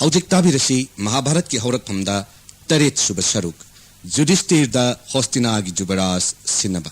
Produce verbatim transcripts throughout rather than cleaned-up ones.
ꯍꯧꯖꯤꯛ ꯇꯥꯕꯤꯔꯁꯤ ꯃꯍꯥꯚꯥꯔꯠꯀꯤ ꯍꯧꯔꯛꯐꯝꯗ ꯇꯔꯦꯠ ꯁꯨꯕ ꯁꯔꯨꯛ, ꯌꯨꯙꯤꯁꯇꯤꯔꯗ ꯍꯣꯁꯇꯤꯅꯥꯒꯤ ꯖꯨꯕꯔꯥꯖ ꯁꯤꯟꯅꯕ꯫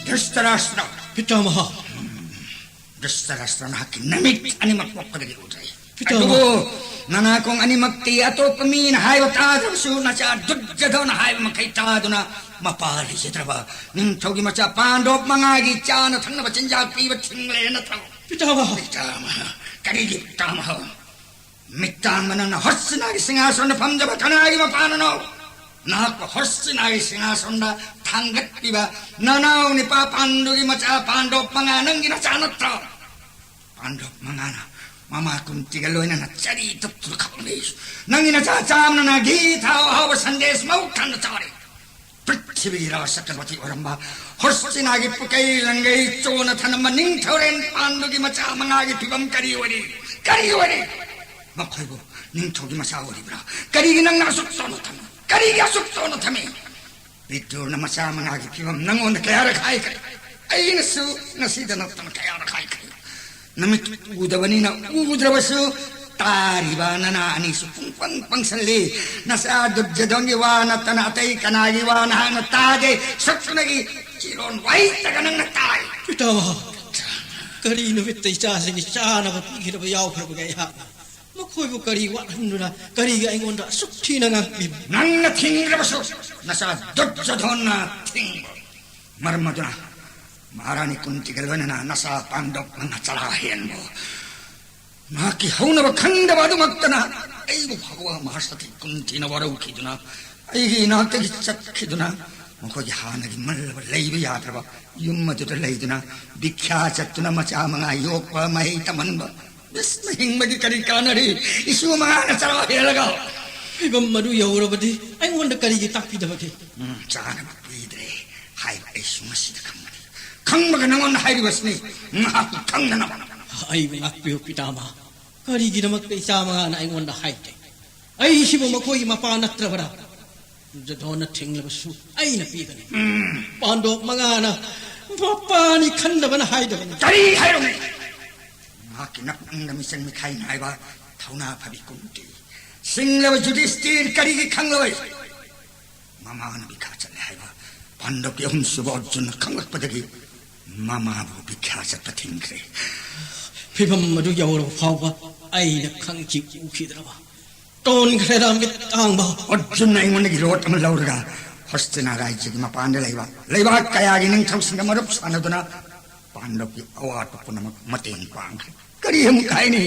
ꯙ꯭ꯔꯤꯇꯔꯥꯁ꯭ꯇ꯭ꯔ꯫ ꯄꯤꯇꯥꯃꯍ꯫ ꯙ꯭ꯔꯤꯇꯔꯥꯁ꯭ꯇ꯭ꯔ, ꯅꯍꯥꯛꯀꯤ ꯅꯃꯤꯠ ꯑꯅꯤꯃꯛ ꯄꯣꯛꯄꯗꯒꯤ ꯎꯗ꯭ꯔꯦ꯫ ꯄꯤꯇꯥꯃꯍ꯫ ꯑꯗꯨꯕꯨ ꯅꯅꯥꯀꯣꯡ ꯑꯅꯤꯃꯛꯇꯤ ꯑꯇꯣꯞꯄ ꯃꯤꯅ ꯍꯥꯏꯕ ꯇꯥꯗ꯭ꯔꯕꯁꯨ, ꯅꯆꯥ ꯗꯨꯔꯖꯣꯙꯅ ꯍꯥꯏꯕ ꯃꯈꯩ ꯇꯥꯗꯨꯅ ꯃꯄꯥ ꯂꯩꯖꯗ꯭ꯔꯕ ꯅꯤꯡꯊꯧꯒꯤ ꯃꯆꯥ ꯄꯥꯟꯗꯣꯞ ꯃꯉꯥꯒꯤ ꯆꯥꯅ ꯊꯛꯅꯕ ꯆꯤꯟꯖꯥꯛ ꯄꯤꯕ ꯊꯤꯡꯂꯦ ꯅꯠꯇ꯭ꯔꯣ? ꯄꯤꯇꯥꯃꯍ꯫ ꯄꯤꯇꯥꯃꯍ꯫ ꯀꯔꯤꯒꯤ ꯄꯤꯇꯥꯃꯍ? ꯃꯤꯠꯇꯥꯡꯕ ꯅꯪꯅ ꯍꯣꯁꯇꯤꯅꯥꯒꯤ ꯁꯤꯡꯍꯥꯁꯣꯟꯗ ꯐꯝꯖꯕ ꯀꯅꯥꯒꯤ ꯃꯄꯥꯅꯅꯣ? ꯅꯍꯥꯛꯄꯨ ꯍꯣꯁꯇꯤꯅꯥꯒꯤ ꯁꯤꯡꯍꯥꯁꯣꯟꯗ ꯊꯥꯡꯒꯠꯄꯤꯕ ꯅꯅꯥꯎ ꯅꯤꯄꯥ ꯄꯥꯟꯗꯨꯒꯤ ꯃꯆꯥ ꯄꯥꯟꯗꯣꯞ ꯃꯉꯥ ꯅꯪꯒꯤ ꯅꯆꯥ ꯅꯠꯇ꯭ꯔꯣ? ꯄꯥꯟꯗꯣꯞ ꯃꯉꯥꯅ ꯃꯃꯥ ꯀꯨꯟꯇꯤꯒ ꯂꯣꯏꯅꯅ ꯆꯔꯤ ꯇꯠꯇꯨꯅ ꯈꯞꯂꯦ꯫ ꯅꯪꯒꯤ ꯅꯆꯥ ꯆꯥꯝꯅꯅ ꯘꯤ ꯊꯥꯎ ꯑꯍꯥꯎꯕ ꯁꯟꯗꯦꯁ ꯃꯧ ꯊꯟꯅ ꯆꯥꯔꯦ꯫ ꯄ꯭ꯔꯤꯊꯤꯕꯤꯒꯤ ꯔꯥꯖ ꯆꯀ꯭ꯔꯕꯔꯇꯤ ꯑꯣꯏꯔꯝꯕ ꯍꯣꯁꯇꯤꯅꯥꯒꯤ ꯄꯨꯀꯩ ꯂꯪꯒꯩ ꯆꯣꯅ ꯊꯅꯝꯕ ꯅꯤꯡꯊꯧꯔꯦꯟ ꯄꯥꯟꯗꯨꯒꯤ ꯃꯆꯥ ꯃꯉꯥꯒꯤ ꯐꯤꯕꯝ ꯀꯔꯤ ꯑꯣꯏꯔꯤ? ꯀꯔꯤ ꯑꯣꯏꯔꯤ? ꯃꯈꯣꯏꯕꯨ ꯅꯤꯡꯊꯧꯒꯤ ꯃꯆꯥ ꯑꯣꯏꯔꯤꯕ꯭ꯔꯥ? ꯀꯔꯤꯒꯤ ꯅꯪꯅ ꯑꯁꯨꯛ ꯆꯣꯅ ꯊꯝꯃꯤ? ꯀꯔꯤꯒꯤ ꯑꯁꯨꯛ ꯆꯣꯅ ꯊꯝꯃꯤ? ꯕꯤꯗꯨꯔꯅ ꯃꯆꯥ ꯃꯉꯥꯒꯤ ꯐꯤꯕꯝ ꯅꯪꯉꯣꯟꯗ ꯀꯌꯥꯔꯛ ꯍꯥꯏꯈ꯭ꯔꯦ? ꯑꯩꯅꯁꯨ ꯉꯁꯤꯗ ꯅꯠꯇꯅ ꯀꯌꯥꯔꯛ ꯍꯥꯏꯈ꯭ꯔꯦ? ꯅꯃꯤꯠ ꯎꯗꯕꯅꯤꯅ ꯎꯗ꯭ꯔꯕꯁꯨ ꯇꯥꯔꯤꯕ ꯅꯅꯥ ꯑꯅꯤꯁꯨ ꯄꯨꯡꯄꯪ ꯄꯪꯁꯜꯂꯤ꯫ ꯅꯆꯥ ꯗꯨꯔꯖꯣꯙꯟꯒꯤ ꯋꯥ ꯅꯠꯇꯅ ꯑꯇꯩ ꯀꯅꯥꯒꯤ ꯋꯥ ꯅꯍꯥꯛꯅ ꯇꯥꯗꯦ꯫ ꯁꯛꯇꯨꯅꯒꯤ ꯆꯤꯔꯣꯟ ꯋꯥꯍꯩꯇꯒ ꯅꯪꯅ ꯇꯥꯏ꯫ ꯄꯤꯇꯥꯃꯍ, ꯀꯔꯤ ꯅꯨꯃꯤꯠꯇ ꯏꯆꯥꯁꯤꯡꯒꯤ ꯆꯥꯅꯕ ꯄꯤꯈꯤꯗꯕ ꯌꯥꯎꯈ꯭ꯔꯕꯒꯦ ꯑꯩꯍꯥꯛꯅ? ꯃꯈꯣꯏꯕꯨ ꯀꯔꯤ ꯋꯥꯠꯍꯟꯗꯨꯅ ꯀꯔꯤꯒꯤ ꯑꯩꯉꯣꯟꯗ ꯑꯁꯨꯛ ꯊꯤꯅ ꯉꯥꯡꯕꯤꯕ? ꯅꯪꯅ ꯊꯤꯡꯗ꯭ꯔꯕꯁꯨ ꯅꯆꯥ ꯗꯨꯔꯖꯣꯙꯟꯅ ꯊꯤꯡꯕ꯫ ꯃꯔꯝ ꯑꯗꯨꯅ ꯃꯍꯥꯔꯥꯅꯤ ꯀꯨꯟꯇꯤꯒ ꯂꯣꯏꯅꯅ ꯅꯆꯥ ꯄꯥꯟꯗꯣꯞ ꯃꯉꯥ ꯆꯔꯥ ꯍꯦꯟꯕ꯫ ꯃꯍꯥꯛꯀꯤ ꯍꯧꯅꯕ ꯈꯪꯗꯕ ꯑꯗꯨꯃꯛꯇꯅ ꯑꯩꯕꯨ ꯐꯥꯎꯕ ꯃꯍꯥꯁꯇꯤ ꯀꯨꯟꯇꯤꯅ ꯋꯥꯔꯧꯈꯤꯗꯨꯅ ꯑꯩꯒꯤ ꯏꯅꯥꯛꯇꯒꯤ ꯆꯠꯈꯤꯗꯨꯅ ꯃꯈꯣꯏꯒꯤ ꯍꯥꯟꯅꯒꯤ ꯃꯜꯂꯕ ꯂꯩꯕ ꯌꯥꯗ꯭ꯔꯕ ꯌꯨꯝ ꯑꯗꯨꯗ ꯂꯩꯗꯨꯅ ꯚꯤꯈ꯭ꯌꯥ ꯆꯠꯇꯨꯅ ꯃꯆꯥ ꯃꯉꯥ ꯌꯣꯛꯄ, ꯃꯍꯩ ꯇꯝꯍꯟꯕ, ꯕꯤꯁꯅ ꯍꯤꯡꯕꯒꯤ ꯀꯔꯤ ꯀꯥꯟꯅꯔꯤ? ꯏꯁꯨ ꯃꯉꯥꯅ ꯆꯔꯥ ꯍꯦꯜꯂꯒ꯫ ꯐꯤꯕꯝ ꯑꯗꯨ ꯌꯧꯔꯕꯗꯤ ꯑꯩꯉꯣꯟꯗ ꯀꯔꯤꯒꯤ ꯇꯥꯛꯄꯤꯗꯕꯒꯦ? ꯎꯝ, ꯆꯥꯅꯕ ꯄꯤꯗ꯭ꯔꯦ ꯍꯥꯏꯕ ꯑꯩꯁꯨ ꯉꯁꯤꯗ ꯈꯪꯕꯅꯤ꯫ ꯈꯪꯕꯒ ꯅꯉꯣꯟꯗ ꯍꯥꯏꯔꯤꯕꯁꯤꯅꯤ, ꯉꯥꯏꯍꯥꯛꯀꯤ ꯈꯪꯅꯅꯕ꯫ ꯑꯩꯕꯨ ꯉꯥꯛꯄꯤꯌꯨ ꯄꯤꯇꯥꯃꯍ꯫ ꯀꯔꯤꯒꯤꯗꯃꯛꯇ ꯏꯆꯥ ꯃꯉꯥꯅ ꯑꯩꯉꯣꯟꯗ ꯍꯥꯏꯗꯦ? ꯑꯩꯁꯤꯕꯨ ꯃꯈꯣꯏꯒꯤ ꯃꯄꯥ ꯅꯠꯇ꯭ꯔꯕ꯭ꯔꯥ? ꯖꯗꯣꯟꯅ ꯊꯤꯡꯂꯕꯁꯨ ꯑꯩꯅ ꯄꯤꯒꯅꯤ꯫ ꯎꯝ꯫ ꯄꯥꯟꯗꯣꯞ ꯃꯉꯥꯅ ꯃꯄꯥꯅꯤ ꯈꯟꯗꯕꯅ ꯍꯥꯏꯗꯕꯅꯤ꯫ ꯀꯔꯤ ꯍꯥꯏꯔꯝꯃꯤ? ꯃꯍꯥꯛꯀꯤ ꯅꯄꯨꯛꯅꯤꯡꯗ ꯃꯤꯆꯪ ꯃꯤꯈꯥꯏ ꯅꯥꯏꯕ ꯊꯧꯅꯥ ꯐꯕꯤ ꯀꯨꯟꯇꯤ꯫ ꯁꯤꯡꯂꯕ ꯌꯨꯙꯤꯁꯇꯤꯔ ꯀꯔꯤꯒꯤ ꯈꯪꯂꯣꯏ? ꯃꯃꯥꯅ ꯕꯤꯈꯥ ꯆꯠꯂꯦ ꯍꯥꯏꯕ ꯄꯥꯟꯗꯕꯀꯤ ꯑꯍꯨꯝꯁꯨꯕ ꯑꯔꯖꯨꯟꯅ ꯈꯪꯂꯛꯄꯗꯒꯤ ꯃꯃꯥꯕꯨ ꯕꯤꯈꯥ ꯆꯠꯄ ꯊꯤꯡꯈ꯭ꯔꯦ꯫ ꯐꯤꯕꯝ ꯑꯗꯨ ꯌꯧꯔꯕ ꯐꯥꯎꯕ ꯑꯩꯅ ꯈꯪꯈꯤ ꯎꯈꯤꯗ꯭ꯔꯕ? ꯇꯣꯟꯈ꯭ꯔꯦꯗ ꯃꯤꯠ ꯇꯥꯡꯕ꯫ ꯑꯔꯖꯨꯟꯅ ꯑꯩꯉꯣꯟꯗꯒꯤ ꯔꯣꯠ ꯑꯃ ꯂꯧꯔꯒ ꯍꯣꯁꯇꯤꯅꯥ ꯔꯥꯖ꯭ꯌꯒꯤ ꯃꯄꯥꯟꯗ ꯂꯩꯕ ꯂꯩꯕꯥꯛ ꯀꯌꯥꯒꯤ ꯅꯤꯡꯊꯧꯁꯤꯡꯒ ꯃꯔꯨꯞ ꯁꯥꯟꯅꯗꯨꯅ ꯄꯥꯟꯗꯕꯀꯤ ꯑꯋꯥꯠꯄ ꯄꯨꯝꯅꯃꯛ ꯃꯇꯦꯡ ꯄꯥꯡꯈ꯭ꯔꯦ꯫ ꯀꯔꯤ ꯑꯃꯨꯛ ꯍꯥꯏꯅꯤ?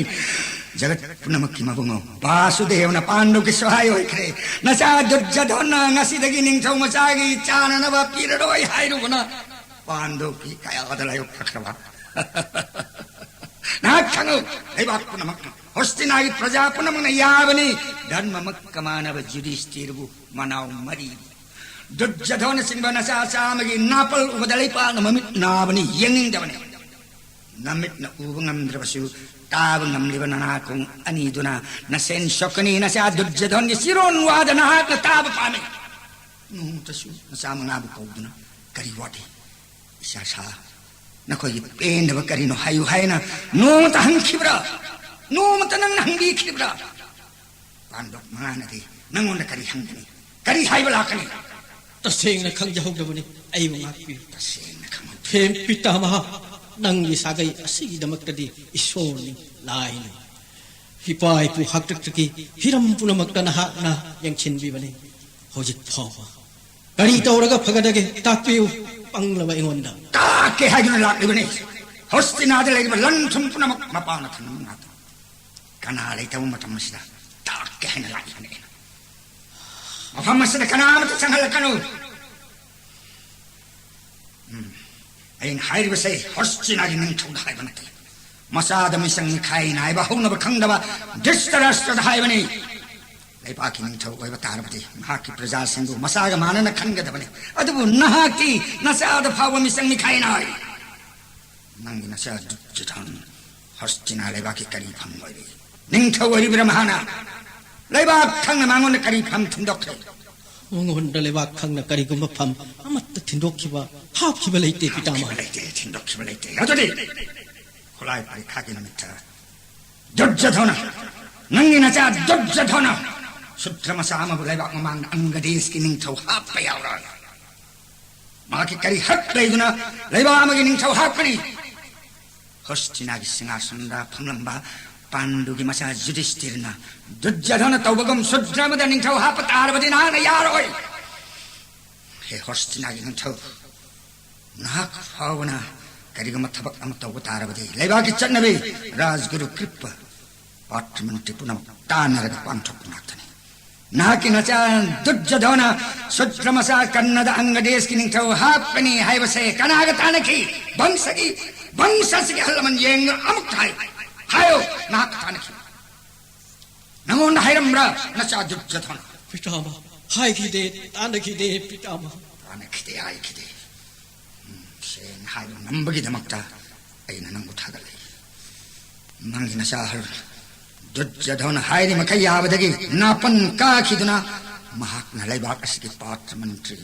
ꯖꯒꯠ ꯄꯨꯝꯅꯃꯛꯀꯤ ꯃꯕꯨꯡꯉꯣ ꯕꯥꯁꯨꯗꯦꯕꯅ ꯄꯥꯟꯗꯨꯒꯤ ꯁꯍꯥꯏ ꯑꯣꯏꯈ꯭ꯔꯦ꯫ ꯅꯆꯥ ꯗꯨꯔꯖꯣꯙꯟꯅ ꯉꯁꯤꯗꯒꯤ ꯅꯤꯡꯊꯧ ꯃꯆꯥꯒꯤ ꯆꯥꯅꯅꯕ ꯄꯤꯔꯔꯣꯏ ꯍꯥꯏꯔꯨꯕꯅ ꯄꯥꯟꯗꯨꯒꯤ ꯀꯌꯥꯗ ꯂꯥꯏꯌꯣꯛꯈ꯭ꯔꯕ? ꯅꯍꯥꯛ ꯈꯪꯉꯨ, ꯂꯩꯕꯥꯛ ꯄꯨꯝꯅꯃꯛꯅ, ꯍꯣꯁꯇꯤꯅꯥꯒꯤ ꯄ꯭ꯔꯖꯥ ꯄꯨꯝꯅꯃꯛꯅ ꯌꯥꯕꯅꯤ, ꯙꯔꯃꯃꯛꯀ ꯃꯥꯟꯅꯕ ꯌꯨꯙꯤꯁꯇꯤꯔꯕꯨ ꯃꯅꯥꯎ ꯃꯔꯤ꯫ ꯗꯨꯔꯖꯣꯙꯅꯆꯤꯡꯕ ꯅꯆꯥ ꯆꯥꯝꯃꯒꯤ ꯅꯥꯄꯜ ꯎꯕꯗ ꯂꯩꯄꯥꯛꯅ ꯃꯃꯤꯠ ꯅꯥꯕꯅꯤ, ꯌꯦꯡꯅꯤꯡꯗꯕꯅꯤ꯫ ꯅꯃꯤꯠꯅ ꯎꯕ ꯉꯝꯗ꯭ꯔꯕꯁꯨ ꯇꯥꯕ ꯉꯝꯂꯤꯕ ꯅꯅꯥꯀꯣꯡ ꯑꯅꯤꯗꯨꯅ ꯅꯁꯦꯟ ꯁꯣꯛꯀꯅꯤ꯫ ꯅꯆꯥ ꯗꯨꯔꯖꯣꯙꯟꯒꯤ ꯆꯤꯔꯣꯟ ꯋꯥꯗ ꯅꯍꯥꯛꯅ ꯇꯥꯕ ꯄꯥꯝꯃꯤ꯫ ꯅꯣꯡꯃꯇꯁꯨ ꯅꯆꯥ ꯃꯉꯥꯕꯨ ꯀꯧꯗꯨꯅ ꯀꯔꯤ ꯋꯥꯠꯂꯤ? ꯏꯆꯥ ꯁꯥ, ꯅꯈꯣꯏꯒꯤ ꯄꯦꯟꯗꯕ ꯀꯔꯤꯅꯣ ꯍꯥꯏꯌꯨ ꯍꯥꯏꯅ ꯅꯣꯡꯃꯇ ꯍꯪꯈꯤꯕ꯭ꯔꯥ? ꯅꯣꯡꯃꯇ ꯅꯪꯅ ꯍꯪꯕꯤꯈꯤꯕ꯭ꯔꯥ? ꯄꯥꯟꯗꯣꯞ ꯃꯉꯥꯅꯗꯤ ꯅꯪꯉꯣꯟꯗ ꯀꯔꯤ ꯍꯪꯒꯅꯤ? ꯀꯔꯤ ꯍꯥꯏꯕ ꯂꯥꯛꯀꯅꯤ? ꯇꯁꯦꯡꯅ ꯈꯪꯖꯍꯧꯗꯕꯅꯤ꯫ ꯑꯩꯕꯨ ꯉꯥꯛꯄꯤꯌꯨ꯫ ꯇꯁꯦꯡꯅ ꯈꯪꯍꯧꯗꯦ꯫ ꯍꯦ ꯄꯤꯇꯥꯃꯍ, ꯅꯪꯒꯤ ꯁꯥꯒꯩ ꯑꯁꯤꯒꯤꯗꯃꯛꯇꯗꯤ ꯏꯁꯣꯔꯅꯤ, ꯂꯥꯏꯅꯤ꯫ ꯏꯄꯥ ꯏꯄꯨ ꯍꯥꯛꯇꯛꯇꯒꯤ ꯍꯤꯔꯝ ꯄꯨꯝꯅꯃꯛꯇ ꯅꯍꯥꯛꯅ ꯌꯦꯡꯁꯤꯟꯕꯤꯕꯅꯤ꯫ ꯍꯧꯖꯤꯛ ꯐꯥꯎꯕ ꯀꯔꯤ ꯇꯧꯔꯒ ꯐꯒꯗꯒꯦ? ꯇꯥꯛꯄꯤꯌꯨ, ꯄꯪꯂꯕ ꯑꯩꯉꯣꯟꯗ꯫ ꯇꯥꯛꯀꯦ ꯍꯥꯏꯗꯨꯅ ꯂꯥꯛꯂꯤꯕꯅꯤ꯫ ꯍꯣꯁꯇꯤꯅꯥꯗ ꯂꯩꯔꯤꯕ ꯂꯟ ꯊꯨꯝ ꯄꯨꯝꯅꯃꯛ ꯃꯄꯥꯅ ꯊꯝꯕ ꯉꯥꯛꯇꯅꯤ꯫ ꯀꯅꯥ ꯂꯩꯇꯕ ꯃꯇꯝ ꯑꯁꯤꯗ ꯇꯥꯛꯀꯦ ꯍꯥꯏꯅ ꯂꯥꯛꯂꯤꯕꯅꯤ ꯑꯩꯅ꯫ ꯃꯐꯝ ꯑꯁꯤꯗ ꯀꯅꯥꯃꯠꯇ ꯆꯪꯍꯜꯂꯛꯀꯅꯨ꯫ ꯎꯝ, ꯑꯩꯅ ꯍꯥꯏꯔꯤꯕꯁꯦ ꯍꯣꯁꯇꯤꯅꯥꯒꯤ ꯅꯤꯡꯊꯧꯗ ꯍꯥꯏꯕ ꯅꯠꯇꯦ꯫ ꯃꯆꯥꯗ ꯃꯤꯆꯪ ꯃꯤꯈꯥꯏ ꯅꯥꯏꯕ ꯍꯧꯅꯕ ꯈꯪꯗꯕ ꯙ꯭ꯔꯤꯇꯔꯥꯁꯇ꯭ꯔꯗ ꯍꯥꯏꯕꯅꯤ꯫ ꯂꯩꯕꯥꯛꯀꯤ ꯅꯤꯡꯊꯧ ꯑꯣꯏꯕ ꯇꯥꯔꯕꯗꯤ ꯃꯍꯥꯛꯀꯤ ꯄ꯭ꯔꯖꯥꯁꯤꯡꯕꯨ ꯃꯆꯥꯒ ꯃꯥꯟꯅꯅ ꯈꯟꯒꯗꯕꯅꯤ꯫ ꯑꯗꯨꯕꯨ ꯅꯍꯥꯛꯇꯤ ꯅꯆꯥꯗ ꯐꯥꯎꯕ ꯃꯤꯆꯪ ꯃꯤꯈꯥꯏ ꯅꯥꯏ꯫ ꯅꯪꯒꯤ ꯅꯆꯥ ꯗꯨꯔꯖꯣꯙꯟ ꯍꯣꯁꯇꯤꯅꯥ ꯂꯩꯕꯥꯛꯀꯤ ꯀꯔꯤ ꯐꯝ ꯑꯣꯏꯔꯤ? ꯅꯤꯡꯊꯧ ꯑꯣꯏꯔꯤꯕ꯭ꯔꯥ ꯃꯍꯥꯛꯅ? ꯂꯩꯕꯥꯛ ꯊꯪꯅ ꯃꯉꯣꯟꯗ ꯀꯔꯤ ꯐꯝ ꯊꯤꯟꯗꯣꯛꯈ꯭ꯔꯦ? ꯃꯉꯣꯟꯗ ꯂꯩꯕꯥꯛ ꯊꯪꯅ ꯀꯔꯤꯒꯨꯝꯕ ꯐꯝ ꯑꯃꯠꯇ ꯊꯤꯟꯗꯣꯛꯈꯤꯕ, ꯍꯥꯞꯈꯤꯕ ꯂꯩꯇꯦ, ꯄꯤꯇꯥꯃꯍ꯫ ꯂꯩꯇꯦ, ꯊꯤꯟꯗꯣꯛꯈꯤꯕ ꯂꯩꯇꯦ꯫ ꯑꯗꯨꯗꯤ ꯈꯨꯠꯂꯥꯏ ꯄꯔꯤꯈꯥꯒꯤ ꯅꯨꯃꯤꯠꯇ ꯗꯨꯔꯖꯣꯙꯅ, ꯅꯪꯒꯤ ꯅꯆꯥ ꯗꯨꯔꯖꯣꯙꯅ ꯁꯨꯗ꯭ꯔ ꯃꯆꯥ ꯑꯃꯕꯨ ꯂꯩꯕꯥꯛ ꯃꯃꯥꯡꯗ ꯑꯪꯒ ꯗꯦꯁꯀꯤ ꯅꯤꯡꯊꯧ ꯍꯥꯞꯄ ꯌꯥꯎꯔꯣꯏ꯫ ꯃꯍꯥꯛꯀꯤ ꯀꯔꯤ ꯍꯛ ꯂꯩꯗꯨꯅ ꯂꯩꯕꯥꯛ ꯑꯃꯒꯤ ꯅꯤꯡꯊꯧ ꯍꯥꯞꯀꯅꯤ? ꯍꯣꯁꯇꯤꯅꯥꯒꯤ ꯁꯤꯡꯍꯥꯁꯟꯗ ꯐꯝꯂꯝꯕ ꯄꯥꯟꯗꯨꯒꯤ ꯃꯆꯥ ꯌꯨꯙꯤꯁꯇꯤꯔꯅ ꯗꯨꯔꯖꯣꯙꯅ ꯇꯧꯕꯒꯨꯝ ꯁꯨꯗ꯭ꯔ ꯑꯃꯗ ꯅꯤꯡꯊꯧ ꯍꯥꯞꯄ ꯇꯥꯔꯕꯗꯤ ꯅꯍꯥꯛꯅ ꯌꯥꯔꯣꯏ꯫ ꯍꯦ ꯍꯣꯁꯇꯤꯅꯥꯒꯤ ꯅꯤꯡꯊꯧ, ꯅꯍꯥꯛ ꯐꯥꯎꯕꯅ ꯀꯔꯤꯒꯨꯝꯕ ꯊꯕꯛ ꯑꯃ ꯇꯧꯕ ꯇꯥꯔꯕꯗꯤ ꯂꯩꯕꯥꯛꯀꯤ ꯆꯠꯅꯕꯤ, ꯔꯥꯖꯒꯨꯔꯨ ꯀ꯭ꯔꯤꯄ, ꯄꯥꯇ꯭ꯔ ꯃꯟꯇ꯭ꯔꯤ ꯄꯨꯝꯅꯃꯛ ꯇꯥꯟꯅꯔꯒ ꯄꯥꯡꯊꯣꯛꯄ ꯉꯥꯛꯇꯅꯤ꯫ ꯅꯍꯥꯛꯀꯤ ꯅꯆꯥ ꯗꯨꯔꯖꯣꯙꯅ ꯁꯨꯗ꯭ꯔ ꯃꯆꯥ ꯀꯔꯅꯗ ꯑꯪꯒ ꯗꯦꯁꯀꯤ ꯅꯤꯡꯊꯧ ꯍꯥꯞꯀꯅꯤ ꯍꯥꯏꯕꯁꯦ ꯀꯅꯥꯒ ꯇꯥꯟꯅꯈꯤ? ꯚꯪꯁꯒꯤ, ꯚꯪꯁꯁꯤꯒꯤ ꯑꯍꯜ ꯂꯃꯟ ꯌꯦꯡꯗꯨꯅ ꯑꯃꯨꯛꯇ ꯍꯥꯏꯌꯨ꯫ ꯍꯥꯏꯌꯨ, ꯅꯍꯥꯛꯀ ꯇꯥꯟꯅꯈꯤ꯫ ꯅꯉꯣꯟꯗ ꯍꯥꯏꯔꯝꯕ꯭ꯔꯥ ꯅꯆꯥ ꯗꯨꯔꯖꯣꯙꯅ? ꯄꯤꯇꯥꯃꯍ, ꯍꯥꯏꯈꯤꯗꯦ, ꯇꯥꯟꯅꯈꯤꯗꯦ, ꯄꯤꯇꯥꯃꯍ꯫ ꯇꯥꯟꯅꯈꯤꯗꯦ, ꯍꯥꯏꯈꯤꯗꯦ꯫ ꯎꯝ, ꯁꯦꯡꯅ ꯍꯥꯏꯕ ꯉꯝꯕꯒꯤꯗꯃꯛꯇ ꯑꯩꯅ ꯅꯪꯕꯨ ꯊꯥꯒꯠꯂꯤ꯫ ꯅꯪꯒꯤ ꯅꯆꯥ ꯑꯍꯜ ꯗꯨꯔꯖꯣꯙꯅ ꯍꯥꯏꯔꯤ ꯃꯈꯩ ꯌꯥꯕꯗꯒꯤ ꯅꯥꯄꯟ ꯀꯥꯈꯤꯗꯨꯅ ꯃꯍꯥꯛꯅ ꯂꯩꯕꯥꯛ ꯑꯁꯤꯒꯤ ꯄꯥꯇ꯭ꯔ ꯃꯟꯇ꯭ꯔꯤ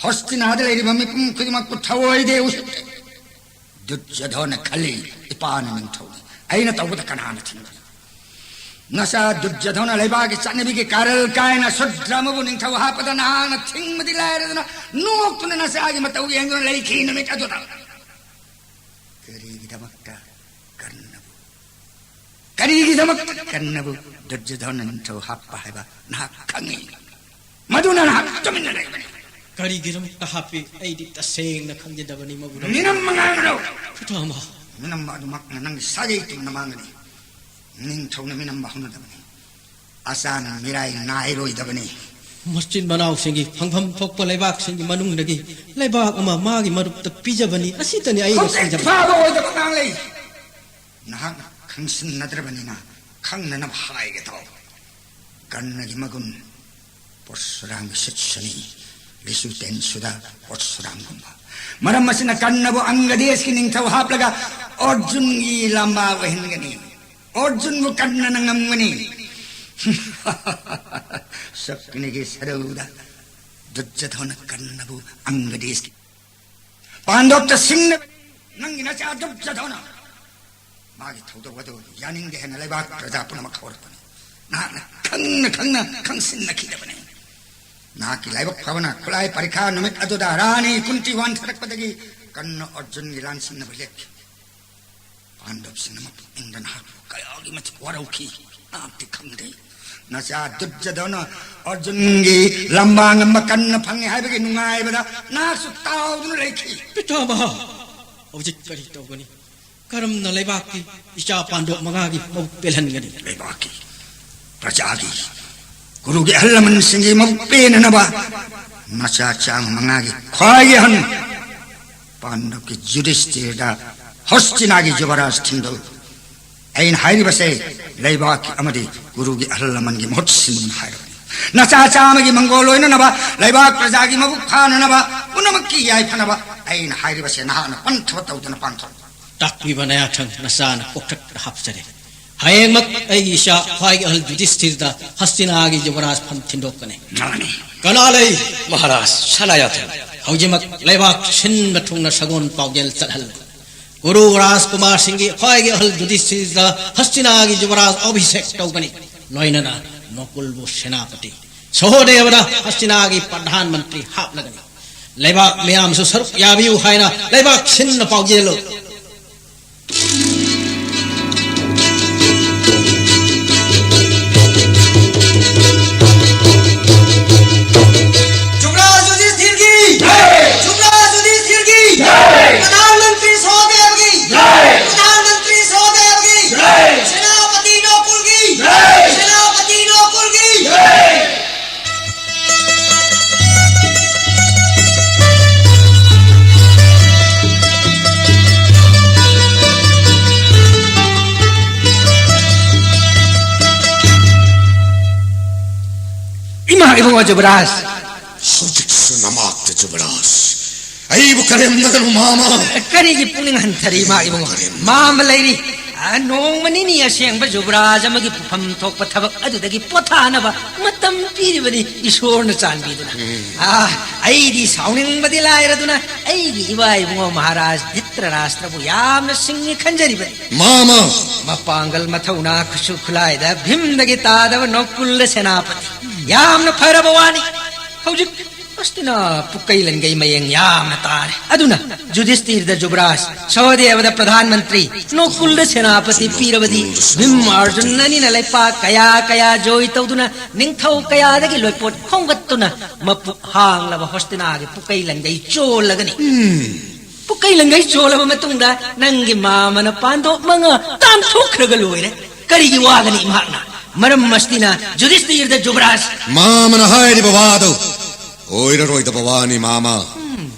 ꯍꯣꯁꯇꯤꯅꯥꯗ ꯂꯩꯔꯤꯕ ꯃꯤꯄꯨꯝ ꯈꯨꯗꯤꯡꯃꯛꯄꯨ ꯊꯑꯣꯏꯗꯦ ꯎꯁꯤꯠꯇꯦ꯫ ꯗꯨꯔꯖꯣꯙꯅ ꯈꯜꯂꯤ, ꯏꯄꯥꯅ ꯅꯤꯡꯊꯧꯅꯤ, ꯑꯩꯅ ꯇꯧꯕꯗ ꯀꯅꯥꯅ ꯊꯤꯡꯒꯅꯤ? ꯅꯆꯥ ꯗꯨꯔꯖꯣꯙꯅ ꯂꯩꯕꯥꯛꯀꯤ ꯆꯠꯅꯕꯤꯒꯤ ꯀꯥꯔꯜ ꯀꯥꯏꯅ ꯁꯨꯗ꯭ꯔ ꯑꯃꯕꯨ ꯅꯤꯡꯊꯧ ꯍꯥꯞꯄꯗ ꯅꯍꯥꯛꯅ ꯊꯤꯡꯕꯗꯤ ꯂꯥꯏꯔꯗꯅ ꯅꯣꯛꯇꯨꯅ ꯅꯆꯥꯒꯤ ꯃꯇꯧ ꯌꯦꯡꯗꯨꯅ ꯂꯩꯈꯤ ꯅꯨꯃꯤꯠ ꯑꯗꯨꯗ꯫ ꯀꯔꯤꯒꯤꯗꯃꯛꯇ ꯀꯔꯅꯕꯨ, ꯀꯔꯤꯒꯤꯗꯃꯛꯇ ꯀꯔꯅꯕꯨ ꯗꯨꯔꯖꯣꯙꯅ ꯅꯤꯡꯊꯧ ꯍꯥꯞꯄ ꯍꯥꯏꯕ ꯅꯍꯥꯛ ꯈꯪꯉꯤ? ꯃꯗꯨꯅ ꯅꯍꯥꯛ ꯇꯨꯃꯤꯟꯅ ꯂꯩꯕꯅꯤ꯫ ꯀꯔꯤꯒꯤꯗꯃꯛꯇ ꯍꯥꯞꯄꯤ? ꯑꯩꯗꯤ ꯇꯁꯦꯡꯅ ꯈꯪꯖꯗꯕꯅꯤ ꯃꯕꯨ꯫ ꯃꯤꯅꯝ ꯉꯥꯡꯒꯅꯨ꯫ ꯄꯤꯇꯥꯃꯍ꯫ ꯃꯤꯅꯝꯕ ꯑꯗꯨꯃꯛꯅ ꯅꯪꯒꯤ ꯁꯥꯒꯩ ꯇꯨꯝꯅ ꯃꯥꯡꯒꯅꯤ꯫ ꯅꯤꯡꯊꯧꯅ ꯃꯤꯅꯝꯕ ꯍꯧꯅꯗꯕꯅꯤ꯫ ꯑꯆꯥꯟ ꯃꯤꯔꯥꯏ ꯅꯥꯏꯔꯣꯏꯗꯕꯅꯤ꯫ ꯃꯆꯤꯟ ꯃꯅꯥꯎꯁꯤꯡꯒꯤ ꯐꯪꯐꯝ ꯊꯣꯛꯄ ꯂꯩꯕꯥꯛꯁꯤꯡꯒꯤ ꯃꯅꯨꯡꯗꯒꯤ ꯂꯩꯕꯥꯛ ꯑꯃ ꯃꯥꯒꯤ ꯃꯔꯨꯞꯇ ꯄꯤꯖꯕꯅꯤ꯫ ꯑꯁꯤꯇꯅꯤ ꯑꯩꯅ ꯍꯧꯖꯤꯛ ꯈꯪꯖꯕ꯫ ꯐꯥꯕ ꯑꯣꯏꯗꯕ ꯑꯉꯥꯡ ꯂꯩ꯫ ꯅꯍꯥꯛꯅ ꯈꯪꯁꯤꯟꯅꯗ꯭ꯔꯕꯅꯤꯅ ꯈꯪꯅꯅꯕ ꯍꯥꯏꯒꯦ ꯇꯧ꯫ ꯀꯔꯅꯒꯤ ꯃꯒꯨꯟ ꯄꯔꯁꯨꯔꯥꯝꯒꯤ ꯁꯤꯠꯁꯨꯅꯤ, ꯂꯤꯁꯨ ꯇꯦꯟꯁꯨꯗ ꯄꯔꯁꯨꯔꯥꯝꯒꯨꯝꯕ꯫ ꯃꯔꯝ ꯑꯁꯤꯅ ꯀꯔꯅꯕꯨ ꯑꯪꯒꯗꯦꯁꯀꯤ ꯅꯤꯡꯊꯧ ꯍꯥꯞꯂꯒ ꯑꯔꯖꯨꯟꯒꯤ ꯂꯝꯕꯥ ꯑꯣꯏꯍꯟꯒꯅꯤ꯫ ꯑꯔꯖꯨꯟꯕꯨ ꯀꯔꯅꯅ ꯉꯝꯒꯅꯤ꯫ ꯁꯛꯅꯤꯒꯤ ꯁꯔꯧꯗ ꯗꯨꯔꯖꯣꯙꯅ ꯀꯔꯅꯕꯨ ꯑꯪꯒꯗꯦꯁꯀꯤ ꯄꯥꯟꯗꯣꯞꯇ ꯁꯤꯡꯅꯕꯅꯤ꯫ ꯅꯪꯒꯤ ꯅꯆꯥ ꯗꯨꯔꯖꯣꯙꯅ ꯃꯥꯒꯤ ꯊꯧꯗꯣꯛ ꯑꯗꯨ ꯌꯥꯅꯤꯡꯗꯦ ꯍꯥꯏꯅ ꯂꯩꯕꯥꯛ ꯄ꯭ꯔꯖꯥ ꯄꯨꯝꯅꯃꯛ ꯍꯧꯔꯛꯄꯅꯤ꯫ ꯅꯍꯥꯛꯅ ꯈꯪꯅ ꯈꯪꯅ ꯈꯪꯁꯤꯟꯅꯈꯤꯗꯕꯅꯤ꯫ ꯅꯍꯥꯛꯀꯤ ꯂꯥꯏꯕꯛ ꯐꯕꯅ ꯈꯨꯠꯂꯥꯏ ꯄꯔꯤꯈꯥ ꯅꯨꯃꯤꯠ ꯑꯗꯨꯗ ꯔꯥꯅꯤ ꯀꯨꯟꯇꯤ ꯋꯥꯟꯊꯔꯛꯄꯗꯒꯤ ꯀꯔꯅ ꯑꯔꯖꯨꯟꯒꯤ ꯂꯥꯟꯁꯤꯟꯅꯕ ꯂꯦꯞꯈꯤ꯫ ꯄꯥꯟꯗꯕꯁꯤꯡꯅ ꯃꯄꯨꯛꯅꯤꯡꯗ ꯅꯍꯥꯛꯄꯨ ꯀꯌꯥꯒꯤ ꯃꯇꯤꯛ ꯋꯥꯔꯧꯈꯤ, ꯅꯍꯥꯛꯇꯤ ꯈꯪꯗꯦ꯫ ꯅꯆꯥ ꯗꯨꯔꯖꯣꯙꯅ ꯑꯔꯖꯨꯟꯒꯤ ꯂꯝꯕꯥ ꯉꯝꯕ ꯀꯔꯅ ꯐꯪꯉꯦ ꯍꯥꯏꯕꯒꯤ ꯅꯨꯡꯉꯥꯏꯕꯗ ꯅꯍꯥꯛꯁꯨ ꯇꯥꯎꯗꯨꯅ ꯂꯩꯈꯤ꯫ ꯄꯤꯇꯥꯃꯍ, ꯍꯧꯖꯤꯛ ꯀꯔꯤ ꯇꯧꯒꯅꯤ? ꯀꯔꯝꯅ ꯂꯩꯕꯥꯛꯀꯤ ꯏꯆꯥ ꯄꯥꯟꯗꯣꯞ ꯃꯉꯥꯒꯤ ꯃꯕꯨꯛ ꯄꯦꯜꯍꯟꯒꯅꯤ? ꯂꯩꯕꯥꯛꯀꯤ ꯄ꯭ꯔꯖꯥꯒꯤ ꯒꯨꯔꯨꯒꯤ ꯑꯍꯜ ꯂꯃꯟꯁꯤꯡꯒꯤ ꯃꯕꯨꯛ ꯄꯦꯟꯅꯅꯕ ꯅꯆꯥ ꯆꯥꯝꯃ ꯃꯉꯥꯒꯤ ꯈ꯭ꯋꯥꯏꯒꯤ ꯑꯍꯟ ꯄꯥꯟꯗꯕꯀꯤ ꯌꯨꯙꯤꯁꯇꯤꯔꯗ ꯍꯁꯇꯤꯅꯥꯒꯤ ꯌꯨꯕꯔꯥꯖ ꯊꯤꯟꯗꯣꯛ꯫ ꯑꯩꯅ ꯍꯥꯏꯔꯤꯕꯁꯦ ꯂꯩꯕꯥꯛꯀꯤ ꯑꯃꯗꯤ ꯒꯨꯔꯨꯒꯤ ꯑꯍꯜ ꯂꯃꯟꯒꯤ ꯃꯍꯨꯠ ꯁꯤꯟꯗꯨꯅ ꯍꯥꯏꯔꯕꯅꯤ꯫ ꯅꯆꯥ ꯆꯥꯝꯃꯒꯤ ꯃꯪꯒꯣꯜ ꯑꯣꯏꯅꯅꯕ, ꯂꯩꯕꯥꯛ ꯄ꯭ꯔꯖꯥꯒꯤ ꯃꯕꯨꯛ ꯐꯥꯅꯅꯕ, ꯄꯨꯝꯅꯃꯛꯀꯤ ꯌꯥꯏꯐꯅꯕ ꯑꯩꯅ ꯍꯥꯏꯔꯤꯕꯁꯦ ꯅꯍꯥꯛꯅ ꯄꯟꯊꯕ ꯇꯧꯗꯅ ꯄꯥꯡꯊꯣꯛ꯫ ꯇꯥꯛꯄꯤꯕ ꯅꯌꯥꯊꯪ ꯅꯆꯥꯅ ꯀꯣꯛꯊꯛꯇ ꯍꯥꯞꯆꯔꯦ꯫ ꯍꯌꯦꯡꯃꯛ ꯑꯩꯒꯤ ꯏꯆꯥ ꯈ꯭ꯋꯥꯏꯒꯤ ꯑꯍꯜ ꯌꯨꯙꯤꯁꯇꯤꯔꯗ ꯍꯁꯇꯤꯅꯥꯒꯤ ꯌꯨꯕꯔꯥꯖ ꯐꯝ ꯊꯤꯟꯗꯣꯛꯀꯅꯤ꯫ ꯃꯥꯅꯤ꯫ ꯀꯅꯥ ꯂꯩ? ꯃꯍꯥꯔꯥꯖ ꯁꯅꯥꯌꯥꯊꯪ꯫ ꯍꯧꯖꯤꯛꯃꯛ ꯂꯩꯕꯥꯛ ꯁꯤꯟꯕ ꯊꯨꯡꯅ ꯁꯒꯣꯜ ꯄꯥꯎꯖꯦꯜ ꯆꯠꯍꯜꯂꯨ꯫ ꯒꯨꯔꯨ ꯔꯥꯖꯀꯨꯃꯥꯔꯁꯤꯡꯒꯤ ꯈ꯭ꯋꯥꯏꯒꯤ ꯑꯍꯜ ꯌꯨꯙꯤꯁꯇꯤꯔꯗ ꯍꯁꯇꯤꯅꯥꯒꯤ ꯌꯨꯕꯔꯥꯖ ꯑꯚꯤꯁꯦꯛ ꯇꯧꯒꯅꯤ꯫ ꯂꯣꯏꯅꯅ ꯅꯀꯨꯜꯕꯨ ꯁꯦꯅꯥꯄꯇꯤ, ꯁꯍꯣꯗꯦꯕꯗ ꯍꯁꯇꯤꯅꯥꯒꯤ ꯄ꯭ꯔꯙꯥꯟ ꯃꯟꯇ꯭ꯔꯤ ꯍꯥꯞꯂꯒꯅꯤ꯫ ꯂꯩꯕꯥꯛ ꯃꯤꯌꯥꯝꯁꯨ ꯁꯔꯨꯛ ꯌꯥꯕꯤꯌꯨ ꯍꯥꯏꯅ ꯂꯩꯕꯥꯛ ꯁꯤꯟꯅ ꯄꯥꯎꯖꯦꯜꯂꯨ꯫ ꯌꯨꯕꯔꯥꯖ ꯌꯨꯙꯤꯁꯊꯤꯔꯒꯤ! ꯖꯩ! ꯌꯨꯕꯔꯥꯖ ꯌꯨꯙꯤꯁꯊꯤꯔꯒꯤ! ꯖꯩ! ꯄ꯭ꯔꯙꯥꯟ ꯃꯟꯇ꯭ꯔꯤ ꯁꯍꯣꯗꯦꯕꯒꯤ! ꯖꯩ! ꯄ꯭ꯔꯙꯥꯟ ꯃꯟꯇ꯭ꯔꯤ ꯁꯍꯣꯗꯦꯕꯒꯤ! ꯖꯩ! ꯁꯦꯅꯥꯄꯇꯤ ꯅꯣꯀꯨꯜꯒꯤ! ꯖꯩ! ꯁꯦꯅꯥꯄꯇꯤ ꯅꯣꯀꯨꯜꯒꯤ! ꯖꯩ! ꯏꯕꯨꯡꯉꯣ ꯖꯨꯕꯔꯥꯖ꯫ ꯍꯧꯖꯤꯛꯁꯨ ꯅꯃꯥꯛꯇ ꯖꯨꯕꯔꯥꯖ꯫ ꯑꯩꯕꯨ ꯀꯔꯦꯝꯅꯒꯅꯨ, ꯃꯥꯃ꯫ ꯀꯔꯤꯒꯤ ꯄꯨꯛꯅꯤꯡ ꯍꯟꯊꯔꯤ, ꯏꯃꯥ ꯏꯕꯨꯡꯉꯣ? ꯀꯔꯦꯝꯅꯒꯅꯨ꯫ ꯃꯥꯃ ꯂꯩꯔꯤ꯫ ꯑ, ꯅꯣꯡꯃ ꯅꯤꯅꯤ ꯑꯁꯦꯡꯕ ꯖꯨꯕꯔꯥꯖ ꯑꯃꯒꯤ ꯄꯨꯐꯝ ꯊꯣꯛꯄ ꯊꯕꯛ ꯑꯗꯨꯗꯒꯤ ꯄꯣꯊꯥꯅꯕ ꯃꯇꯝ ꯄꯤꯔꯤꯕꯅꯤ ꯏꯁꯣꯔꯅ ꯆꯥꯟꯕꯤꯗꯨꯅ꯫ ꯎꯝ꯫ ꯑ, ꯑꯩꯗꯤ ꯁꯥꯎꯅꯤꯡꯕꯗꯤ ꯂꯥꯏꯔꯗꯨꯅ ꯑꯩꯒꯤ ꯏꯃꯥ ꯏꯕꯨꯡꯉꯣ ꯃꯍꯥꯔꯥꯖ ꯙꯤꯇ꯭ꯔꯔꯥꯁꯇ꯭ꯔꯕꯨ ꯌꯥꯝꯅ ꯁꯤꯡꯉꯤ ꯈꯟꯖꯔꯤꯕꯅꯤ꯫ ꯃꯥꯃ! ꯃꯄꯥꯡꯒꯜ ꯃꯊꯧꯅꯥ ꯈꯨꯠꯁꯨ ꯈꯨꯠꯂꯥꯏꯗ ꯚꯤꯝꯗꯒꯤ ꯇꯥꯗꯕ ꯅꯣꯀꯨꯜꯗ ꯁꯦꯅꯥꯄꯇꯤ꯫ ꯌꯥꯝꯅ ꯐꯔꯕ ꯋꯥꯅꯤ꯫ ꯍꯧꯖꯤꯛ ꯍꯁꯇꯤꯅꯥ ꯄꯨꯀꯩ ꯂꯟꯒꯩ ꯃꯌꯦꯡ ꯌꯥꯝꯅ ꯇꯥꯔꯦ꯫ ꯑꯗꯨꯅ ꯖꯨꯙꯤꯁꯇꯤꯔꯗ ꯖꯨꯕꯔꯥꯖ, ꯁꯍꯗꯦꯕꯗ ꯄ꯭ꯔꯙꯥꯟ ꯃꯟꯇ꯭ꯔꯤ, ꯅꯣꯀꯨꯜꯗ ꯁꯦꯅꯥꯄꯇꯤ ꯄꯤꯔꯕꯗꯤ ꯚꯤꯝ ꯑꯔꯖꯨꯟ ꯑꯅꯤꯅ ꯂꯩꯄꯥꯛ ꯀꯌꯥ ꯀꯌꯥ ꯖꯣꯏ ꯇꯧꯗꯨꯅ ꯅꯤꯡꯊꯧ ꯀꯌꯥꯗꯒꯤ ꯂꯣꯏꯄꯣꯠ ꯈꯣꯝꯒꯠꯇꯨꯅ ꯃꯄꯨꯛ ꯍꯥꯡꯂꯕ ꯍꯣꯁꯇꯤꯅꯥꯒꯤ ꯄꯨꯀꯩ ꯂꯟꯒꯩ ꯆꯣꯜꯂꯒꯅꯤ꯫ ꯎꯝ꯫ ꯄꯨꯀꯩ ꯂꯟꯒꯩ ꯆꯣꯜꯂꯕ ꯃꯇꯨꯡꯗ ꯅꯪꯒꯤ ꯃꯥꯃꯅ ꯄꯥꯟꯗꯣꯞ ꯃꯉꯥ ꯇꯥꯟꯊꯣꯛꯈ꯭ꯔꯒ ꯂꯣꯏꯔꯦ꯫ ꯀꯔꯤꯒꯤ ꯋꯥꯒꯅꯤ ꯃꯍꯥꯛꯅ? ꯃꯔꯝ ꯑꯁꯤꯅ ꯖꯨꯙꯤꯁꯇꯤꯔꯗ ꯖꯨꯕꯔꯥꯖ꯫ ꯃꯥꯃꯅ ꯍꯥꯏꯔꯤꯕ ꯋꯥꯗꯨ ꯑꯣꯏꯔꯔꯣꯏꯗꯕ ꯋꯥꯅꯤ, ꯃꯥꯃ꯫ ꯎꯝ꯫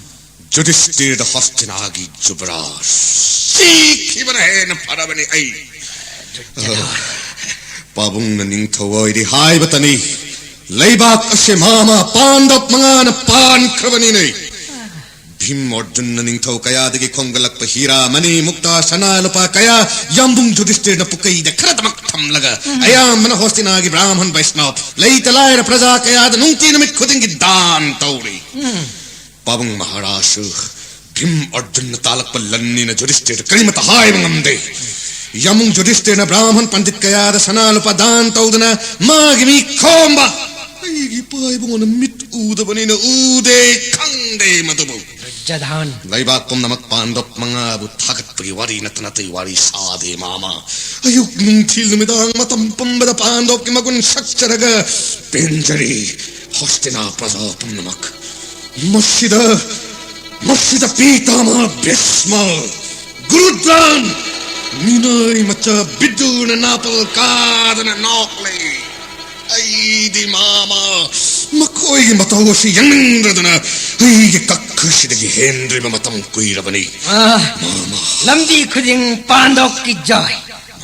ꯖꯨꯙꯤꯁꯇꯤꯔꯗ ꯍꯣꯁꯇꯤꯅꯥꯒꯤ ꯖꯨꯕꯔꯥꯖ ꯁꯤꯈꯤꯕꯅ ꯍꯦꯟꯅ ꯐꯔꯕꯅꯤ ꯑꯩ꯫ ꯖꯨꯙꯤꯁꯇꯤꯔ꯫ ꯄꯥꯕꯨꯡꯅ ꯅꯤꯡꯊꯧ ꯑꯣꯏꯔꯤ ꯍꯥꯏꯕꯇꯅꯤ꯫ ꯂꯩꯕꯥꯛ ꯑꯁꯦ ꯃꯥꯃ ꯄꯥꯟꯗꯞ ꯃꯉꯥꯅ ꯄꯥꯟꯈ꯭ꯔꯕꯅꯤꯅꯦ꯫ ꯚꯤꯝ ꯑꯔꯖꯨꯟꯅ ꯅꯤꯡꯊꯧ ꯀꯌꯥꯗꯒꯤ ꯈꯣꯝꯒꯠꯂꯛꯄ ꯍꯤꯔꯥ, ꯃꯅꯤ, ꯃꯨꯛꯇꯥ, ꯁꯅꯥ, ꯂꯨꯄꯥ ꯀꯌꯥ ꯌꯥꯝꯕꯨꯡ ꯖꯨꯙꯤꯁꯇꯤꯔꯅ ꯄꯨꯀꯩꯗ ꯈꯔꯗꯃꯛ ꯊꯝꯂꯒ, ꯎꯝ꯫ ꯑꯌꯥꯝꯕꯅ ꯍꯣꯁꯇꯤꯅꯥꯒꯤ ꯕ꯭ꯔꯥꯍꯃꯟ ꯕꯩꯁꯅꯕ, ꯂꯩꯇ ꯂꯥꯏꯔ ꯄ꯭ꯔꯖꯥ ꯀꯌꯥꯗ ꯅꯨꯡꯇꯤ ꯅꯨꯃꯤꯠ ꯈꯨꯗꯤꯡꯒꯤ ꯗꯥꯟ ꯇꯧꯔꯤ꯫ ꯎꯝ꯫ ꯄꯥꯕꯨꯡ ꯃꯍꯥꯔꯥꯖꯁꯨ ꯚꯤꯝ ꯑꯔꯖꯨꯟꯅ ꯇꯥꯜꯂꯛꯄ ꯂꯟꯅꯤꯅ ꯖꯨꯙꯤꯁꯇꯤꯔꯗ ꯀꯔꯤꯃꯠꯇ ꯍꯥꯏꯕ ꯉꯝꯗꯦ꯫ ꯌꯥꯝꯕꯨꯡ ꯖꯨꯙꯤꯁꯇꯤꯔꯅ ꯕ꯭ꯔꯥꯍꯃꯟ ꯄꯟꯗꯤꯠ ꯀꯌꯥꯗ ꯁꯅꯥ ꯂꯨꯄꯥ ꯗꯥꯟ ꯇꯧꯗꯨꯅ ꯃꯥꯒꯤ ꯃꯤ ꯈꯣꯝꯕ꯫ ꯑꯩꯒꯤ ꯏꯄꯥ ꯏꯕꯨꯡꯉꯣꯅ ꯃꯤꯠ ꯎꯗꯕꯅꯤꯅ ꯎꯗꯦ, ꯈꯪꯗꯦ ꯃꯗꯨꯕꯨ꯫ ꯗꯨꯔꯖꯥꯙꯟ꯫ ꯂꯩꯕꯥꯛ ꯄꯨꯝꯅꯃꯛ ꯄꯥꯟꯗꯣꯞ ꯃꯉꯥꯕꯨ ꯊꯥꯒꯠꯄꯒꯤ ꯋꯥꯔꯤ ꯅꯠꯇꯅ ꯑꯇꯩ ꯋꯥꯔꯤ ꯁꯥꯗꯦ, ꯃꯥꯃ꯫ ꯑꯌꯨꯛ, ꯅꯨꯡꯊꯤꯜ, ꯅꯨꯃꯤꯗꯥꯡ ꯃꯇꯝ ꯄꯨꯝꯕꯗ ꯄꯥꯟꯗꯣꯞꯀꯤ ꯃꯒꯨꯟ ꯁꯛꯆꯔꯒ ꯄꯦꯟꯖꯔꯤ ꯍꯣꯁꯇꯤꯅꯥ ꯄ꯭ꯔꯖꯥ ꯄꯨꯝꯅꯃꯛ꯫ ꯃꯁꯤꯗ, ꯃꯁꯤꯗ ꯄꯤꯇꯥꯃꯍ ꯚꯤꯁꯃ, ꯒꯨꯔꯨ ꯗ꯭ꯔꯣꯟ, ꯃꯤꯅꯥꯏ ꯃꯆꯥ ꯕꯤꯗꯨꯔꯅ ꯅꯥꯄꯜ ꯀꯥꯗꯅ ꯅꯣꯛꯂꯤ꯫ ꯑꯩꯗꯤ ꯃꯥꯃ, ꯃꯈꯣꯏꯒꯤ ꯃꯇꯧ ꯑꯁꯤ ꯌꯦꯡꯅꯤꯡꯗ꯭ꯔꯗꯅ ꯑꯩꯒꯤ ꯀꯛꯈꯁꯤꯗꯒꯤ ꯍꯦꯟꯗ꯭ꯔꯤꯕ ꯃꯇꯝ ꯀꯨꯏꯔꯕꯅꯤ꯫ ꯑꯥ, ꯃꯥꯃ꯫ ꯂꯝꯕꯤ ꯈꯨꯗꯤꯡ ꯄꯥꯟꯗꯣꯞꯀꯤ ꯖꯣꯏ꯫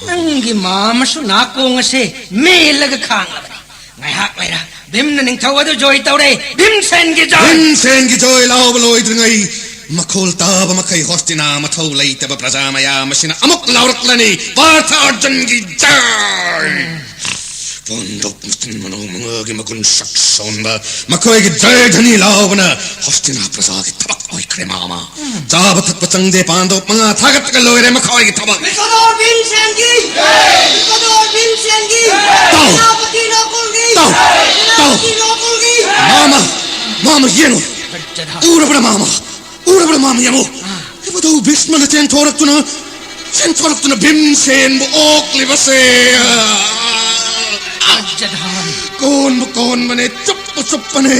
ꯅꯪꯒꯤ ꯃꯥꯃꯁꯨ ꯅꯥꯀꯣꯡ ꯑꯁꯦ ꯃꯦꯜꯂꯒ ꯈꯥꯡꯂꯕꯅꯤ꯫ ꯉꯥꯏꯍꯥꯛ ꯂꯩꯔ ꯚꯤꯝꯅ ꯅꯤꯡꯊꯧ ꯑꯗꯨ ꯖꯣꯏ ꯇꯧꯔꯦ꯫ ꯚꯤꯝꯁꯦꯟꯒꯤ ꯖꯣꯏ! ꯚꯤꯝꯁꯦꯟꯒꯤ ꯖꯣꯏ ꯂꯥꯎꯕ ꯂꯣꯏꯗ꯭ꯔꯤꯉꯩ, ꯃꯈꯣꯜ ꯇꯥꯕ ꯃꯈꯩ ꯍꯣꯁꯇꯤꯅꯥ ꯃꯊꯧ ꯂꯩꯇꯕ ꯄ꯭ꯔꯖꯥ ꯃꯌꯥꯝ ꯑꯁꯤꯅ ꯑꯃꯨꯛ ꯂꯥꯎꯔꯛꯂꯅꯤ, "ꯄꯥꯔꯊ ꯑꯔꯖꯨꯟꯒꯤ ꯖꯣꯏ!" ꯄꯥꯟꯗꯕ ꯃꯆꯤꯟ ꯃꯅꯥꯎ ꯃꯉꯥꯒꯤ ꯃꯒꯨꯟ ꯁꯛ ꯁꯣꯟꯕ, ꯃꯈꯣꯏꯒꯤ ꯖꯣꯏ ꯙ꯭ꯋꯅꯤ ꯂꯥꯎꯕꯅ ꯍꯣꯁꯇꯤꯅꯥ ꯄ꯭ꯔꯖꯥꯒꯤ ꯊꯕꯛ ꯑꯣꯏꯈ꯭ꯔꯦ, ꯃꯥꯃ꯫ ꯆꯥꯕ ꯊꯛꯄ ꯆꯪꯗꯦ, ꯄꯥꯟꯗꯕ ꯃꯉꯥ ꯊꯥꯒꯠꯂꯒ ꯂꯣꯏꯔꯦ ꯃꯈꯣꯏꯒꯤ ꯊꯕꯛ꯫ ꯃꯤꯀꯣꯗꯣꯔ ꯚꯤꯝꯁꯦꯟꯒꯤ! ꯃꯤꯀꯣꯗꯣꯔ ꯚꯤꯝꯁꯦꯟꯒꯤ! ꯇꯥꯎ! ꯁꯦꯅꯥꯄꯇꯤ ꯅꯣꯡꯀꯨꯜꯒꯤ! ꯇꯥꯎ! ꯇꯥꯎ! ꯁꯦꯅꯥꯄꯇꯤ ꯅꯣꯡꯀꯨꯜꯒꯤ! ꯃꯥꯃ! ꯃꯥꯃ, ꯌꯦꯡꯉꯨ! ꯎꯔꯕ꯭ꯔꯥ, ꯃꯥꯃ? ꯎꯔꯕ꯭ꯔꯥ, ꯃꯥꯃ, ꯌꯦꯡꯉꯨ! ꯏꯕꯨꯙꯧ ꯚꯤꯁꯃꯅ ꯆꯦꯟꯊꯣꯔꯛꯇꯨꯅ, ꯆꯦꯟꯊꯣꯔꯛꯇꯨꯅ ꯚꯤꯝꯁꯦꯟꯕꯨ ꯑꯣꯛꯂꯤꯕꯁꯦ! ꯀꯣꯟꯕꯨ ꯀꯣꯟꯕꯅꯦ, ꯆꯨꯞꯄꯨ ꯆꯨꯞꯄꯅꯦ꯫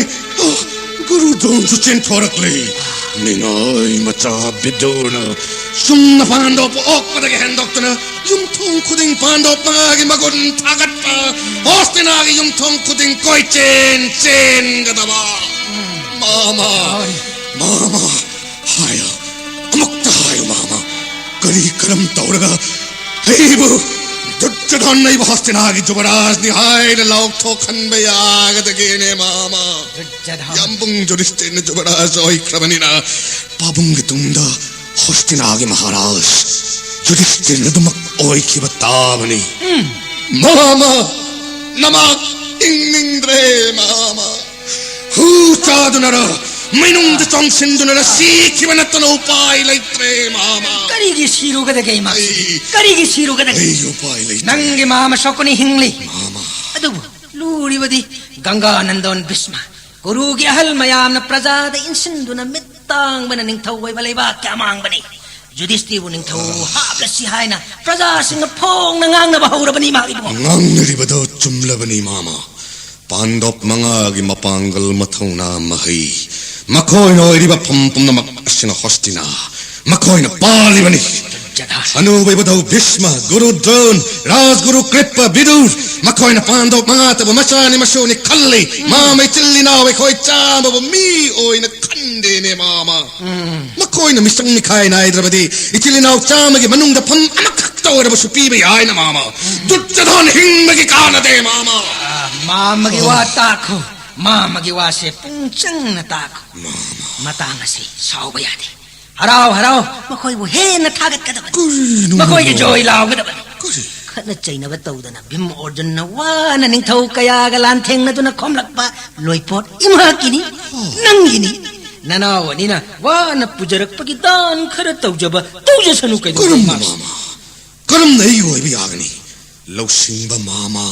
ꯒꯨꯔꯨ ꯗ꯭ꯔꯣꯟꯁꯨ ꯆꯦꯟꯊꯣꯔꯛꯂꯤ꯫ ꯃꯤꯅꯥꯏ ꯃꯆꯥ ꯕꯤꯗꯨꯔꯅ ꯆꯨꯝꯅ ꯄꯥꯟꯗꯣꯞꯄꯨ ꯑꯣꯛꯄꯗꯒꯤ ꯍꯦꯟꯗꯣꯛꯇꯨꯅ ꯌꯨꯝꯊꯣꯡ ꯈꯨꯗꯤꯡ ꯄꯥꯟꯗꯣꯞ ꯃꯉꯥꯒꯤ ꯃꯒꯨꯟ ꯊꯥꯒꯠꯄ, ꯍꯣꯁꯇꯤꯅꯥꯒꯤ ꯌꯨꯝꯊꯣꯡ ꯈꯨꯗꯤꯡ ꯀꯣꯏꯆꯦꯟ ꯆꯦꯟꯒꯗꯕ꯫ ꯃꯥꯃ, ꯃꯥꯃ, ꯍꯥꯏꯌꯨ, ꯑꯃꯨꯛꯇ ꯍꯥꯏꯌꯨ, ꯃꯥꯃ꯫ ꯀꯔꯤ ꯀꯔꯝ ꯇꯧꯔꯒ ꯑꯩꯕꯨ, ꯗꯨꯔꯖꯣꯙꯟ ꯑꯩꯕꯨ ꯍꯣꯁꯇꯤꯅꯥꯒꯤ ꯖꯨꯕꯔꯥꯖꯅꯤ ꯍꯥꯏꯅ ꯂꯥꯎꯊꯣꯛꯍꯟꯕ ꯌꯥꯒꯗꯒꯦꯅꯦ, ꯃꯥꯃ? ꯗꯨꯔꯖꯣꯙꯟ! ꯌꯥꯝꯕꯨꯡ ꯖꯨꯙꯤꯁꯇꯤꯔꯅ ꯖꯨꯕꯔꯥꯖ ꯑꯣꯏꯈ꯭ꯔꯕꯅꯤꯅ, ꯄꯥꯕꯨꯡꯒꯤ ꯇꯨꯡꯗ ꯍꯣꯁꯇꯤꯅꯥꯒꯤ ꯃꯍꯥꯔꯥꯖ ꯖꯨꯙꯤꯁꯇꯤꯔꯅ ꯑꯗꯨꯃꯛ ꯑꯣꯏꯈꯤꯕ ꯇꯥꯕꯅꯤ꯫ ꯃꯥꯃ, ꯅꯃꯥꯛ ꯍꯤꯡꯅꯤꯡꯗ꯭ꯔꯦ, ꯃꯥꯃ꯫ ꯍꯨ ꯆꯥꯗꯨꯅꯔ, ꯃꯩꯅꯨꯡꯗ ꯆꯣꯡꯁꯤꯟꯗꯨꯅꯔ ꯁꯤꯈꯤꯕ ꯅꯠꯇꯅ ꯎꯄꯥꯏ ꯂꯩꯇ꯭ꯔꯦ, ꯃꯥꯃ꯫ ꯀꯔꯤꯒꯤ ꯁꯤꯔꯨꯒꯗꯒꯦ ꯏꯃꯥ? ꯑꯩ ꯀꯔꯤꯒꯤ ꯁꯤꯔꯨꯒꯗꯒꯦ? ꯑꯩ ꯎꯄꯥꯏ ꯂꯩꯇ꯭ꯔꯦ꯫ ꯅꯪꯒꯤ ꯃꯥꯃ ꯁꯣꯛꯀꯅꯤ ꯍꯤꯡꯂꯤ꯫ ꯃꯥꯃ꯫ ꯑꯗꯨꯕꯨ ꯂꯨꯔꯤꯕꯗꯤ ꯒꯪꯒꯥ ꯅꯟꯗꯣꯟ ꯚꯤꯁꯃ, ꯒꯨꯔꯨꯒꯤ ꯑꯍꯜ ꯃꯌꯥꯝꯅ ꯄ꯭ꯔꯖꯥꯗ ꯏꯟꯁꯤꯟꯗꯨꯅ ꯃꯤꯠ ꯇꯥꯡꯕꯅ ꯅꯤꯡꯊꯧ ꯑꯣꯏꯕ ꯂꯩꯕꯥꯛꯀꯤ ꯑꯃꯥꯡꯕꯅꯤ꯫ ꯖꯨꯙꯤꯁꯇꯤꯕꯨ ꯅꯤꯡꯊꯧ ꯍꯥꯞꯂꯁꯤ ꯍꯥꯏꯅ ꯄ꯭ꯔꯖꯥꯁꯤꯡꯅ ꯐꯣꯡꯅ ꯉꯥꯡꯅꯕ ꯍꯧꯔꯕꯅꯤ, ꯏꯃꯥ ꯏꯕꯨꯡꯉꯣ꯫ ꯉꯥꯡꯅꯔꯤꯕꯗꯣ ꯆꯨꯝꯂꯕꯅꯤ, ꯃꯥꯃ꯫ ꯄꯥꯟꯗꯣꯞ ꯃꯉꯥꯒꯤ ꯃꯄꯥꯡꯒꯜ, ꯃꯊꯧꯅꯥ, ꯃꯍꯩ, ꯃꯈꯣꯏꯅ ꯑꯣꯏꯔꯤꯕ ꯐꯝ ꯄꯨꯝꯅꯃꯛ ꯑꯁꯤꯅ ꯍꯣꯁꯇꯤꯅꯥ ꯃꯈꯣꯏꯅ ꯄꯥꯜꯂꯤꯕꯅꯤ꯫ ꯖꯒꯥ꯫ ꯑꯅꯧꯕ ꯏꯕꯨꯙꯧ ꯚꯤꯁꯃ, ꯒꯨꯔꯨ ꯗ꯭ꯔꯣꯟ, ꯔꯥꯖꯒꯨꯔꯨ ꯀ꯭ꯔꯤꯄ, ꯕꯤꯗꯨꯔ, ꯃꯈꯣꯏꯅ ꯄꯥꯟꯗꯣꯞ ꯃꯉꯥꯇꯕꯨ ꯃꯆꯥꯅꯤ ꯃꯁꯨꯅꯤ ꯈꯜꯂꯤ꯫ ꯃꯥꯃ, ꯏꯆꯤꯜ ꯏꯅꯥꯎ ꯑꯩꯈꯣꯏ ꯆꯥꯝꯃꯕꯨ ꯃꯤ ꯑꯣꯏꯅ ꯈꯟꯗꯦꯅꯦ, ꯃꯥꯃ꯫ ꯃꯈꯣꯏ ꯑꯩꯈꯣꯏꯅ ꯃꯤꯆꯪ ꯃꯤꯈꯥꯏ ꯅꯥꯏꯗ꯭ꯔꯕꯗꯤ ꯏꯆꯤꯜ ꯏꯅꯥꯎ ꯆꯥꯝꯃꯒꯤ ꯃꯅꯨꯡꯗ ꯐꯝ ꯑꯃꯈꯛꯇ ꯑꯣꯏꯔꯕꯁꯨ ꯄꯤꯕ ꯌꯥꯏꯅ, ꯃꯥꯃ꯫ ꯗꯨꯔꯖꯣꯙꯟ ꯍꯤꯡꯕꯒꯤ ꯀꯥꯟꯅꯗꯦ, ꯃꯥꯃ꯫ ꯑꯥ, ꯃꯥꯃꯒꯤ ꯋꯥ ꯇꯥꯈꯣ꯫ ꯃꯥꯃꯒꯤ ꯋꯥꯁꯦ ꯄꯨꯡ ꯆꯪꯅ ꯇꯥꯈꯣ꯫ ꯃꯥꯃ꯫ ꯃꯇꯥꯡ ꯑꯁꯤ ꯁꯥꯎꯕ ꯌꯥꯗꯦ꯫ ꯍꯔꯥꯎ ꯍꯔꯥꯎ ꯃꯈꯣꯏꯕꯨ ꯍꯦꯟꯅ ꯊꯥꯒꯠꯀꯗꯕꯅꯤ꯫ ꯀꯔꯤꯅꯣ, ꯃꯈꯣꯏꯒꯤ ꯃꯥꯃ? ꯖꯣꯏ ꯂꯥꯎꯒꯗꯕꯅꯤ꯫ ꯀꯔꯤ? ꯈꯠꯅ ꯆꯩꯅꯕ ꯇꯧꯗꯅ ꯚꯤꯝ ꯑꯣꯔꯖꯨꯟꯅ ꯋꯥꯅ ꯅꯤꯡꯊꯧ ꯀꯌꯥꯒ ꯂꯥꯟꯊꯦꯡꯅꯗꯨꯅ ꯈꯣꯝꯂꯛꯄ ꯂꯣꯏꯄꯣꯠ ꯏꯃꯥꯀꯤꯅꯤ, ꯅꯪꯒꯤꯅꯤ꯫ ꯅꯅꯥꯎ ꯑꯅꯤꯅ ꯋꯥꯅ ꯄꯨꯖꯔꯛꯄꯒꯤ ꯗꯥꯟ ꯈꯔ ꯇꯧꯖꯕ ꯇꯧꯖꯁꯅꯨ ꯀꯩꯗꯧꯕ ꯀꯔꯝꯅ, ꯏꯃꯥꯁꯤ? ꯃꯥꯃ? ꯀꯔꯝꯅ ꯑꯩꯒꯤ ꯑꯣꯏꯕ ꯌꯥꯒꯅꯤ? ꯂꯧꯁꯤꯡꯕ ꯃꯥꯃ,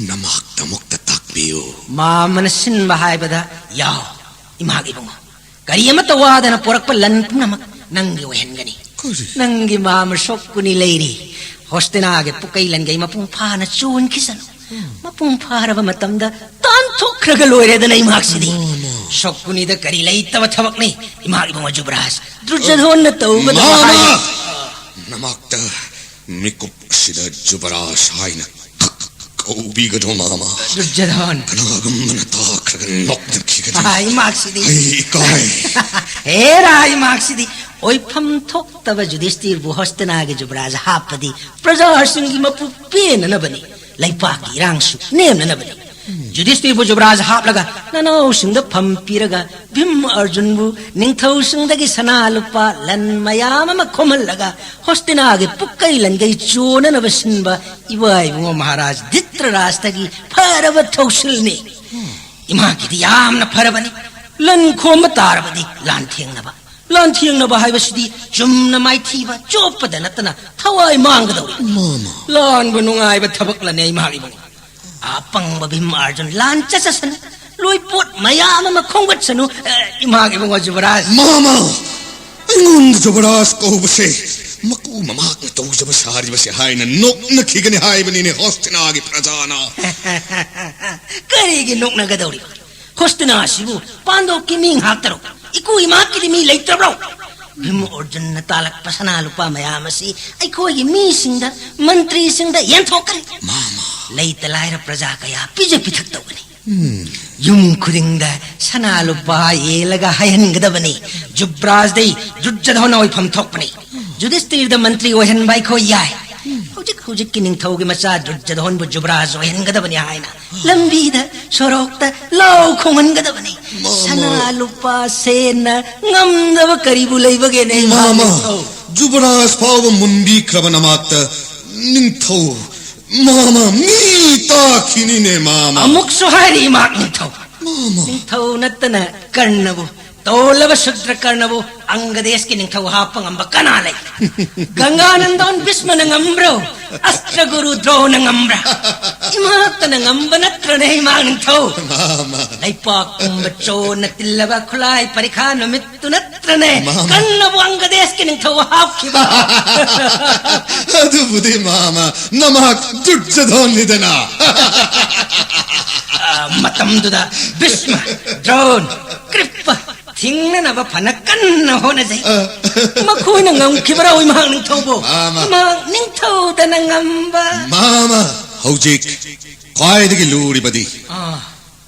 ꯅꯃꯥꯛꯇꯃꯛꯇ ꯇꯥꯛꯄꯤꯌꯨ꯫ ꯃꯥꯃꯅ ꯁꯤꯟꯕ ꯍꯥꯏꯕꯗ ꯌꯥꯎ, ꯏꯃꯥꯒꯤ ꯏꯕꯨꯡꯉꯣ꯫ ꯀꯔꯤ ꯑꯃꯠꯇ ꯋꯥꯗꯅ ꯄꯣꯔꯛꯄ ꯂꯟ ꯄꯨꯝꯅꯃꯛ ꯅꯪꯒꯤ ꯑꯣꯏꯍꯟꯒꯅꯤ꯫ ꯀꯔꯤ? ꯅꯪꯒꯤ ꯃꯥꯃ ꯁꯣꯛꯀꯨꯅꯤ ꯂꯩꯔꯤ꯫ ꯍꯣꯁꯇꯤꯅꯥꯒꯤ ꯄꯨꯀꯩ ꯂꯟꯒꯩ ꯃꯄꯨꯡ ꯐꯥꯅ ꯆꯣꯟꯈꯤꯁꯅꯨ꯫ ꯃꯄꯨꯡ ꯐꯥꯔꯕ ꯃꯇꯝꯗ ꯇꯥꯟꯊꯣꯛꯈ꯭ꯔꯒ ꯂꯣꯏꯔꯦꯗꯅ ꯏꯃꯥꯛꯁꯤꯗꯤ꯫ ꯃꯥꯃ꯫ ꯁꯣꯛꯀꯨꯅꯤꯗ ꯀꯔꯤ ꯂꯩꯇꯕ ꯊꯕꯛꯅꯤ, ꯏꯃꯥ ꯏꯕꯨꯡꯉꯣ ꯖꯨꯕꯔꯥꯖ꯫ ꯗꯨꯔꯖꯣꯙꯟꯅ ꯇꯧꯒꯗꯕ ꯃꯥꯃ! ꯍꯥꯏ- ꯅꯃꯥꯛꯇ ꯃꯤꯀꯨꯞ ꯑꯁꯤꯗ ꯖꯨꯕꯔꯥꯖ ꯍꯥꯏꯅ ꯀꯧꯕꯤꯒꯗꯣ, ꯃꯥꯃ꯫ ꯗꯨꯔꯖꯣꯙꯟ꯫ ꯀꯅꯥꯒꯨꯝꯕꯅ ꯇꯥꯈ꯭ꯔꯒ ꯅꯣꯛꯅꯈꯤꯒꯅꯤ꯫ ꯑꯥ, ꯏꯃꯥꯛꯁꯤꯗꯤ꯫ ꯑꯩ ꯏꯀꯥꯏ꯫ ꯍꯦꯔꯥ, ꯏꯃꯥꯛꯁꯤꯗꯤ꯫ ꯑꯣꯏꯐꯝ ꯊꯣꯛꯇꯕ ꯖꯨꯗꯤꯁꯇꯤꯔꯕꯨ ꯍꯣꯁꯇꯤꯅꯥꯒꯤ ꯖꯨꯕꯔꯥꯖ ꯍꯥꯞꯄꯗꯤ ꯄ꯭ꯔꯖꯥꯁꯤꯡꯒꯤ ꯃꯄꯨ ꯄꯦꯟꯅꯅꯕꯅꯤ, ꯂꯩꯄꯥꯛꯀꯤ ꯏꯔꯥꯡꯁꯨ ꯅꯦꯝꯅꯅꯕꯅꯤ꯫ ꯖꯨꯗꯤꯁꯇꯤꯔꯕꯨ ꯖꯨꯕꯔꯥꯖ ꯍꯥꯞꯂꯒ ꯅꯅꯥꯎꯁꯤꯡꯗ ꯐꯝ ꯄꯤꯔꯒ ꯚꯤꯝ ꯑꯔꯖꯨꯟꯕꯨ ꯅꯤꯡꯊꯧꯁꯤꯡꯗꯒꯤ ꯁꯅꯥ ꯂꯨꯄꯥ ꯂꯟ ꯃꯌꯥꯝ ꯑꯃ ꯈꯣꯝꯍꯜꯂꯒ ꯍꯣꯁꯇꯤꯅꯥꯒꯤ ꯄꯨꯛꯀꯩ ꯂꯟꯒꯩ ꯆꯣꯟꯅꯅꯕ ꯁꯤꯟꯕ ꯏꯕꯥ ꯏꯕꯨꯡꯉꯣ ꯃꯍꯥꯔꯥꯖ ꯙꯤꯇ꯭ꯔꯔꯥꯁꯇꯒꯤ ꯐꯔꯕ ꯊꯧꯁꯤꯜꯅꯤ꯫ ꯏꯃꯥꯒꯤꯗꯤ ꯌꯥꯝꯅ ꯐꯔꯕꯅꯤ꯫ ꯂꯟ ꯈꯣꯝꯕ ꯇꯥꯔꯕꯗꯤ ꯂꯥꯟꯊꯦꯡꯅꯕ꯫ ꯂꯥꯟꯊꯦꯡꯅꯕ ꯍꯥꯏꯕꯁꯤꯗꯤ ꯆꯨꯝꯅ ꯃꯥꯏꯊꯤꯕ ꯆꯣꯞꯄꯗ ꯅꯠꯇꯅ ꯊꯋꯥꯏ ꯃꯥꯡꯒꯗꯧꯔꯤ꯫ ꯃꯥꯃ꯫ ꯂꯥꯟꯕꯨ ꯅꯨꯡꯉꯥꯏꯕ ꯊꯕꯛꯂꯅꯦ, ꯏꯃꯥ ꯏꯕꯨꯡꯉꯣ? ꯑꯄꯪꯕ ꯚꯤꯝ ꯑꯥꯔꯖꯨꯟ ꯂꯥꯟ ꯆꯠꯆꯁꯅꯨ, ꯂꯣꯏꯄꯣꯠ ꯃꯌꯥꯝ ꯑꯃ ꯈꯣꯝꯒꯠꯁꯅꯨ, ꯑꯦ, ꯏꯃꯥ ꯏꯕꯨꯡꯉꯣ ꯖꯨꯕꯔꯥꯖ꯫ ꯃꯥꯃ! ꯑꯩꯉꯣꯟꯗ ꯖꯨꯕꯔꯥꯖ ꯀꯧꯕꯁꯦ ꯃꯀꯨ ꯃꯃꯥꯛꯅ ꯇꯧꯖꯕ ꯁꯥꯔꯤꯕꯁꯦ ꯍꯥꯏꯅ ꯅꯣꯛꯅꯈꯤꯒꯅꯤ ꯍꯥꯏꯕꯅꯤꯅꯦ ꯍꯣꯁꯇꯤꯅꯥꯒꯤ ꯄ꯭ꯔꯖꯥꯅ꯫ ꯀꯔꯤꯒꯤ ꯅꯣꯛꯅꯒꯗꯧꯔꯤꯕ? ꯍꯣꯁꯇꯤꯅꯥ ꯑꯁꯤꯕꯨ ꯄꯥꯟꯗꯣꯞꯀꯤ ꯃꯤ ꯉꯥꯛꯇꯔꯣ? ꯏꯀꯨ ꯏꯃꯥꯀꯤꯗꯤ ꯃꯤ ꯂꯩꯇ꯭ꯔꯕ꯭ꯔꯣ? ꯚꯤꯝ ꯑꯔꯖꯨꯟꯅ ꯇꯥꯜꯂꯛꯄ ꯁꯅꯥ ꯂꯨꯄꯥ ꯃꯌꯥꯝ ꯑꯁꯤ ꯑꯩꯈꯣꯏꯒꯤ ꯃꯤꯁꯤꯡꯗ, ꯃꯟꯇ꯭ꯔꯤꯁꯤꯡꯗ ꯌꯦꯟꯊꯣꯛꯀꯅꯤ꯫ ꯃꯥꯃ꯫ ꯂꯩꯇ ꯂꯥꯏꯔ ꯄ꯭ꯔꯖꯥ ꯀꯌꯥ ꯄꯤꯖ ꯄꯤꯊꯛ ꯇꯧꯒꯅꯤ꯫ ꯎꯝ꯫ ꯌꯨꯝ ꯈꯨꯗꯤꯡꯗ ꯁꯅꯥ ꯂꯨꯄꯥ ꯌꯦꯜꯂꯒ ꯍꯥꯏꯍꯟꯒꯗꯕꯅꯤ꯫ ꯖꯨꯕ꯭ꯔꯥꯖꯗꯤ ꯗꯨꯔꯖꯣꯙꯟ ꯑꯣꯏꯐꯝ ꯊꯣꯛꯄꯅꯤ꯫ ꯌꯨꯙꯤꯁꯇꯤꯔꯗ ꯃꯟꯇ꯭ꯔꯤ ꯑꯣꯏꯍꯟꯕ ꯑꯩꯈꯣꯏ ꯌꯥꯏ꯫ ꯍꯧꯖꯤꯛ ꯍꯧꯖꯤꯛꯀꯤ ꯅꯤꯡꯊꯧꯒꯤ ꯃꯆꯥ ꯗꯨꯔꯖꯣꯙꯟꯕꯨ ꯖꯨꯕ꯭ꯔꯥꯖ ꯑꯣꯏꯍꯟꯒꯗꯕꯅꯤ ꯍꯥꯏꯅ ꯂꯝꯕꯤꯗ ꯁꯣꯔꯣꯛꯇ ꯂꯥꯎ ꯈꯣꯡꯍꯟꯒꯗꯕꯅꯤ꯫ ꯃꯥꯃ꯫ ꯁꯅꯥ ꯂꯨꯄꯥ ꯁꯦꯟꯅ ꯉꯝꯗꯕ ꯀꯔꯤꯕꯨ ꯂꯩꯕꯒꯦꯅꯦ, ꯏꯃꯥ ꯃꯥꯃ, ꯅꯤꯡꯊꯧ? ꯖꯨꯕ꯭ꯔꯥꯖ ꯐꯥꯎꯕ ꯃꯨꯟꯕꯤꯈ꯭ꯔꯕ ꯅꯃꯥꯛꯇ ꯅꯤꯡꯊꯧ, ꯃꯥꯃ, ꯃꯤ ꯇꯥꯈꯤꯅꯤꯅꯦ, ꯃꯥꯃ꯫ ꯑꯃꯨꯛꯁꯨ ꯍꯥꯏꯔꯤ, ꯏꯃꯥꯛ ꯅꯤꯡꯊꯧ꯫ ꯃꯥꯃ꯫ ꯅꯤꯡꯊꯧ ꯅꯠꯇꯅ ꯀꯔꯅꯕꯨ, ꯇꯣꯜꯂꯕ ꯁꯨꯗ꯭ꯔ ꯀꯔꯅꯕꯨ ꯑꯪꯒꯗꯦꯁꯀꯤ ꯅꯤꯡꯊꯧ ꯍꯥꯞꯄ ꯉꯝꯕ ꯀꯅꯥ ꯂꯩ? ꯒꯪꯒꯥꯅꯟꯗꯣꯟ ꯚꯤꯁꯃꯅ ꯉꯝꯕ꯭ꯔꯣ? ꯑꯁꯇ꯭ꯔꯒꯨꯔꯨ ꯗ꯭ꯔꯣꯅ ꯉꯝꯕ꯭ꯔꯥ? ꯏꯃꯥꯛꯇꯅ ꯉꯝꯕ ꯅꯠꯇ꯭ꯔꯅꯦ, ꯏꯃꯥꯛ ꯅꯤꯡꯊꯧ? ꯃꯥꯃ꯫ ꯂꯩꯄꯥꯛ ꯄꯨꯝꯕ ꯆꯣꯟꯅ ꯇꯤꯜꯂꯕ ꯈꯨꯠꯂꯥꯏ ꯄꯔꯤꯈꯥ ꯅꯨꯃꯤꯠꯇꯨ ꯅꯠꯇ꯭ꯔꯅꯦ ꯃꯥꯃ꯫ ꯀꯔꯅꯕꯨ ꯑꯪꯒꯗꯦꯁꯀꯤ ꯅꯤꯡꯊꯧ ꯍꯥꯞꯈꯤꯕ? ꯑꯗꯨꯕꯨꯗꯤ, ꯃꯥꯃ, ꯅꯃꯥꯛ ꯗꯨꯔꯖꯣꯙꯟꯅꯤꯗꯅ꯫ ꯑ, ꯃꯇꯝꯗꯨꯗ ꯚꯤꯁꯃ, ꯗ꯭ꯔꯣꯟ, ꯀ꯭ꯔꯤꯞꯄ ꯊꯤꯡꯅꯅꯕ ꯐꯅ ꯀꯟꯅ ꯍꯣꯠꯅꯖꯩ꯫ ꯑ꯫ ꯃꯈꯣꯏꯅ ꯉꯝꯈꯤꯕ꯭ꯔꯣ, ꯏꯃꯥꯛ ꯅꯤꯡꯊꯧꯕꯨ? ꯃꯥꯃ꯫ ꯏꯃꯥꯛ ꯅꯤꯡꯊꯧꯗꯅ ꯉꯝꯕ꯫ ꯃꯥꯃ, ꯍꯧꯖꯤꯛ ꯈ꯭ꯋꯥꯏꯗꯒꯤ ꯂꯨꯔꯤꯕꯗꯤ ꯑꯥ꯫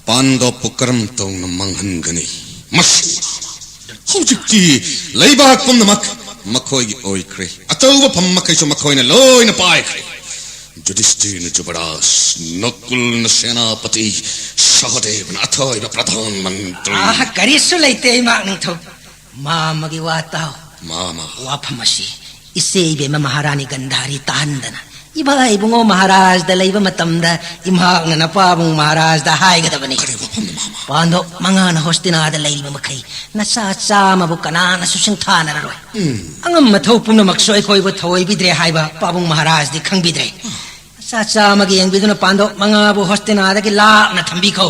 ꯄꯥꯟꯗꯣꯞꯄꯨ ꯀꯔꯝ ꯇꯧꯅ ꯃꯥꯡꯍꯟꯒꯅꯤ? ꯃꯁꯤ ꯍꯧꯖꯤꯛꯇꯤ ꯂꯩꯕꯥꯛ ꯄꯨꯝꯅꯃꯛ ꯃꯈꯣꯏꯒꯤ ꯑꯣꯏꯈ꯭ꯔꯦ꯫ ꯑꯆꯧꯕ ꯐꯝ ꯃꯈꯩꯁꯨ ꯃꯈꯣꯏꯅ ꯂꯣꯏꯅ ꯄꯥꯏꯈ꯭ꯔꯦ꯫ ꯌꯨꯙꯤꯁꯇꯤꯔꯅ ꯖꯨꯕꯔꯥꯖ, ꯅꯀꯨꯜꯅ ꯁꯦꯅꯥꯄꯇꯤ, ꯁꯍꯗꯦꯕꯅ ꯑꯊꯣꯏꯕ ꯄ꯭ꯔꯙꯥꯟ ꯃꯟꯇ꯭ꯔꯤ꯫ ꯑꯥ, ꯀꯔꯤꯁꯨ ꯂꯩꯇꯦ, ꯏꯃꯥꯛ ꯅꯤꯡꯊꯧ꯫ ꯃꯥꯃꯒꯤ ꯋꯥ ꯇꯥꯎ꯫ ꯃꯥꯃ꯫ ꯋꯥꯐꯝ ꯑꯁꯤ ꯏꯆꯦ ꯏꯕꯦꯝꯃ ꯃꯍꯥꯔꯥꯅꯤ ꯒꯟꯙꯥꯔꯤ ꯇꯥꯍꯟꯗꯅ, ꯏꯕꯥ ꯏꯕꯨꯡꯉꯣ ꯃꯍꯥꯔꯥꯖꯗ ꯂꯩꯕ ꯃꯇꯝꯗ ꯏꯃꯥꯛꯅ ꯅꯄꯥꯕꯨꯡ ꯃꯍꯥꯔꯥꯖꯗ ꯍꯥꯏꯒꯗꯕꯅꯤ꯫ ꯀꯔꯤ ꯋꯥꯐꯝꯅꯣ, ꯃꯥꯃ? ꯄꯥꯟꯗꯣꯞ ꯃꯉꯥꯅ ꯍꯣꯁꯇꯤꯅꯥꯗ ꯂꯩꯔꯤꯕ ꯃꯈꯩ ꯅꯆꯥ ꯆꯥꯝꯃꯕꯨ ꯀꯅꯥꯅꯁꯨ ꯁꯤꯡꯊꯥꯅꯔꯔꯣꯏ꯫ ꯎꯝ꯫ ꯑꯉꯝ ꯑꯊꯧ ꯄꯨꯝꯅꯃꯛꯁꯨ ꯑꯩꯈꯣꯏꯕꯨ ꯊꯑꯣꯏꯕꯤꯗ꯭ꯔꯦ ꯍꯥꯏꯕ ꯄꯥꯕꯨꯡ ꯃꯍꯥꯔꯥꯖꯗꯤ ꯈꯪꯕꯤꯗ꯭ꯔꯦ꯫ ꯆꯥ ꯆꯥꯝꯃꯒꯤ ꯌꯦꯡꯕꯤꯗꯨꯅ ꯄꯥꯟꯗꯣꯞ ꯃꯉꯥꯕꯨ ꯍꯣꯁꯇꯤꯅꯥꯗꯒꯤ ꯂꯥꯞꯅ ꯊꯝꯕꯤꯈꯣ꯫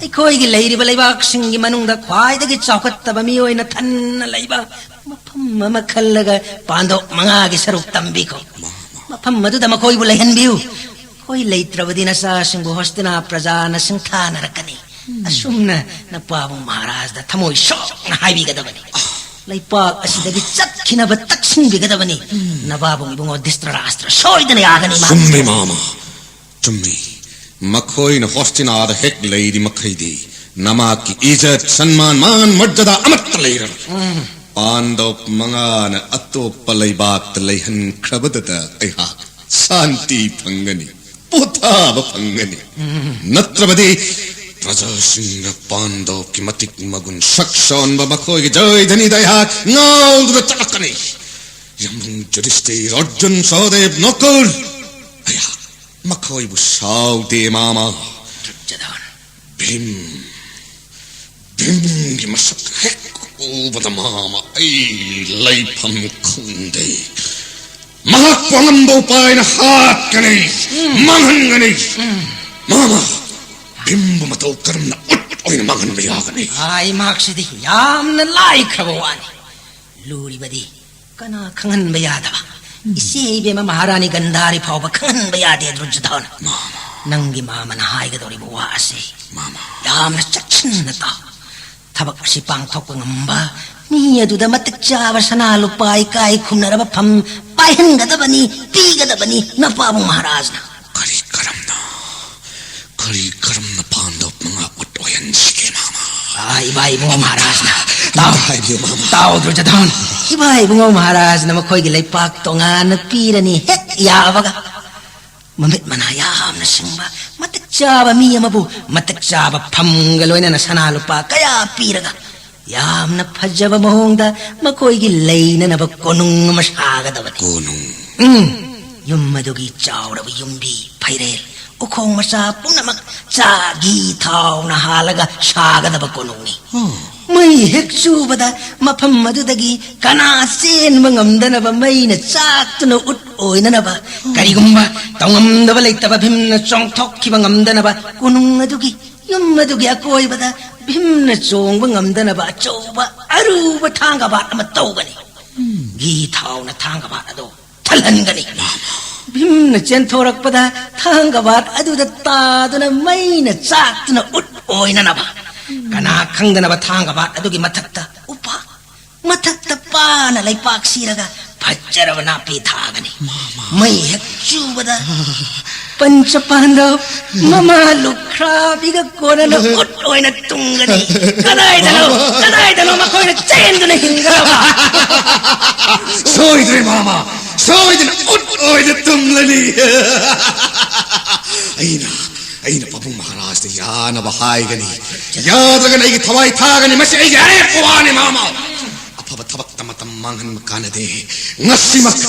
ꯑꯩꯈꯣꯏꯒꯤ ꯂꯩꯔꯤꯕ ꯂꯩꯕꯥꯛꯁꯤꯡꯒꯤ ꯃꯅꯨꯡꯗ ꯈ꯭ꯋꯥꯏꯗꯒꯤ ꯆꯥꯎꯈꯠꯇꯕ ꯃꯤꯑꯣꯏꯅ ꯊꯟꯅ ꯂꯩꯕ ꯃꯐꯝ ꯑꯃ ꯈꯜꯂꯒ ꯄꯥꯟꯗꯣꯞ ꯃꯉꯥꯒꯤ ꯁꯔꯨꯛ ꯇꯝꯕꯤꯈꯣ꯫ ꯃꯐꯝ ꯑꯗꯨꯗ ꯃꯈꯣꯏꯕꯨ ꯂꯩꯍꯟꯕꯤꯌꯨ꯫ ꯑꯩꯈꯣꯏ ꯂꯩꯇ꯭ꯔꯕꯗꯤ ꯅꯆꯥꯁꯤꯡꯕꯨ ꯍꯣꯁꯇꯤꯅꯥ ꯄ꯭ꯔꯖꯥꯅ ꯁꯤꯡꯊꯥꯅꯔꯛꯀꯅꯤ꯫ ꯑꯁꯨꯝꯅ ꯅꯄꯥꯕꯨꯡ ꯃꯍꯥꯔꯥꯖꯗ ꯊꯃꯣꯏ ꯁꯣꯛꯅ ꯍꯥꯏꯕꯤꯒꯗꯕꯅꯤ꯫ ꯂꯩꯄꯥꯛ ꯑꯁꯤꯗꯒꯤ ꯆꯠꯈꯤꯅꯕ ꯇꯛꯁꯤꯟꯕꯤꯒꯗꯕꯅꯤ꯫ ꯅꯕꯥꯕꯨꯡ ꯏꯕꯨꯡꯉꯣ ꯙ꯭ꯔꯤꯇꯔꯥꯁꯇ꯭ꯔ ꯁꯣꯏꯗꯅ ꯌꯥꯒꯅꯤ, ꯃꯥ꯫ ꯆꯨꯝꯃꯤ, ꯃꯥꯃ꯫ ꯆꯨꯝꯃꯤ꯫ ꯃꯈꯣꯏꯅ ꯍꯣꯁꯇꯤꯅꯥꯗ ꯍꯦꯛ ꯂꯩꯔꯤ ꯃꯈꯩꯗꯤ ꯅꯃꯥꯛꯀꯤ ꯏꯖꯠ, ꯁꯟꯃꯥꯟ, ꯃꯥꯟ, ꯃꯔꯖꯗꯥ ꯑꯃꯠꯇ ꯂꯩꯔꯔꯣꯏ꯫ ꯎꯝ꯫ ꯄꯥꯟꯗꯧ ꯃꯉꯥꯅ ꯑꯇꯣꯞꯄ ꯂꯩꯕꯥꯛꯇ ꯂꯩꯍꯟꯈ꯭ꯔꯕꯗꯨꯗ ꯑꯩꯍꯥꯛ ꯁꯥꯟꯇꯤ ꯐꯪꯒꯅꯤ, ꯄꯣꯊꯥꯕ ꯐꯪꯒꯅꯤ꯫ ꯎꯝ꯫ ꯅꯠꯇ꯭ꯔꯕꯗꯤ ꯄ꯭ꯔꯖꯥꯁꯤꯡꯅ ꯄꯥꯟꯗꯧꯒꯤ ꯃꯇꯤꯛ ꯃꯒꯨꯟ ꯁꯛ ꯁꯣꯟꯕ ꯃꯈꯣꯏꯒꯤ ꯖꯣꯏꯙꯅꯤꯗ ꯑꯩꯍꯥꯛ ꯉꯥꯎꯗꯨꯅ ꯆꯠꯂꯛꯀꯅꯤ꯫ ꯌꯥꯝꯕꯨꯡ ꯌꯨꯙꯤꯁꯇꯤꯔ, ꯑꯔꯖꯨꯟ, ꯁꯍꯗꯦꯕ, ꯅꯀꯨꯜ, ꯑꯩꯍꯥꯛ ꯃꯈꯣꯏꯕꯨ ꯁꯥꯎꯗꯦ, ꯃꯥꯃ꯫ ꯗꯨꯔꯖꯣꯙꯟ꯫ ꯚꯤꯝ, ꯚꯤꯝꯒꯤ ꯃꯁꯛ ꯍꯦꯛ ꯎꯕꯗ, ꯃꯥꯃ, ꯑꯩ ꯂꯩꯐꯝ ꯈꯪꯗꯦ꯫ ꯃꯍꯥꯛꯄꯨ ꯑꯉꯝꯕ ꯎꯄꯥꯏꯅ ꯍꯥꯠꯀꯅꯤ, ꯎꯝ꯫ ꯃꯥꯡꯍꯟꯒꯅꯤ꯫ ꯎꯝ꯫ ꯃꯥꯃ, ꯚꯤꯝꯕꯨ ꯃꯇꯧ ꯀꯔꯝꯅ ꯎꯠ ꯑꯣꯏꯅ ꯃꯥꯡꯍꯟꯕ ꯌꯥꯒꯅꯤ? ꯑꯥ, ꯏꯃꯥꯛꯁꯤꯗꯤ ꯌꯥꯝꯅ ꯂꯥꯏꯈ꯭ꯔꯕ ꯋꯥꯅꯤ꯫ ꯂꯨꯔꯤꯕꯗꯤ ꯀꯅꯥ ꯈꯪꯍꯟꯕ ꯌꯥꯗꯕ? ꯎꯝ꯫ ꯏꯆꯦ ꯏꯕꯦꯝꯃ ꯃꯍꯥꯔꯥꯅꯤ ꯒꯟꯙꯥꯔꯤ ꯐꯥꯎꯕ ꯈꯪꯍꯟꯕ ꯌꯥꯗꯦ, ꯗꯨꯔꯖꯣꯙꯟ꯫ ꯃꯥꯃ꯫ ꯅꯪꯒꯤ ꯃꯥꯃꯅ ꯍꯥꯏꯒꯗꯧꯔꯤꯕ ꯋꯥ ꯑꯁꯤ ꯃꯥꯃ꯫ ꯌꯥꯝꯅ ꯆꯦꯛꯁꯤꯟꯅ ꯇꯥꯎ꯫ ꯊꯕꯛ ꯑꯁꯤ ꯄꯥꯡꯊꯣꯛꯄ ꯉꯝꯕ ꯃꯤ ꯑꯗꯨꯗ ꯃꯇꯤꯛ ꯆꯥꯕ ꯁꯅꯥ ꯂꯨꯄꯥ, ꯏꯀꯥꯏ ꯈꯨꯝꯅꯔꯕ ꯐꯝ ꯄꯥꯏꯍꯟꯒꯗꯕꯅꯤ, ꯄꯤꯒꯗꯕꯅꯤ ꯅꯄꯥꯕꯨꯡ ꯃꯍꯥꯔꯥꯖꯅ꯫ ꯀꯔꯤ ꯀꯔꯝꯅ, ꯀꯔꯤ ꯀꯔꯝꯅ ꯄꯥꯟꯗꯧ ꯃꯉꯥ ꯎꯠ ꯑꯣꯏꯍꯟꯁꯤꯒꯦ, ꯃꯥꯃ? ꯑꯥ, ꯏꯕꯥ ꯏꯕꯨꯡꯉꯣ ꯃꯍꯥꯔꯥꯖꯅ꯫ ꯇꯥꯎ꯫ ꯑꯝꯇ ꯍꯥꯏꯕꯤꯌꯨ, ꯃꯥꯃ꯫ ꯇꯥꯎ, ꯗꯨꯔꯖꯣꯙꯟ꯫ ꯏꯕꯥ ꯏꯕꯨꯡꯉꯣ ꯃꯍꯥꯔꯥꯖꯅ ꯃꯈꯣꯏꯒꯤ ꯂꯩꯄꯥꯛ ꯇꯣꯉꯥꯟꯅ ꯄꯤꯔꯅꯤ ꯍꯦꯛ ꯌꯥꯕꯒ꯫ ꯃꯃꯤꯠ ꯃꯅꯥ ꯌꯥꯝꯅ ꯁꯤꯡꯕ, ꯃꯇꯤꯛ ꯆꯥꯕ ꯃꯤ ꯑꯃꯕꯨ ꯃꯇꯤꯛ ꯆꯥꯕ ꯐꯝꯒ ꯂꯣꯏꯅꯅ ꯁꯅꯥ ꯂꯨꯄꯥ ꯀꯌꯥ ꯄꯤꯔꯒ ꯌꯥꯝꯅ ꯐꯖꯕ ꯃꯑꯣꯡꯗ ꯃꯈꯣꯏꯒꯤ ꯂꯩꯅꯅꯕ ꯀꯣꯅꯨꯡ ꯑꯃ ꯁꯥꯒꯗꯕꯅꯤ꯫ ꯀꯣꯅꯨꯡ? ꯎꯝ, ꯌꯨꯝ ꯑꯗꯨꯒꯤ ꯆꯥꯎꯔꯕ ꯌꯨꯝꯕꯤ, ꯐꯩꯔꯦꯜ, ꯎꯈꯣꯡ ꯃꯆꯥ ꯄꯨꯝꯅꯃꯛ ꯆꯥ ꯘꯤ ꯊꯥꯎꯅ ꯍꯥꯜꯂꯒ ꯁꯥꯒꯗꯕ ꯀꯣꯅꯨꯡꯅꯤ꯫ ꯑꯣ꯫ ꯃꯩ ꯍꯦꯛ ꯆꯨꯕꯗ ꯃꯐꯝ ꯑꯗꯨꯗꯒꯤ ꯀꯅꯥ ꯆꯦꯟꯕ ꯉꯝꯗꯅꯕ ꯃꯩꯅ ꯆꯥꯛꯇꯨꯅ ꯎꯠ ꯑꯣꯏꯅꯅꯕ, ꯀꯔꯤꯒꯨꯝꯕ ꯇꯧꯉꯝꯗꯕ ꯂꯩꯇꯕ ꯚꯤꯝꯅ ꯆꯣꯡꯊꯣꯛꯈꯤꯕ ꯉꯝꯗꯅꯕ ꯀꯣꯅꯨꯡ ꯑꯗꯨꯒꯤ, ꯌꯨꯝ ꯑꯗꯨꯒꯤ ꯑꯀꯣꯏꯕꯗ ꯚꯤꯝꯅ ꯆꯣꯡꯕ ꯉꯝꯗꯅꯕ ꯑꯆꯧꯕ ꯑꯔꯨꯕ ꯊꯥꯡꯒꯕꯥꯠ ꯑꯃ ꯇꯧꯒꯅꯤ꯫ ꯘꯤ ꯊꯥꯎꯅ ꯊꯥꯡꯒꯕꯥꯠ ꯑꯗꯨ ꯊꯜꯍꯟꯒꯅꯤ꯫ ꯚꯤꯝꯅ ꯆꯦꯟꯊꯣꯔꯛꯄꯗ ꯊꯥꯡꯒꯕꯥꯠ ꯑꯗꯨꯗ ꯇꯥꯗꯨꯅ ꯃꯩꯅ ꯆꯥꯛꯇꯨꯅ ꯎꯠ ꯑꯣꯏꯅꯅꯕ, ꯀꯅꯥ ꯈꯪꯗꯅꯕ ꯊꯥꯡꯒꯕꯥꯠ ꯑꯗꯨꯒꯤ ꯃꯊꯛꯇ ꯎꯄꯥꯛ, ꯃꯊꯛꯇ ꯄꯥꯅ ꯂꯩꯄꯥꯛ ꯁꯤꯔꯒ ꯐꯖꯔꯕ ꯅꯥꯄꯤ ꯊꯥꯒꯅꯤ꯫ ꯃꯥꯃ꯫ ꯃꯩ ꯍꯦꯛ ꯆꯨꯕꯗ ꯄꯟꯆ ꯄꯥꯟꯗꯕ ꯃꯃꯥ ꯂꯨꯈ꯭ꯔꯥꯕꯤꯒ ꯀꯣꯟꯅꯅ ꯎꯠ ꯑꯣꯏꯅ ꯇꯨꯝꯒꯅꯤ꯫ ꯀꯗꯥꯏꯗꯅꯣ, ꯀꯗꯥꯏꯗꯅꯣ ꯃꯈꯣꯏꯅ ꯆꯦꯟꯗꯨꯅ ꯍꯤꯡꯒꯗꯕ? ꯁꯣꯏꯗ꯭ꯔꯦ ꯃꯥꯃ, ꯁꯣꯏꯗꯅ ꯎꯠ ꯑꯣꯏꯅ ꯇꯨꯝꯂꯅꯤ꯫ ꯑꯩꯅ, ꯑꯩꯅ ꯄꯥꯕꯨꯡ ꯃꯍꯥꯔꯥꯖꯇ ꯌꯥꯅꯕ ꯍꯥꯏꯒꯅꯤ꯫ ꯌꯥꯗ꯭ꯔꯒꯅ ꯑꯩꯒꯤ ꯊꯋꯥꯏ ꯊꯥꯒꯅꯤ꯫ ꯃꯁꯤ ꯑꯩꯒꯤ ꯑꯔꯦꯞꯄ ꯋꯥꯅꯤ ꯃꯥꯃ꯫ ꯑꯐꯕ ꯊꯕꯛꯇ ꯃꯇꯝ ꯃꯥꯡꯍꯟꯕ ꯀꯥꯟꯅꯗꯦ꯫ ꯉꯁꯤꯃꯛ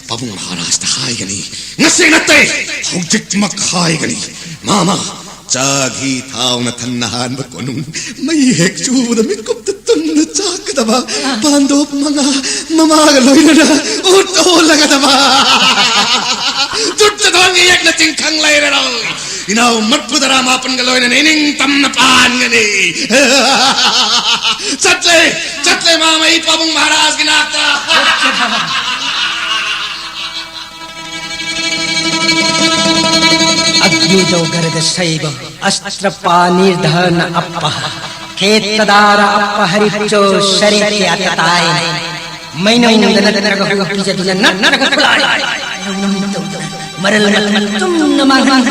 ꯄꯥꯕꯨꯡ ꯃꯍꯥꯔꯥꯖꯇ ꯍꯥꯏꯒꯅꯤ꯫ ꯉꯁꯤ ꯅꯠꯇꯦ, ꯍꯧꯖꯤꯛꯃꯛ ꯍꯥꯏꯒꯅꯤ꯫ ꯃꯥꯃ, ꯆꯥ ꯘꯤ ꯊꯥꯎꯅ ꯊꯟꯅ ꯍꯥꯟꯕ ꯀꯣꯅꯨꯡ, ꯃꯩ ꯍꯦꯛ ꯆꯨꯕꯗ ꯃꯤꯠꯀꯨꯞꯇ ꯇꯨꯝꯅ ꯆꯥꯛꯀꯗꯕ ꯄꯥꯟꯗꯣꯞ ꯃꯉꯥ, ꯃꯃꯥꯒ ꯂꯣꯏꯅꯅ ꯎꯠ ꯑꯣꯜꯂꯒꯗꯕ꯫ ꯆꯨꯠꯇ ꯊꯣꯡꯒꯤ ꯌꯦꯛꯅ ꯆꯤꯡꯈꯪ ꯂꯩꯔꯔꯣꯏ꯫ ꯏꯅꯥꯎ ꯃꯔꯐꯨ ꯇꯔꯥ ꯃꯥꯄꯟꯒ ꯂꯣꯏꯅꯅ ꯏꯅꯤꯡ ꯇꯝꯅ ꯄꯥꯟꯒꯅꯤ꯫ ꯆꯠꯂꯦ, ꯆꯠꯂꯦ ꯃꯥꯃ, ꯑꯩ ꯄꯥꯕꯨꯡ ꯃꯍꯥꯔꯥꯖꯒꯤ ꯅꯥꯛꯇ꯫ अग्निजो गर्दशैव अस्त्रपाणिर्धन अपः। खेत्तदार अपहरिचो शरे त्यातताय। ꯃꯩꯅꯨꯡꯗ ꯅꯠꯇ꯭ꯔꯒ ꯍꯨ ꯄꯤꯖꯗꯨꯅ ꯅꯠꯇ꯭ꯔꯒ ꯈꯨꯠꯂꯥꯏ ꯃꯔꯜ ꯃꯊꯨꯝ ꯇꯨꯝꯅ ꯃꯥꯡꯍꯟ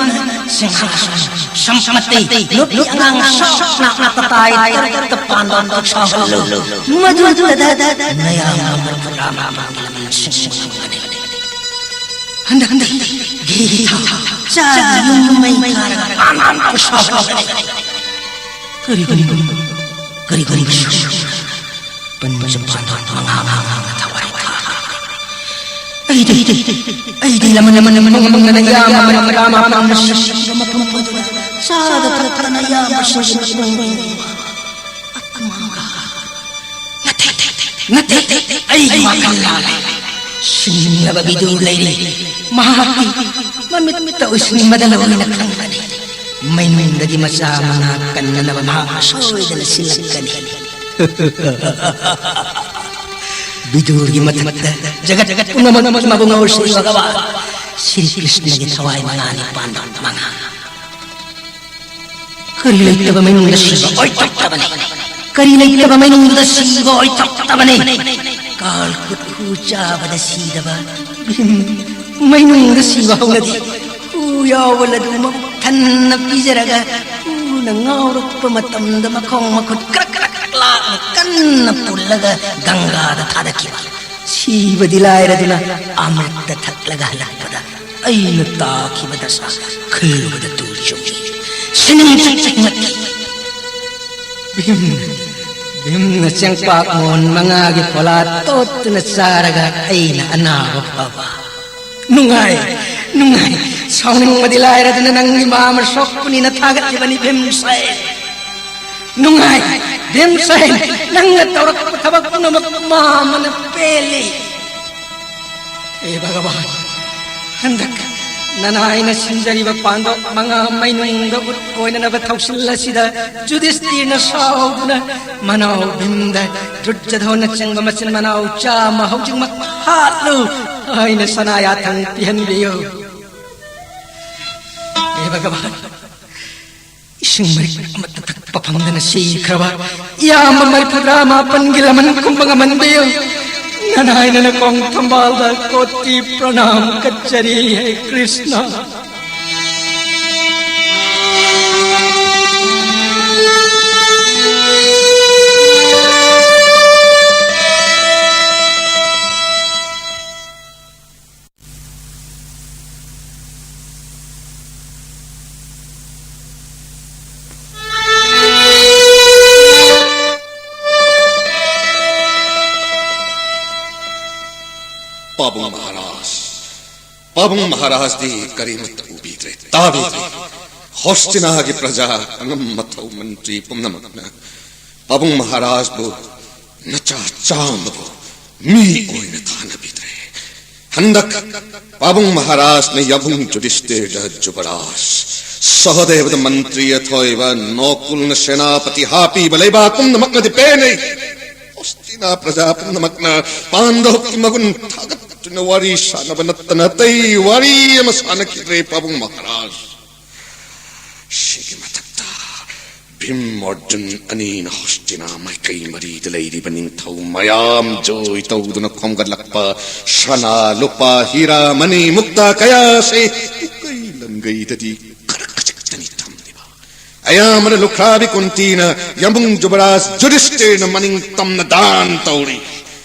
ꯁꯤꯡꯍꯥꯁꯟ ꯁꯝꯄꯇꯤ ꯅꯨꯄꯤ ꯑꯉꯥꯡ ꯁꯣꯛꯅ ꯑꯇꯇꯥꯏ ꯇꯔꯨꯛꯇ ꯄꯥꯟꯕ ꯑꯃꯈꯛ ꯁꯥꯎꯍꯜꯂꯨ꯫ ꯃꯗꯨꯗ ꯅꯌꯥꯝꯕ ꯃꯔꯐꯨ ꯇꯔꯥ ꯃꯥꯄꯟꯒꯤ ꯂꯃꯟꯁꯤꯡ ꯉꯝꯒꯅꯤ꯫ ꯍꯟꯗꯛ ꯍꯟꯗꯛ ꯘꯤ ꯊꯥꯎ ꯆꯥꯒꯤ ꯌꯨꯝ ꯃꯩ ꯀꯥꯔꯒ ꯄꯥꯟ ꯄꯥꯟ ꯁꯥꯎꯍꯜꯂꯒꯅꯤ꯫ ꯀꯔꯤꯒꯨꯝꯕ ꯀꯔꯤꯒꯨꯝꯕ ꯄꯟꯕ ꯆꯨꯝꯕ ꯃꯉꯥ ꯃꯉꯥ ꯊꯋꯥꯏ ꯊꯥꯈꯤ꯫ ꯑꯩꯗꯤ, ꯑꯩꯗꯤ ꯂꯃꯟ ꯂꯃꯟ ꯃꯪ ꯃꯪꯗꯅ ꯌꯥꯝꯅ ꯃꯔꯝ ꯃꯔꯥ ꯃꯥꯄꯟꯅ ꯁꯤꯕ ꯃꯐꯝ ꯑꯗꯨꯗ ꯆꯥꯗ ꯊꯛꯇꯅ ꯌꯥꯝꯕꯁꯤꯡꯒꯤ ꯃꯇꯨꯡ ꯏꯟꯕ ꯑꯇꯃꯪꯒ꯫ ꯅꯠꯇꯦ, ꯅꯠꯇꯦ, ꯑꯩꯒꯤ ꯋꯥꯈꯜ ꯂꯥꯜꯂꯦ꯫ ꯁꯤꯡꯂꯕ ꯕꯤꯗꯨ ꯂꯩꯔꯤ꯫ ꯃꯍꯥꯛꯇꯤ ꯃꯃꯤꯠꯇ ꯎꯁꯤꯟꯕꯗ ꯂꯣꯏꯅ ꯈꯪꯒꯅꯤ꯫ ꯃꯩꯅꯨꯡꯗꯒꯤ ꯃꯆꯥ ꯃꯉꯥ ꯀꯟꯅꯅꯕ ꯃꯍꯥꯛ ꯁꯣꯏꯗꯅ ꯁꯤꯜꯂꯛꯀꯅꯤ꯫ ꯕꯤꯗꯨꯔꯒꯤ ꯃꯊꯛꯇ ꯖꯒꯠ ꯄꯨꯝꯅꯃꯛ ꯃꯕꯨ ꯉꯧꯔꯁꯤ ꯚꯒꯋꯥꯟ ꯁ꯭ꯔꯤ ꯀ꯭ꯔꯤꯁꯅꯒꯤ ꯊꯋꯥꯏ ꯃꯉꯥꯅꯤ ꯄꯥꯟꯗꯝ ꯃꯉꯥ꯫ ꯀꯔꯤ ꯂꯩꯇꯕ ꯃꯩꯅꯨꯡꯗ ꯁꯤꯕ ꯑꯣꯏꯊꯣꯛꯇꯕꯅꯤ꯫ ꯀꯔꯤ ꯂꯩꯇꯕ ꯃꯩꯅꯨꯡꯗ ꯁꯤꯕ ꯑꯣꯏꯊꯣꯛꯇꯕꯅꯤ꯫ ꯀꯥꯜ ꯀꯨꯠꯈꯨ ꯆꯥꯕꯗ ꯁꯤꯗꯕ ꯚꯤꯝ ꯃꯩꯅꯨꯡꯗ ꯁꯤꯕ ꯍꯧꯅꯗꯦ꯫ ꯌꯥꯎꯕ ꯂꯗꯨ ꯃꯕꯨꯛ ꯊꯟꯅ ꯄꯤꯖꯔꯒ ꯄꯨꯅ ꯉꯥꯎꯔꯛꯄ ꯃꯇꯝꯗ ꯃꯈꯣꯡ ꯃꯈꯨꯠ ꯀ꯭ꯔꯛ ꯀ꯭ꯔꯛ ꯂꯥꯛꯅ ꯀꯟꯅ ꯄꯨꯜꯂꯒ ꯒꯪꯒꯥꯗ ꯊꯥꯗꯈꯤꯕ꯫ ꯁꯤꯕꯗꯤ ꯂꯥꯏꯔꯗꯨꯅ ꯑꯃ꯭ꯔꯤꯠꯇ ꯊꯛꯂꯒ ꯍꯜꯂꯛꯄꯗ ꯑꯩꯅ ꯇꯥꯈꯤꯕ ꯗꯁꯥ ꯈꯜꯂꯨꯕꯗ ꯇꯨ ꯆꯨꯡꯏ꯫ ꯁꯤꯅꯤꯡ ꯆꯨꯡꯁꯤꯡꯂꯛꯈꯤ꯫ ꯚꯤꯝ, ꯚꯤꯝꯅ ꯆꯦꯡꯄꯥꯛ ꯃꯣꯟ ꯃꯉꯥꯒꯤ ꯐꯣꯂꯥ ꯇꯣꯠꯇꯨꯅ ꯆꯥꯔꯒ ꯑꯩꯅ ꯑꯅꯥꯕ ꯐꯕ꯫ ꯅꯨꯡꯉꯥꯏ, ꯅꯨꯡꯉꯥꯏ꯫ ꯁꯥꯎꯅꯤꯡꯕꯗꯤ ꯂꯥꯏꯔꯗꯅ ꯅꯪꯒꯤ ꯃꯥ ꯑꯃ ꯁꯣꯛꯄꯅꯤꯅ ꯊꯥꯒꯠꯂꯤꯕꯅꯤ ꯚꯤꯝꯁꯦꯟ꯫ ꯅꯨꯡꯉꯥꯏ, ꯚꯤꯝꯁꯦꯟ꯫ ꯅꯪꯅ ꯇꯧꯔꯛꯄ ꯊꯕꯛ ꯄꯨꯝꯅꯃꯛ ꯃꯥ ꯑꯃꯅ ꯄꯦꯜꯂꯤ꯫ ꯍꯦ ꯚꯒꯕꯥꯟ, ꯍꯟꯗꯛ ꯅꯅꯥꯏꯅ ꯁꯤꯟꯖꯔꯤꯕ ꯄꯥꯟꯗꯣꯞ ꯃꯉꯥ ꯃꯩꯅꯨꯡꯗ ꯎꯠ ꯑꯣꯏꯅꯅꯕ ꯊꯧꯁꯤꯜ ꯑꯁꯤꯗ ꯖꯨꯗꯤꯁꯇꯤꯔꯅ ꯁꯥꯎꯗꯨꯅ ꯃꯅꯥꯎ ꯚꯤꯝꯗ ꯗꯨꯔꯖꯙꯣꯟꯅꯆꯤꯡꯕ ꯃꯆꯤꯟ ꯃꯅꯥꯎ ꯆꯥꯝꯃ ꯍꯧꯖꯤꯛꯃꯛ ꯍꯥꯠꯂꯨ ꯍꯥꯏꯅ ꯁꯅꯥ ꯌꯥꯊꯪ ꯄꯤꯍꯟꯕꯤꯌꯨ꯫ ꯍꯦ ꯚꯒꯕꯥꯟ, ꯏꯁꯤꯡ ꯃꯔꯤꯛ ꯑꯃꯠꯇ ꯊꯛꯄ ꯐꯪꯗꯅ ꯁꯤꯈ꯭ꯔꯕ ꯏꯌꯥꯝꯕ ꯃꯔꯤꯐꯨꯇꯔꯥ ꯃꯥꯄꯟꯒꯤ ꯂꯃꯟ ꯀꯨꯝꯕ ꯉꯝꯍꯟꯕꯤꯌꯨ꯫ ꯅꯅꯥꯏꯅ ꯅꯀꯣꯡ ꯊꯝꯕꯥꯜꯗ ꯀꯣꯇꯤ ꯄ꯭ꯔꯅꯥꯝ ꯀꯠꯆꯔꯤ, ꯍꯦ ꯀ꯭ꯔꯤꯁꯅ꯫ ꯄꯥꯕꯨꯡ ꯃꯍꯥꯔꯥꯖ, ꯄꯥꯕꯨꯡ ꯃꯍꯥꯔꯥꯖꯗꯤ ꯀꯔꯤꯃꯠꯇ ꯎꯕꯤꯗ꯭ꯔꯦ, ꯇꯥꯕꯤꯗ꯭ꯔꯦ꯫ ꯍꯣꯁꯇꯤꯅꯥꯒꯤ ꯄ꯭ꯔꯖꯥ, ꯑꯉꯝ ꯑꯊꯧ ꯃꯟꯇ꯭ꯔꯤ ꯄꯨꯝꯅꯃꯛꯅ ꯄꯥꯕꯨꯡ ꯃꯍꯥꯔꯥꯖꯕꯨ ꯅꯆꯥ ꯆꯥꯝꯃꯕꯨ ꯃꯤ ꯑꯣꯏꯅ ꯊꯥꯅꯕꯤꯗ꯭ꯔꯦ꯫ ꯍꯟꯗꯛ ꯄꯥꯕꯨꯡ ꯃꯍꯥꯔꯥꯖꯅ ꯌꯥꯝꯕꯨꯡ ꯌꯨꯙꯤꯁꯇꯤꯔꯗ ꯖꯨꯕꯔꯥꯖ, ꯁꯍꯗꯦꯕꯗ ꯃꯟꯇ꯭ꯔꯤ ꯑꯊꯣꯏꯕ, ꯅꯣꯀꯨꯜꯅ ꯁꯦꯅꯥꯄꯇꯤ ꯍꯥꯞꯄꯤꯕ ꯂꯩꯕꯥꯛ ꯄꯨꯝꯅꯃꯛꯅꯗꯤ ꯄꯦꯟꯅꯩ꯫ ꯍꯣꯁꯇꯤꯅꯥ ꯄ꯭ꯔꯖꯥ ꯄꯨꯝꯅꯃꯛꯅ ꯄꯥꯟꯗꯣꯞꯀꯤ ꯃꯒꯨꯟ ꯊꯥꯒꯠꯇꯨꯅ ꯋꯥꯔꯤ ꯁꯥꯟꯅꯕ ꯅꯠꯇꯅ ꯑꯇꯩ ꯋꯥꯔꯤ ꯑꯃ ꯁꯥꯟꯅꯈꯤꯗ꯭ꯔꯦ ꯄꯥꯕꯨꯡ ꯃꯍꯥꯔꯥꯖ꯫ ꯁꯤꯒꯤ ꯃꯊꯛꯇ ꯚꯤꯝ ꯑꯔꯖꯨꯟ ꯑꯅꯤꯅ ꯍꯣꯁꯇꯤꯅꯥ ꯃꯥꯏꯀꯩ ꯃꯔꯤꯗ ꯂꯩꯔꯤꯕ ꯅꯤꯡꯊꯧ ꯃꯌꯥꯝ ꯖꯣꯏ ꯇꯧꯗꯨꯅ ꯈꯣꯝꯒꯠꯂꯛꯄ ꯁꯅꯥ, ꯂꯨꯄꯥ, ꯍꯤꯔꯥ, ꯃꯅꯤ, ꯃꯨꯛꯇꯥ ꯀꯌꯥꯁꯤ ꯏꯀꯩ ꯒꯩꯗꯗꯤ ꯈꯔ ꯈꯖꯤꯛꯇꯅꯤ ꯊꯝꯂꯤꯕ꯫ ꯑꯌꯥꯝꯕꯅ ꯂꯨꯈ꯭ꯔꯥꯕꯤ ꯀꯨꯟꯇꯤꯅ ꯌꯥꯝꯕꯨꯡ ꯖꯨꯕꯔꯥꯖ ꯖꯨꯗꯤꯁꯇꯤꯔꯅ ꯃꯅꯤꯡ ꯇꯝꯅ ꯗꯥꯟ ꯇꯧꯔꯤ꯫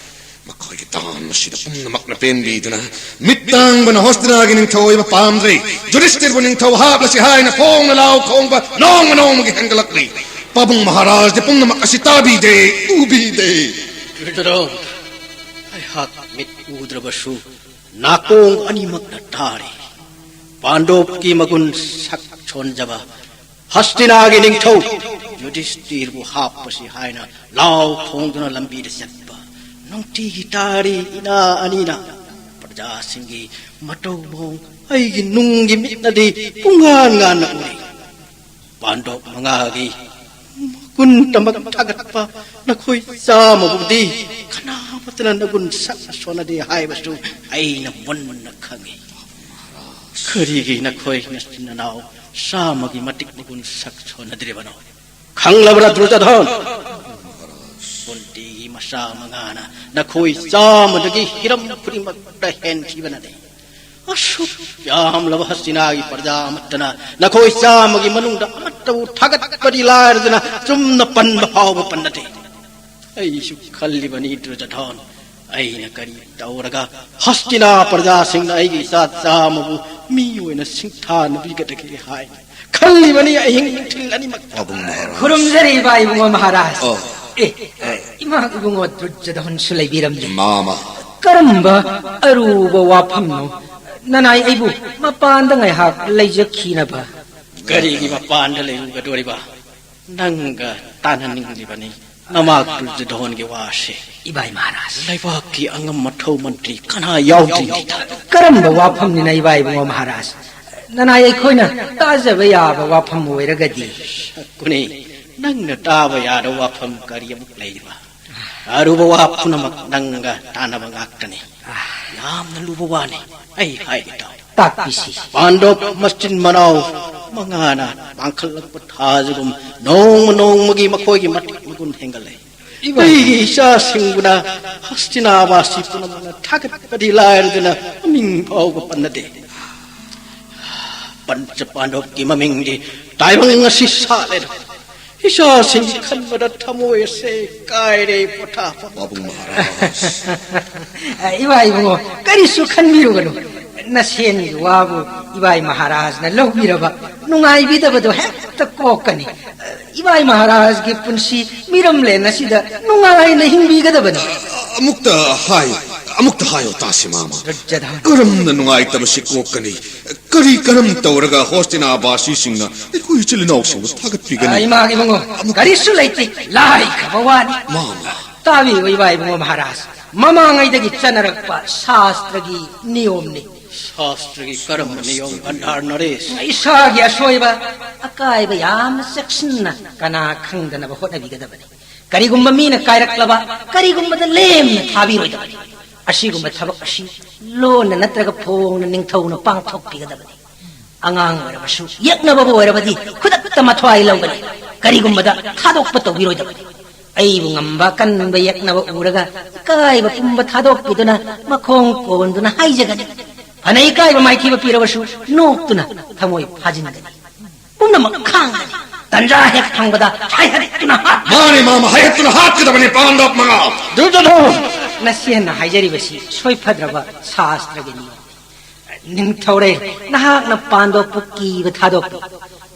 ꯃꯈꯣꯏꯒꯤ ꯗꯥꯟ ꯑꯁꯤꯗ ꯄꯨꯝꯅꯃꯛꯅ ꯄꯦꯟꯕꯤꯗꯨꯅ, ꯃꯤꯠ ꯇꯥꯡꯕꯅ ꯍꯣꯁꯇꯤꯅꯥꯒꯤ ꯅꯤꯡꯊꯧ ꯑꯣꯏꯕ ꯄꯥꯝꯗ꯭ꯔꯤ꯫ ꯖꯨꯗꯤꯁꯇꯤꯔꯕꯨ ꯅꯤꯡꯊꯧ ꯍꯥꯞꯂꯁꯤ ꯍꯥꯏꯅ ꯐꯣꯡꯅ ꯂꯥꯎ ꯈꯣꯡꯕ ꯅꯣꯡꯃ ꯅꯣꯡꯃꯒꯤ ꯍꯦꯟꯒꯠꯂꯛꯂꯤ꯫ ꯄꯥꯕꯨꯡ ꯃꯍꯥꯔꯥꯖꯗꯤ ꯄꯨꯝꯅꯃꯛ ꯑꯁꯤ ꯇꯥꯕꯤꯗꯦ, ꯎꯕꯤꯗꯦ꯫ ꯗꯨꯔꯖꯣꯙꯟ, ꯑꯩꯍꯥꯛ ꯃꯤꯠ ꯎꯗ꯭ꯔꯕꯁꯨ ꯅꯥꯀꯣꯡ ꯑꯅꯤꯃꯛꯅ ꯇꯥꯔꯤ꯫ ꯄꯥꯟꯗꯣꯞꯀꯤ ꯃꯒꯨꯟ ꯁꯛ ꯁꯣꯟꯖꯕ ꯍꯁꯇꯤꯅꯥꯒꯤ ꯅꯤꯡꯊꯧ ꯌꯨꯙꯤꯁꯇꯤꯔꯕꯨ ꯍꯥꯞꯄꯁꯤ ꯍꯥꯏꯅ ꯂꯥꯎ ꯈꯣꯡꯗꯨꯅ ꯂꯝꯕꯤꯗ ꯆꯠꯄ ꯅꯨꯡꯇꯤꯒꯤ ꯇꯥꯔꯤ ꯏꯅꯥ ꯑꯅꯤꯅ꯫ ꯄ꯭ꯔꯖꯥꯁꯤꯡꯒꯤ ꯃꯇꯧ ꯃꯑꯣꯡ ꯑꯩꯒꯤ ꯅꯨꯡꯒꯤ ꯃꯤꯠꯅꯗꯤ ꯄꯨꯡꯉꯥꯟ ꯉꯥꯟꯅ ꯎꯔꯤ꯫ ꯄꯥꯟꯗꯣꯞ ꯃꯉꯥꯒꯤ ꯃꯒꯨꯟꯇꯃꯛ ꯊꯥꯒꯠꯄ ꯅꯈꯣꯏ ꯆꯥꯝꯃꯕꯨꯗꯤ ꯀꯅꯥꯃꯠꯇꯅ ꯅꯒꯨꯟ ꯁꯛ ꯁꯣꯟꯅꯗꯦ ꯍꯥꯏꯕꯁꯨ ꯑꯩꯅ ꯃꯨꯟꯅ ꯈꯪꯏ꯫ ꯀꯔꯤꯒꯤ ꯅꯈꯣꯏ ꯅꯆꯤꯟ ꯅꯅꯥꯎ ꯆꯥꯝꯃꯒꯤ ꯃꯇꯤꯛ ꯃꯒꯨꯟ ꯁꯛ ꯁꯣꯟꯅꯗ꯭ꯔꯤꯕꯅꯣ? ꯈꯪꯂꯕ꯭ꯔꯥ ꯗꯨꯔꯖꯣꯙꯟ? ꯀꯨꯟꯇꯤꯒꯤ ꯃꯆꯥ ꯃꯉꯥꯅ ꯅꯈꯣꯏ ꯆꯥꯝꯃꯗꯒꯤ ꯍꯤꯔꯝ ꯈꯨꯗꯤꯡꯃꯛꯇ ꯍꯦꯟꯈꯤꯕꯅꯅꯤ꯫ ꯑꯁꯨꯛ ꯌꯥꯝꯂꯕ ꯍꯁꯇꯤꯅꯥꯒꯤ ꯄ꯭ꯔꯖꯥ ꯑꯃꯠꯇꯅ ꯅꯈꯣꯏ ꯆꯥꯝꯃꯒꯤ ꯃꯅꯨꯡꯗ ꯑꯃꯠꯇꯕꯨ ꯊꯥꯒꯠꯄꯗꯤ ꯂꯥꯏꯔꯗꯅ ꯆꯨꯝꯅ ꯄꯟꯕ ꯐꯥꯎꯕ ꯄꯟꯅꯗꯦ꯫ ꯑꯩꯁꯨ ꯈꯜꯂꯤꯕꯅꯤ ꯗꯨꯔꯖꯣꯙꯟ, ꯑꯩꯅ ꯀꯔꯤ ꯇꯧꯔꯒ ꯍꯁꯇꯤꯅꯥ ꯄ꯭ꯔꯖꯥꯁꯤꯡꯅ ꯑꯩꯒꯤ ꯏꯆꯥ ꯆꯥꯝꯃꯕꯨ ꯃꯤ ꯑꯣꯏꯅ ꯁꯤꯡꯊꯥꯅꯕꯤꯒꯗꯒꯦ ꯍꯥꯏꯅ ꯈꯜꯂꯤꯕꯅꯤ ꯑꯍꯤꯡ ꯅꯨꯡꯊꯤꯜ ꯑꯅꯤꯃꯛ꯫ ꯄꯥꯕꯨꯡ ꯃꯍꯥꯔꯥꯖ꯫ ꯈꯨꯔꯨꯝꯖꯔꯤ ꯏꯕꯥ ꯏꯕꯨꯡꯉꯣ ꯃꯍꯥꯔꯥꯖ꯫ ꯑꯣ꯫ ꯑꯦ, ꯏꯃꯥ ꯏꯕꯨꯡꯉꯣ ꯗꯨꯔꯖꯣꯙꯟꯁꯨ ꯂꯩꯕꯤꯔꯝꯂꯦ꯫ ꯃꯥꯃ꯫ ꯀꯔꯝꯕ ꯑꯔꯨꯕ ꯋꯥꯐꯝꯅꯣ ꯅꯅꯥꯏ ꯑꯩꯕꯨ ꯃꯄꯥꯟꯗ ꯉꯥꯏꯍꯥꯛ ꯂꯩꯖꯈꯤꯅꯕ? ꯀꯔꯤꯒꯤ ꯃꯄꯥꯟꯗ ꯂꯩꯔꯨꯒꯗꯣꯔꯤꯕ? ꯅꯪꯒ ꯇꯥꯟꯅꯅꯤꯡꯂꯤꯕꯅꯤ ꯅꯃꯥ ꯗꯨꯔꯖꯣꯙꯟꯒꯤ ꯋꯥꯁꯦ꯫ ꯏꯕꯥꯏ ꯃꯍꯥꯔꯥꯖ꯫ ꯂꯩꯕꯥꯛꯀꯤ ꯑꯉꯝ ꯑꯊꯧ ꯃꯟꯇ꯭ꯔꯤ ꯀꯅꯥ ꯌꯥꯎꯗ꯭ꯔꯤꯉꯩꯗ꯫ ꯀꯔꯝꯕ ꯋꯥꯐꯝꯅꯤꯅ ꯏꯕꯥꯏ ꯏꯕꯨꯡꯉꯣ ꯃꯍꯥꯔꯥꯖ? ꯅꯅꯥꯏ ꯑꯩꯈꯣꯏꯅ ꯇꯥꯖꯕ ꯌꯥꯕ ꯋꯥꯐꯝ ꯑꯣꯏꯔꯒꯗꯤ꯫ ꯁꯛꯀꯨꯅꯤ, ꯅꯪꯅ ꯇꯥꯕ ꯌꯥꯗꯕ ꯋꯥꯐꯝ ꯀꯔꯤ ꯑꯃꯨꯛ ꯂꯩꯔꯤꯕ? ꯑꯔꯨꯕ ꯋꯥ ꯄꯨꯝꯅꯃꯛ ꯅꯪꯒ ꯇꯥꯟꯅꯕ ꯉꯥꯛꯇꯅꯤ꯫ ꯌꯥꯝꯅ ꯂꯨꯕ ꯋꯥꯅꯤ꯫ ꯑꯩ ꯍꯥꯏꯒꯦ ꯇꯥꯎ꯫ ꯇꯥꯛꯄꯤꯁꯤ꯫ ꯄꯥꯟꯗꯣꯞ ꯃꯆꯤꯟ ꯃꯅꯥꯎ ꯃꯉꯥꯅ ꯄꯥꯡꯈꯠꯂꯛꯄ ꯊꯥꯖꯒꯨꯝ ꯅꯣꯡꯃ ꯅꯣꯡꯃꯒꯤ ꯃꯈꯣꯏꯒꯤ ꯃꯇꯤꯛ ꯃꯒꯨꯟ ꯍꯦꯟꯒꯠꯂꯦ꯫ ꯏꯕꯥꯏ꯫ ꯑꯩꯒꯤ ꯏꯆꯥꯁꯤꯡꯕꯨꯅ ꯍꯁꯇꯤꯅꯥꯕꯥꯁꯤ ꯄꯨꯝꯅꯃꯛꯅ ꯊꯥꯒꯠꯄꯗꯤ ꯂꯥꯏꯔꯗꯅ ꯃꯃꯤꯡ ꯐꯥꯎꯕ ꯄꯟꯅꯗꯦ꯫ ꯄꯟꯆ ꯄꯥꯟꯗꯣꯞꯀꯤ ꯃꯃꯤꯡꯗꯤ ꯇꯥꯏꯕꯪ ꯑꯁꯤ ꯁꯥꯠꯂꯦꯗ꯫ ꯏꯆꯥꯁꯤꯡꯒꯤ ꯈꯟꯕꯗ ꯊꯃꯣꯏ ꯑꯁꯦ ꯀꯥꯏꯔꯦ, ꯄꯣꯊꯥꯐꯝ ꯄꯥꯕꯨꯡ ꯃꯍꯥꯔꯥꯖ꯫ ꯑ, ꯏꯃꯥ ꯏꯕꯨꯡꯉꯣ, ꯀꯔꯤꯁꯨ ꯈꯟꯕꯤꯔꯨꯒꯅꯨ꯫ ꯅꯁꯦꯟꯒꯤ ꯋꯥꯕꯨ ꯏꯕꯥꯏ ꯃꯍꯥꯔꯥꯖꯅ ꯂꯧꯕꯤꯔꯕ ꯅꯨꯡꯉꯥꯏꯕꯤꯗꯕꯗꯣ ꯍꯦꯛꯇ ꯀꯣꯛꯀꯅꯤ꯫ ꯏꯕꯥꯏ ꯃꯍꯥꯔꯥꯖꯒꯤ ꯄꯨꯟꯁꯤ ꯃꯤꯔꯝꯂꯦꯟ ꯑꯁꯤꯗ ꯅꯨꯡꯉꯥꯏꯅ ꯍꯤꯡꯕꯤꯒꯗꯕꯅꯤ꯫ ꯑꯃꯨꯛꯇ ꯍꯥꯏꯌꯨ, ꯑꯃꯨꯛꯇ ꯍꯥꯏꯌꯨ ꯇꯥꯁꯤ ꯃꯥꯃ꯫ ꯗꯨꯔꯖꯣꯙꯟ꯫ ꯀꯔꯝꯅ ꯅꯨꯡꯉꯥꯏꯇꯕꯁꯤ ꯀꯣꯛꯀꯅꯤ? ꯀꯔꯤ ꯀꯔꯝ ꯇꯧꯔꯒ ꯍꯣꯁꯇꯤꯅꯥꯕꯥꯁꯤꯁꯤꯡꯅ ꯑꯩꯈꯣꯏ ꯏꯆꯤꯜ ꯏꯅꯥꯎꯁꯤꯡꯕꯨ ꯊꯥꯒꯠꯄꯤꯒꯅꯤ? ꯑ, ꯏꯃꯥꯒꯤ ꯏꯕꯨꯡꯉꯣ, ꯑꯃꯨꯛ ꯀꯔꯤꯁꯨ ꯂꯩꯇꯦ, ꯂꯥꯏꯈ꯭ꯔꯕ ꯋꯥꯅꯤ꯫ ꯃꯥꯃ꯫ ꯇꯥꯕꯤꯌꯨ ꯏꯕꯥ ꯏꯕꯨꯡꯉꯣ ꯃꯍꯥꯔꯥꯖ, ꯃꯃꯥꯡꯉꯩꯗꯒꯤ ꯆꯠꯅꯔꯛꯄ ꯁꯥꯁꯇ꯭ꯔꯒꯤ ꯅꯤꯌꯣꯝꯅꯤ꯫ ꯁꯥꯁꯇ꯭ꯔꯒꯤ ꯀꯔꯝꯕ ꯅꯤꯌꯣꯝ, ꯒꯟꯙꯥꯔ ꯅꯔꯦꯁ? ꯏꯁꯥꯒꯤ ꯑꯁꯣꯏꯕ, ꯑꯀꯥꯏꯕ ꯌꯥꯝꯅ ꯆꯦꯛꯁꯤꯟꯅ ꯀꯅꯥ ꯈꯪꯗꯅꯕ ꯍꯣꯠꯅꯕꯤꯒꯗꯕꯅꯤ꯫ ꯀꯔꯤꯒꯨꯝꯕ ꯃꯤꯅ ꯀꯥꯏꯔꯛꯂꯕ, ꯀꯔꯤꯒꯨꯝꯕꯗ ꯂꯦꯝꯅ ꯊꯥꯕꯤꯔꯣꯏꯗꯕꯅꯤ꯫ ꯑꯁꯤꯒꯨꯝꯕ ꯊꯕꯛ ꯑꯁꯤ ꯂꯣꯟꯅ ꯅꯠꯇ꯭ꯔꯒ ꯐꯣꯡꯅ ꯅꯤꯡꯊꯧꯅ ꯄꯥꯡꯊꯣꯛꯄꯤꯒꯗꯕꯅꯤ꯫ ꯑꯉꯥꯡ ꯑꯣꯏꯔꯕꯁꯨ, ꯌꯦꯛꯅꯕꯕꯨ ꯑꯣꯏꯔꯕꯗꯤ ꯈꯨꯗꯛꯇ ꯃꯊ꯭ꯋꯥꯏ ꯂꯧꯒꯅꯤ꯫ ꯀꯔꯤꯒꯨꯝꯕꯗ ꯊꯥꯗꯣꯛꯄ ꯇꯧꯕꯤꯔꯣꯏꯗꯕꯅꯤ꯫ ꯑꯩꯕꯨ ꯉꯝꯕ ꯀꯟꯕ ꯌꯦꯛꯅꯕ ꯎꯔꯒ ꯏꯀꯥꯏꯕ ꯄꯨꯝꯕ ꯊꯥꯗꯣꯛꯄꯤꯗꯨꯅ ꯃꯈꯣꯡ ꯀꯣꯟꯗꯨꯅ ꯍꯥꯏꯖꯒꯅꯤ꯫ ꯐꯅ ꯏꯀꯥꯏꯕ ꯃꯥꯏꯊꯤꯕ ꯄꯤꯔꯕꯁꯨ ꯅꯣꯛꯇꯨꯅ ꯊꯃꯣꯏ ꯐꯥꯖꯤꯟꯒꯅꯤ꯫ ꯄꯨꯝꯅꯃꯛ ꯈꯥꯡꯒꯅꯤ꯫ ꯇꯟꯖꯥ ꯍꯦꯛ ꯐꯪꯕꯗ ꯍꯥꯏꯍꯠꯇꯨꯅ ꯍꯥꯠ- ꯃꯥꯅꯤ ꯃꯥꯃ, ꯍꯥꯏꯍꯠꯇꯨꯅ ꯍꯥꯠꯀꯗꯕꯅꯤ ꯄꯥꯟꯗꯕ ꯃꯉꯥ꯫ ꯗꯨꯔꯖꯣꯙꯟ! ꯅꯆꯦꯅ ꯍꯥꯏꯖꯔꯤꯕꯁꯤ ꯁꯣꯏꯐꯗ꯭ꯔꯕ ꯁꯥꯁꯇ꯭ꯔꯒꯤ ꯅꯤꯌꯣꯝꯅꯤ꯫ ꯅꯤꯡꯊꯧꯔꯦꯜ, ꯅꯍꯥꯛꯅ ꯄꯥꯟꯗꯣꯞꯄꯨ ꯀꯤꯕ ꯊꯥꯗꯣꯛꯄꯤ꯫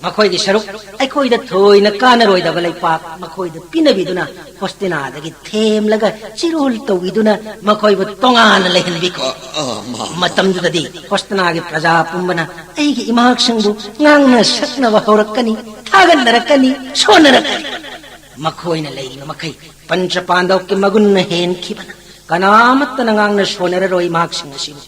ꯃꯈꯣꯏꯒꯤ ꯁꯔꯨꯛ ꯑꯩꯈꯣꯏꯗ ꯊꯣꯏꯅ ꯀꯥꯟꯅꯔꯣꯏꯗꯕ ꯂꯩꯄꯥꯛ ꯃꯈꯣꯏꯗ ꯄꯤꯅꯕꯤꯗꯨꯅ ꯍꯣꯁꯇꯤꯅꯥꯗꯒꯤ ꯊꯦꯝꯂꯒ ꯆꯤꯔꯣꯜ ꯇꯧꯕꯤꯗꯨꯅ ꯃꯈꯣꯏꯕꯨ ꯇꯣꯉꯥꯟꯅ ꯂꯩꯍꯟꯕꯤꯈꯣ꯫ ꯑ, ꯑ, ꯃꯥ- ꯃꯇꯝꯗꯨꯗꯗꯤ ꯍꯣꯁꯇꯤꯅꯥꯒꯤ ꯄ꯭ꯔꯖꯥ ꯄꯨꯝꯕꯅ ꯑꯩꯒꯤ ꯏꯃꯥꯛꯁꯤꯡꯕꯨ ꯉꯥꯡꯅ ꯁꯛꯅꯕ ꯍꯧꯔꯛꯀꯅꯤ, ꯊꯥꯒꯠꯅꯔꯛꯀꯅꯤ, ꯁꯣꯟꯅꯔꯛꯀꯅꯤ꯫ ꯃꯈꯣꯏꯅ ꯂꯩꯔꯤꯕ ꯃꯈꯩ ꯄꯟꯆ ꯄꯥꯟꯗꯧꯀꯤ ꯃꯒꯨꯟꯅ ꯍꯦꯟꯈꯤꯕꯅ ꯀꯅꯥꯃꯠꯇꯅ ꯉꯥꯡꯅ ꯁꯣꯟꯅꯔꯔꯣꯏ ꯏꯃꯥꯛꯁꯤꯡ ꯑꯁꯤꯕꯨ꯫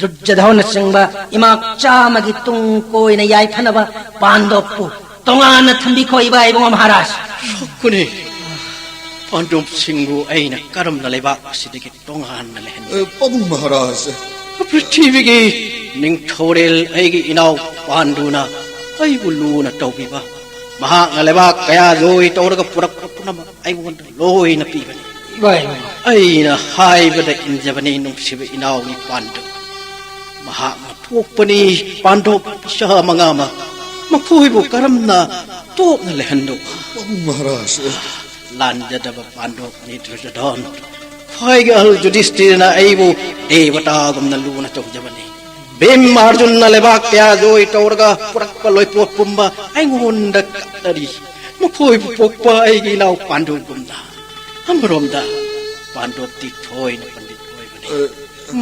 ꯗꯨꯔꯖꯣꯙꯟꯅꯆꯤꯡꯕ ꯏꯃꯥꯛ ꯆꯥꯝꯃꯒꯤ ꯇꯨꯡ ꯀꯣꯏꯅ ꯌꯥꯏꯐꯅꯕ ꯄꯥꯟꯗꯣꯞꯄꯨ ꯇꯣꯉꯥꯟꯅ ꯊꯝꯕꯤꯈꯣ ꯏꯕꯥ ꯏꯕꯨꯡꯉꯣ ꯃꯍꯥꯔꯥꯖ꯫ ꯁꯣꯛꯀꯅꯤ꯫ ꯄꯥꯟꯗꯣꯞꯁꯤꯡꯕꯨ ꯑꯩꯅ ꯀꯔꯝꯅ ꯂꯩꯕꯥꯛ ꯑꯁꯤꯗꯒꯤ ꯇꯣꯉꯥꯟꯅ ꯂꯩꯍꯟꯒꯦ? ꯑ, ꯄꯥꯕꯨꯡ ꯃꯍꯥꯔꯥꯖ꯫ ꯄ꯭ꯔꯤꯊꯤꯕꯤꯒꯤ ꯅꯤꯡꯊꯧꯔꯦꯜ ꯑꯩꯒꯤ ꯏꯅꯥꯎ ꯄꯥꯟꯗꯨꯅ ꯑꯩꯕꯨ ꯂꯨꯅ ꯇꯧꯕꯤꯕ, ꯃꯍꯥꯛꯅ ꯂꯩꯕꯥꯛ ꯀꯌꯥ ꯖꯣꯏ ꯇꯧꯔꯒ ꯄꯨꯔꯛꯄ ꯄꯨꯝꯅꯃꯛ ꯑꯩꯉꯣꯟꯗ ꯂꯣꯏꯅ ꯄꯤꯕꯅꯤ꯫ ꯏꯃꯥ, ꯏꯃꯥ꯫ ꯑꯩꯅ ꯍꯥꯏꯕꯗ ꯏꯟꯖꯕꯅꯤ, ꯅꯨꯡꯁꯤꯕ ꯏꯅꯥꯎꯒꯤ ꯄꯥꯟꯗꯨ꯫ ꯃꯍꯥꯛꯅ ꯄꯣꯛꯄꯅꯤ ꯄꯥꯟꯗꯣꯞ ꯏꯆꯥ ꯃꯉꯥꯃꯛ꯫ ꯃꯈꯣꯏꯕꯨ ꯀꯔꯝꯅ ꯇꯣꯞꯅ ꯂꯩꯍꯟꯗꯧꯕ? ꯄꯥꯕꯨꯡ ꯃꯍꯥꯔꯥꯖ, ꯑꯦ, ꯂꯥꯟꯖꯗꯕ ꯄꯥꯟꯗꯣꯞꯅꯤ ꯗꯨꯔꯖꯣꯙꯟ꯫ ꯈ꯭ꯋꯥꯏꯒꯤ ꯑꯍꯜ ꯌꯨꯙꯤꯁꯇꯤꯔꯅ ꯑꯩꯕꯨ ꯗꯦꯕꯇꯥꯒꯨꯝꯅ ꯂꯨꯅ ꯇꯧꯖꯕꯅꯤ꯫ ꯚꯤꯝ ꯑꯔꯖꯨꯟꯅ ꯂꯩꯕꯥꯛ ꯀꯌꯥ ꯖꯣꯏ ꯇꯧꯔꯒ ꯄꯨꯔꯛꯄ ꯂꯣꯏꯄꯣꯠ ꯄꯨꯝꯕ ꯑꯩꯉꯣꯟꯗ ꯀꯠꯅꯔꯤ꯫ ꯃꯈꯣꯏꯕꯨ ꯄꯣꯛꯄ ꯑꯩꯒꯤ ꯏꯅꯥꯎ ꯄꯥꯟꯗꯨꯒꯨꯝꯅ꯫ ꯑꯃꯔꯣꯝꯗ ꯄꯥꯟꯗꯣꯞꯇꯤ ꯊꯣꯏꯅ ꯄꯟꯗꯤꯠ ꯑꯣꯏꯕꯅꯤ꯫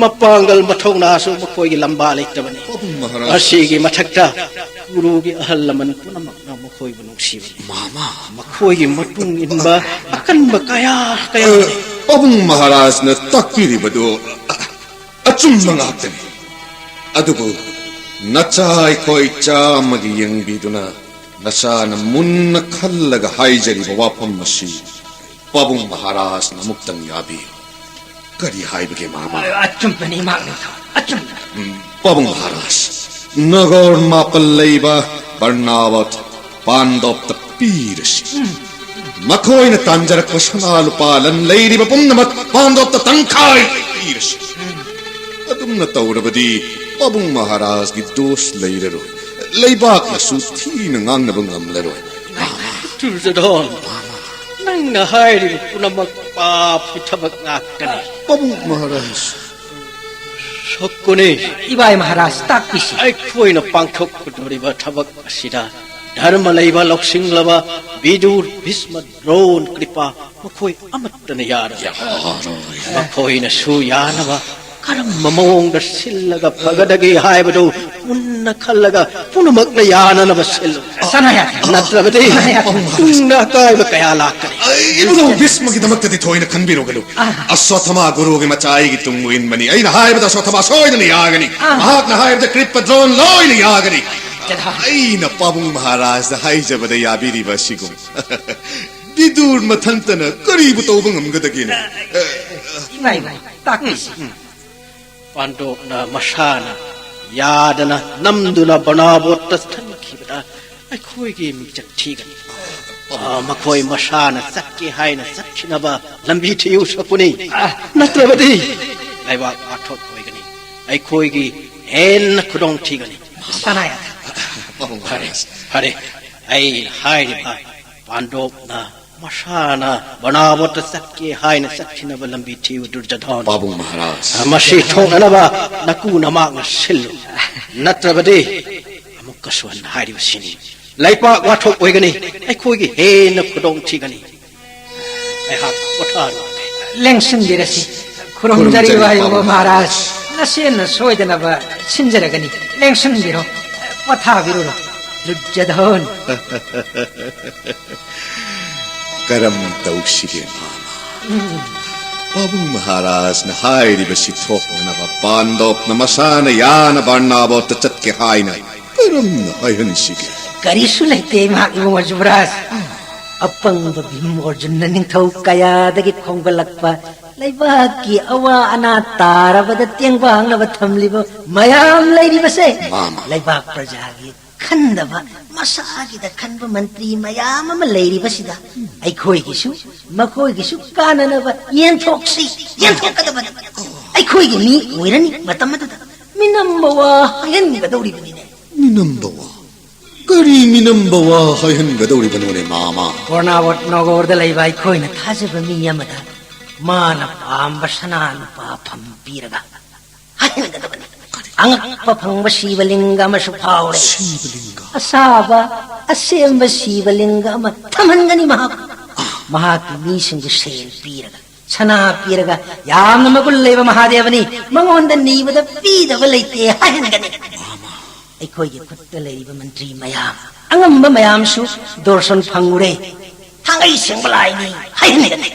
ꯃꯄꯥꯡꯒꯜ ꯃꯊꯧꯅꯥꯁꯨ ꯃꯈꯣꯏꯒꯤ ꯂꯝꯕꯥ ꯂꯩꯇꯕꯅꯤ꯫ ꯄꯥꯕꯨꯡ ꯃꯍꯥꯔꯥꯖ꯫ ꯑꯁꯤꯒꯤ ꯃꯊꯛꯇ ꯀꯨꯔꯨꯒꯤ ꯑꯍꯜ ꯂꯃꯟ ꯄꯨꯝꯅꯃꯛꯅ ꯃꯈꯣꯏꯕꯨ ꯅꯨꯡꯁꯤꯕꯅꯤ꯫ ꯃꯥꯃ꯫ ꯃꯈꯣꯏꯒꯤ ꯃꯇꯨꯡ ꯏꯟꯕ ꯑꯀꯟꯕ ꯀꯌꯥ ꯀꯌꯥ ꯑ, ꯄꯥꯕꯨꯡ ꯃꯍꯥꯔꯥꯖꯅ ꯇꯥꯛꯄꯤꯔꯤꯕꯗꯨ ꯑꯆꯨꯝꯕ ꯉꯥꯛꯇꯅꯤ꯫ ꯑꯗꯨꯕꯨ ꯅꯆꯥ ꯑꯩꯈꯣꯏ ꯆꯥꯝꯃꯒꯤ ꯌꯦꯡꯕꯤꯗꯨꯅ ꯅꯆꯥꯅ ꯃꯨꯟꯅ ꯈꯜꯂꯒ ꯍꯥꯏꯖꯔꯤꯕ ꯋꯥꯐꯝ ꯑꯁꯤ ꯄꯥꯕꯨꯡ ꯃꯍꯥꯔꯥꯖꯅ ꯑꯃꯨꯛꯇꯪ ꯌꯥꯕꯤꯌꯨ꯫ ꯀꯔꯤ ꯍꯥꯏꯕꯒꯦ, ꯃꯥꯃ? ꯑꯆꯨꯝꯕꯅꯤ, ꯏꯃꯥ ꯅꯤꯡꯊꯧ, ꯑꯆꯨꯝꯕ꯫ ꯎꯝ, ꯄꯥꯕꯨꯡ ꯃꯍꯥꯔꯥꯖ, ꯅꯒꯔ ꯃꯥꯄꯜ ꯂꯩꯕ ꯕꯔꯅꯥꯋꯠ ꯄꯥꯟꯗꯣꯞꯇ ꯄꯤꯔꯁꯤ꯫ ꯃꯈꯣꯏꯅ ꯇꯥꯟꯖꯔꯛꯄ ꯁꯅꯥ ꯂꯨꯄꯥ ꯂꯟ ꯂꯩꯔꯤꯕ ꯄꯨꯝꯅꯃꯛ ꯄꯥꯟꯗꯣꯞꯇ ꯇꯪꯈꯥꯏ ꯄꯤꯔꯁꯤ꯫ ꯑꯗꯨꯝꯅ ꯇꯧꯔꯕꯗꯤ ꯄꯥꯕꯨꯡ ꯃꯍꯥꯔꯥꯖꯒꯤ ꯗꯣꯁ ꯂꯩꯔꯔꯣꯏ꯫ ꯂꯩꯕꯥꯛꯅꯁꯨ ꯊꯤꯅ ꯉꯥꯡꯅꯕ ꯉꯝꯂꯔꯣꯏ꯫ ꯗꯨꯔꯖꯣꯙꯟ, ꯅꯪꯅ ꯍꯥꯏꯔꯤꯕ ꯄꯨꯝꯅꯃꯛ ꯄꯥꯞꯀꯤ ꯊꯕꯛ ꯉꯥꯛꯇꯅꯤ꯫ ꯄꯥꯕꯨꯡ ꯃꯍꯥꯔꯥꯖ꯫ ꯁꯀꯨꯅꯤ, ꯏꯕꯥꯏ ꯃꯍꯥꯔꯥꯖ, ꯇꯥꯛꯄꯤꯁꯤ꯫ ꯑꯩꯈꯣꯏꯅ ꯄꯥꯡꯊꯣꯛꯀꯗꯧꯔꯤꯕ ꯊꯕꯛ ꯑꯁꯤꯗ ꯙꯔꯃ ꯂꯩꯕ, ꯂꯧꯁꯤꯡꯂꯕ ꯕꯤꯗꯨꯔ, ꯚꯤꯁꯃ, ꯗ꯭ꯔꯣꯟ, ꯀ꯭ꯔꯤꯄꯥ ꯃꯈꯣꯏ ꯑꯃꯠꯇꯅ ꯌꯥꯔꯣꯏ꯫ ꯃꯈꯣꯏꯅꯁꯨ ꯌꯥꯅꯕ ꯀꯔꯝꯕ ꯃꯑꯣꯡꯗ ꯁꯤꯜꯂꯒ ꯐꯒꯗꯒꯦ ꯍꯥꯏꯕꯗꯨ ꯃꯨꯟꯅ ꯈꯜꯂꯒ ꯄꯨꯝꯅꯃꯛꯅ ꯌꯥꯅꯅꯕ ꯁꯤꯜꯂꯨ꯫ ꯁꯅꯥꯌꯥꯗ꯫ ꯅꯠꯇ꯭ꯔꯕꯗꯤ ꯇꯨꯡꯗ ꯑꯀꯥꯏꯕ ꯀꯌꯥ ꯂꯥꯛꯀꯅꯤ꯫ ꯑꯩ, ꯏꯕꯨꯡꯉꯣ ꯚꯤꯁꯃꯒꯤꯗꯃꯛꯇꯗꯤ ꯊꯣꯏꯅ ꯈꯟꯕꯤꯔꯨꯒꯅꯨ꯫ ꯑꯁ꯭ꯋꯠꯊꯥꯃꯥ ꯒꯨꯔꯨꯒꯤ ꯃꯆꯥ ꯑꯩꯒꯤ ꯇꯨꯡ ꯏꯟꯕꯅꯤ꯫ ꯑꯩꯅ ꯍꯥꯏꯕꯗ ꯑꯁ꯭ꯋꯠꯊꯥꯃꯥ ꯁꯣꯏꯗꯅ ꯌꯥꯒꯅꯤ꯫ ꯃꯍꯥꯛꯅ ꯍꯥꯏꯕꯗ ꯀ꯭ꯔꯤꯄ, ꯗ꯭ꯔꯣꯟ ꯂꯣꯏꯅ ꯌꯥꯒꯅꯤ꯫ ꯑꯩꯅ ꯄꯥꯕꯨꯡ ꯃꯍꯥꯔꯥꯖꯗ ꯍꯥꯏꯖꯕꯗ ꯌꯥꯕꯤꯔꯤꯕ ꯑꯁꯤꯒꯨꯝ ꯕꯤꯗꯨꯔ ꯃꯊꯟꯇꯅ ꯀꯔꯤꯕꯨ ꯇꯧꯕ ꯉꯝꯒꯗꯒꯦꯅꯦ? ꯏꯃꯥ, ꯏꯃꯥ, ꯇꯥꯛꯄꯤꯁꯤ꯫ ꯄꯥꯟꯗꯣꯞꯅ ꯃꯁꯥꯅ ꯌꯥꯗꯅ ꯅꯝꯗꯨꯅ ꯕꯔꯅꯥꯕꯣꯠꯇ ꯊꯟꯈꯤꯕꯗ ꯑꯩꯈꯣꯏꯒꯤ ꯃꯤꯡꯆꯠ ꯊꯤꯒꯅꯤ꯫ ꯑ, ꯃꯈꯣꯏ ꯃꯁꯥꯅ ꯆꯠꯀꯦ ꯍꯥꯏꯅ ꯆꯠꯈꯤꯅꯕ ꯂꯝꯕꯤ ꯊꯤꯌꯨ ꯁꯀꯨꯅꯤ꯫ ꯅꯠꯇ꯭ꯔꯕꯗꯤ ꯂꯩꯕꯥꯛ ꯋꯥꯊꯣꯛ ꯑꯣꯏꯒꯅꯤ꯫ ꯑꯩꯈꯣꯏꯒꯤ ꯍꯦꯟꯅ ꯈꯨꯗꯣꯡ ꯊꯤꯒꯅꯤ꯫ ꯁꯅꯥ ꯌꯥꯊꯪ꯫ ꯐꯔꯦ, ꯐꯔꯦ꯫ ꯑꯩꯅ ꯍꯥꯏꯔꯤꯕ ꯄꯥꯟꯗꯣꯞꯅ ꯃꯁꯥꯅ ꯕꯅꯥꯕꯣꯠꯇ ꯆꯠꯀꯦ ꯍꯥꯏꯅ ꯆꯠꯈꯤꯅꯕ ꯂꯝꯕꯤ ꯊꯤꯌꯨ, ꯗꯨꯔꯖꯣꯙꯟ꯫ ꯄꯥꯕꯨꯡ ꯃꯍꯥꯔꯥꯖ꯫ ꯃꯁꯤ ꯊꯣꯛꯅꯅꯕ ꯅꯀꯨ ꯅꯃꯥꯛꯅ ꯁꯤꯜꯂꯨ, ꯅꯠꯇ꯭ꯔꯕꯗꯤ ꯑꯃꯨꯛꯀꯁꯨ ꯍꯟꯅ ꯍꯥꯏꯔꯤꯕꯁꯤꯅꯤ, ꯂꯩꯄꯥꯛ ꯋꯥꯊꯣꯛ ꯑꯣꯏꯒꯅꯤ, ꯑꯩꯈꯣꯏꯒꯤ ꯍꯦꯟꯅ ꯈꯨꯗꯣꯡ ꯊꯤꯒꯅꯤ꯫ ꯑꯩꯍꯥꯛ ꯄꯣꯊꯥꯔꯨꯔꯒꯦ꯫ ꯂꯦꯡꯁꯤꯟꯕꯤꯔꯁꯤ꯫ ꯈꯨꯔꯨꯝꯖꯔꯤ, ꯈꯨꯔꯨꯝꯖꯔꯤ, ꯋꯥꯍꯩꯕ ꯄꯥꯕꯨꯡ ꯃꯍꯥꯔꯥꯖ꯫ ꯅꯆꯦꯅ ꯁꯣꯏꯗꯅꯕ ꯁꯤꯟꯖꯔꯒꯅꯤ꯫ ꯂꯦꯡꯁꯤꯟꯕꯤꯔꯣ, ꯄꯣꯊꯥꯕꯤꯔꯨꯔꯣ꯫ ꯗꯨꯔꯖꯣꯙꯟ꯫ ꯀꯔꯝ ꯇꯧꯁꯤꯒꯦ, ꯃꯥꯃ? ꯄꯥꯕꯨꯡ ꯃꯍꯥꯔꯥꯖꯅ ꯍꯥꯏꯔꯤꯕꯁꯤ ꯊꯣꯛꯅꯅꯕ ꯄꯥꯟꯗꯣꯞꯅ ꯃꯁꯥꯅ ꯌꯥꯅ ꯕꯔꯅꯥꯕꯣꯠꯇ ꯆꯠꯀꯦ ꯍꯥꯏꯅ ꯀꯔꯝꯅ ꯍꯥꯏꯍꯟꯁꯤꯒꯦ? ꯀꯔꯤꯁꯨ ꯂꯩꯇꯦ, ꯏꯃꯥ ꯏꯕꯨꯡꯉꯣ ꯖꯨꯕꯔꯥꯖ꯫ ꯑꯄꯪꯕ ꯚꯤꯝ ꯑꯔꯖꯨꯟꯅ ꯅꯤꯡꯊꯧ ꯀꯌꯥꯗꯒꯤ ꯈꯣꯝꯒꯠꯂꯛꯄ ꯂꯩꯕꯥꯛꯀꯤ ꯑꯋꯥ ꯑꯅꯥ ꯇꯥꯔꯕꯗ ꯇꯦꯡꯕꯥꯡꯅꯕ ꯊꯝꯂꯤꯕ ꯃꯌꯥꯝ ꯂꯩꯔꯤꯕꯁꯦ, ꯃꯥꯃ꯫ ꯂꯩꯕꯥꯛ ꯄ꯭ꯔꯖꯥꯒꯤ ꯈꯟꯗꯕ, ꯃꯁꯥꯒꯤꯗ ꯈꯟꯕ ꯃꯟꯇ꯭ꯔꯤ ꯃꯌꯥꯝ ꯑꯃ ꯂꯩꯔꯤꯕꯁꯤꯗ, ꯑꯩꯈꯣꯏꯒꯤꯁꯨ ꯃꯈꯣꯏꯒꯤꯁꯨ ꯀꯥꯟꯅꯅꯕ ꯌꯦꯟꯊꯣꯛꯁꯤ, ꯌꯦꯟꯊꯣꯛꯀꯗꯕꯅꯤ꯫ ꯑꯩꯈꯣꯏꯒꯤ ꯃꯤ ꯑꯣꯏꯔꯅꯤ ꯃꯇꯝ ꯑꯗꯨꯗ꯫ ꯃꯤꯅꯝꯕ ꯋꯥ ꯍꯥꯏꯍꯟꯒꯗꯧꯔꯤꯕꯅꯤꯅꯦ꯫ ꯃꯤꯅꯝꯕ ꯋꯥ? ꯀꯔꯤ ꯃꯤꯅꯝꯕ ꯋꯥ ꯍꯥꯏꯍꯟꯒꯗꯧꯔꯤꯕꯅꯣꯅꯦ, ꯃꯥꯃ? ꯕꯔꯅꯥꯕꯣꯠ ꯅꯒꯔꯗ ꯂꯩꯕ ꯑꯩꯈꯣꯏꯅ ꯊꯥꯖꯕ ꯃꯤ ꯑꯃꯗ ꯃꯥꯅ ꯄꯥꯝꯕ ꯁꯅꯥ ꯂꯨꯄꯥ ꯐꯝ ꯄꯤꯔꯒ ꯍꯥꯏꯍꯟꯒꯗꯕꯅꯤ꯫ ꯑꯉꯛꯄ ꯐꯪꯕ ꯁꯤꯕꯂꯤꯡꯒ ꯑꯃꯁꯨ ꯐꯥꯎꯔꯦ꯫ ꯁꯤꯕꯂꯤꯡꯒ? ꯑꯁꯥꯕ, ꯑꯁꯦꯡꯕ ꯁꯤꯕꯂꯤꯡꯒ ꯑꯃ ꯊꯝꯍꯟꯒꯅꯤ ꯃꯍꯥꯛ꯫ ꯃꯍꯥꯛꯀꯤ ꯃꯤꯁꯤꯡꯕꯨ ꯁꯦꯜ ꯄꯤꯔꯒ, ꯁꯅꯥ ꯄꯤꯔꯒ, ꯌꯥꯝꯅ ꯃꯒꯨꯟ ꯂꯩꯕ ꯃꯍꯥꯗꯦꯕꯅꯤ, ꯃꯉꯣꯟꯗ ꯅꯤꯕꯗ ꯄꯤꯗꯕ ꯂꯩꯇꯦ ꯍꯥꯏꯍꯟꯒꯅꯤ꯫ ꯑꯩꯈꯣꯏꯒꯤ ꯈꯨꯠꯇ ꯂꯩꯔꯤꯕ ꯃꯟꯇ꯭ꯔꯤ ꯃꯌꯥꯝ, ꯑꯉꯝꯕ ꯃꯌꯥꯝꯁꯨ ꯗꯣꯔꯁꯟ ꯐꯪꯉꯨꯔꯦ, ꯊꯥꯡꯒꯩ ꯁꯦꯡꯕ ꯂꯥꯏꯅꯤ ꯍꯥꯏꯍꯟꯒꯅꯤ꯫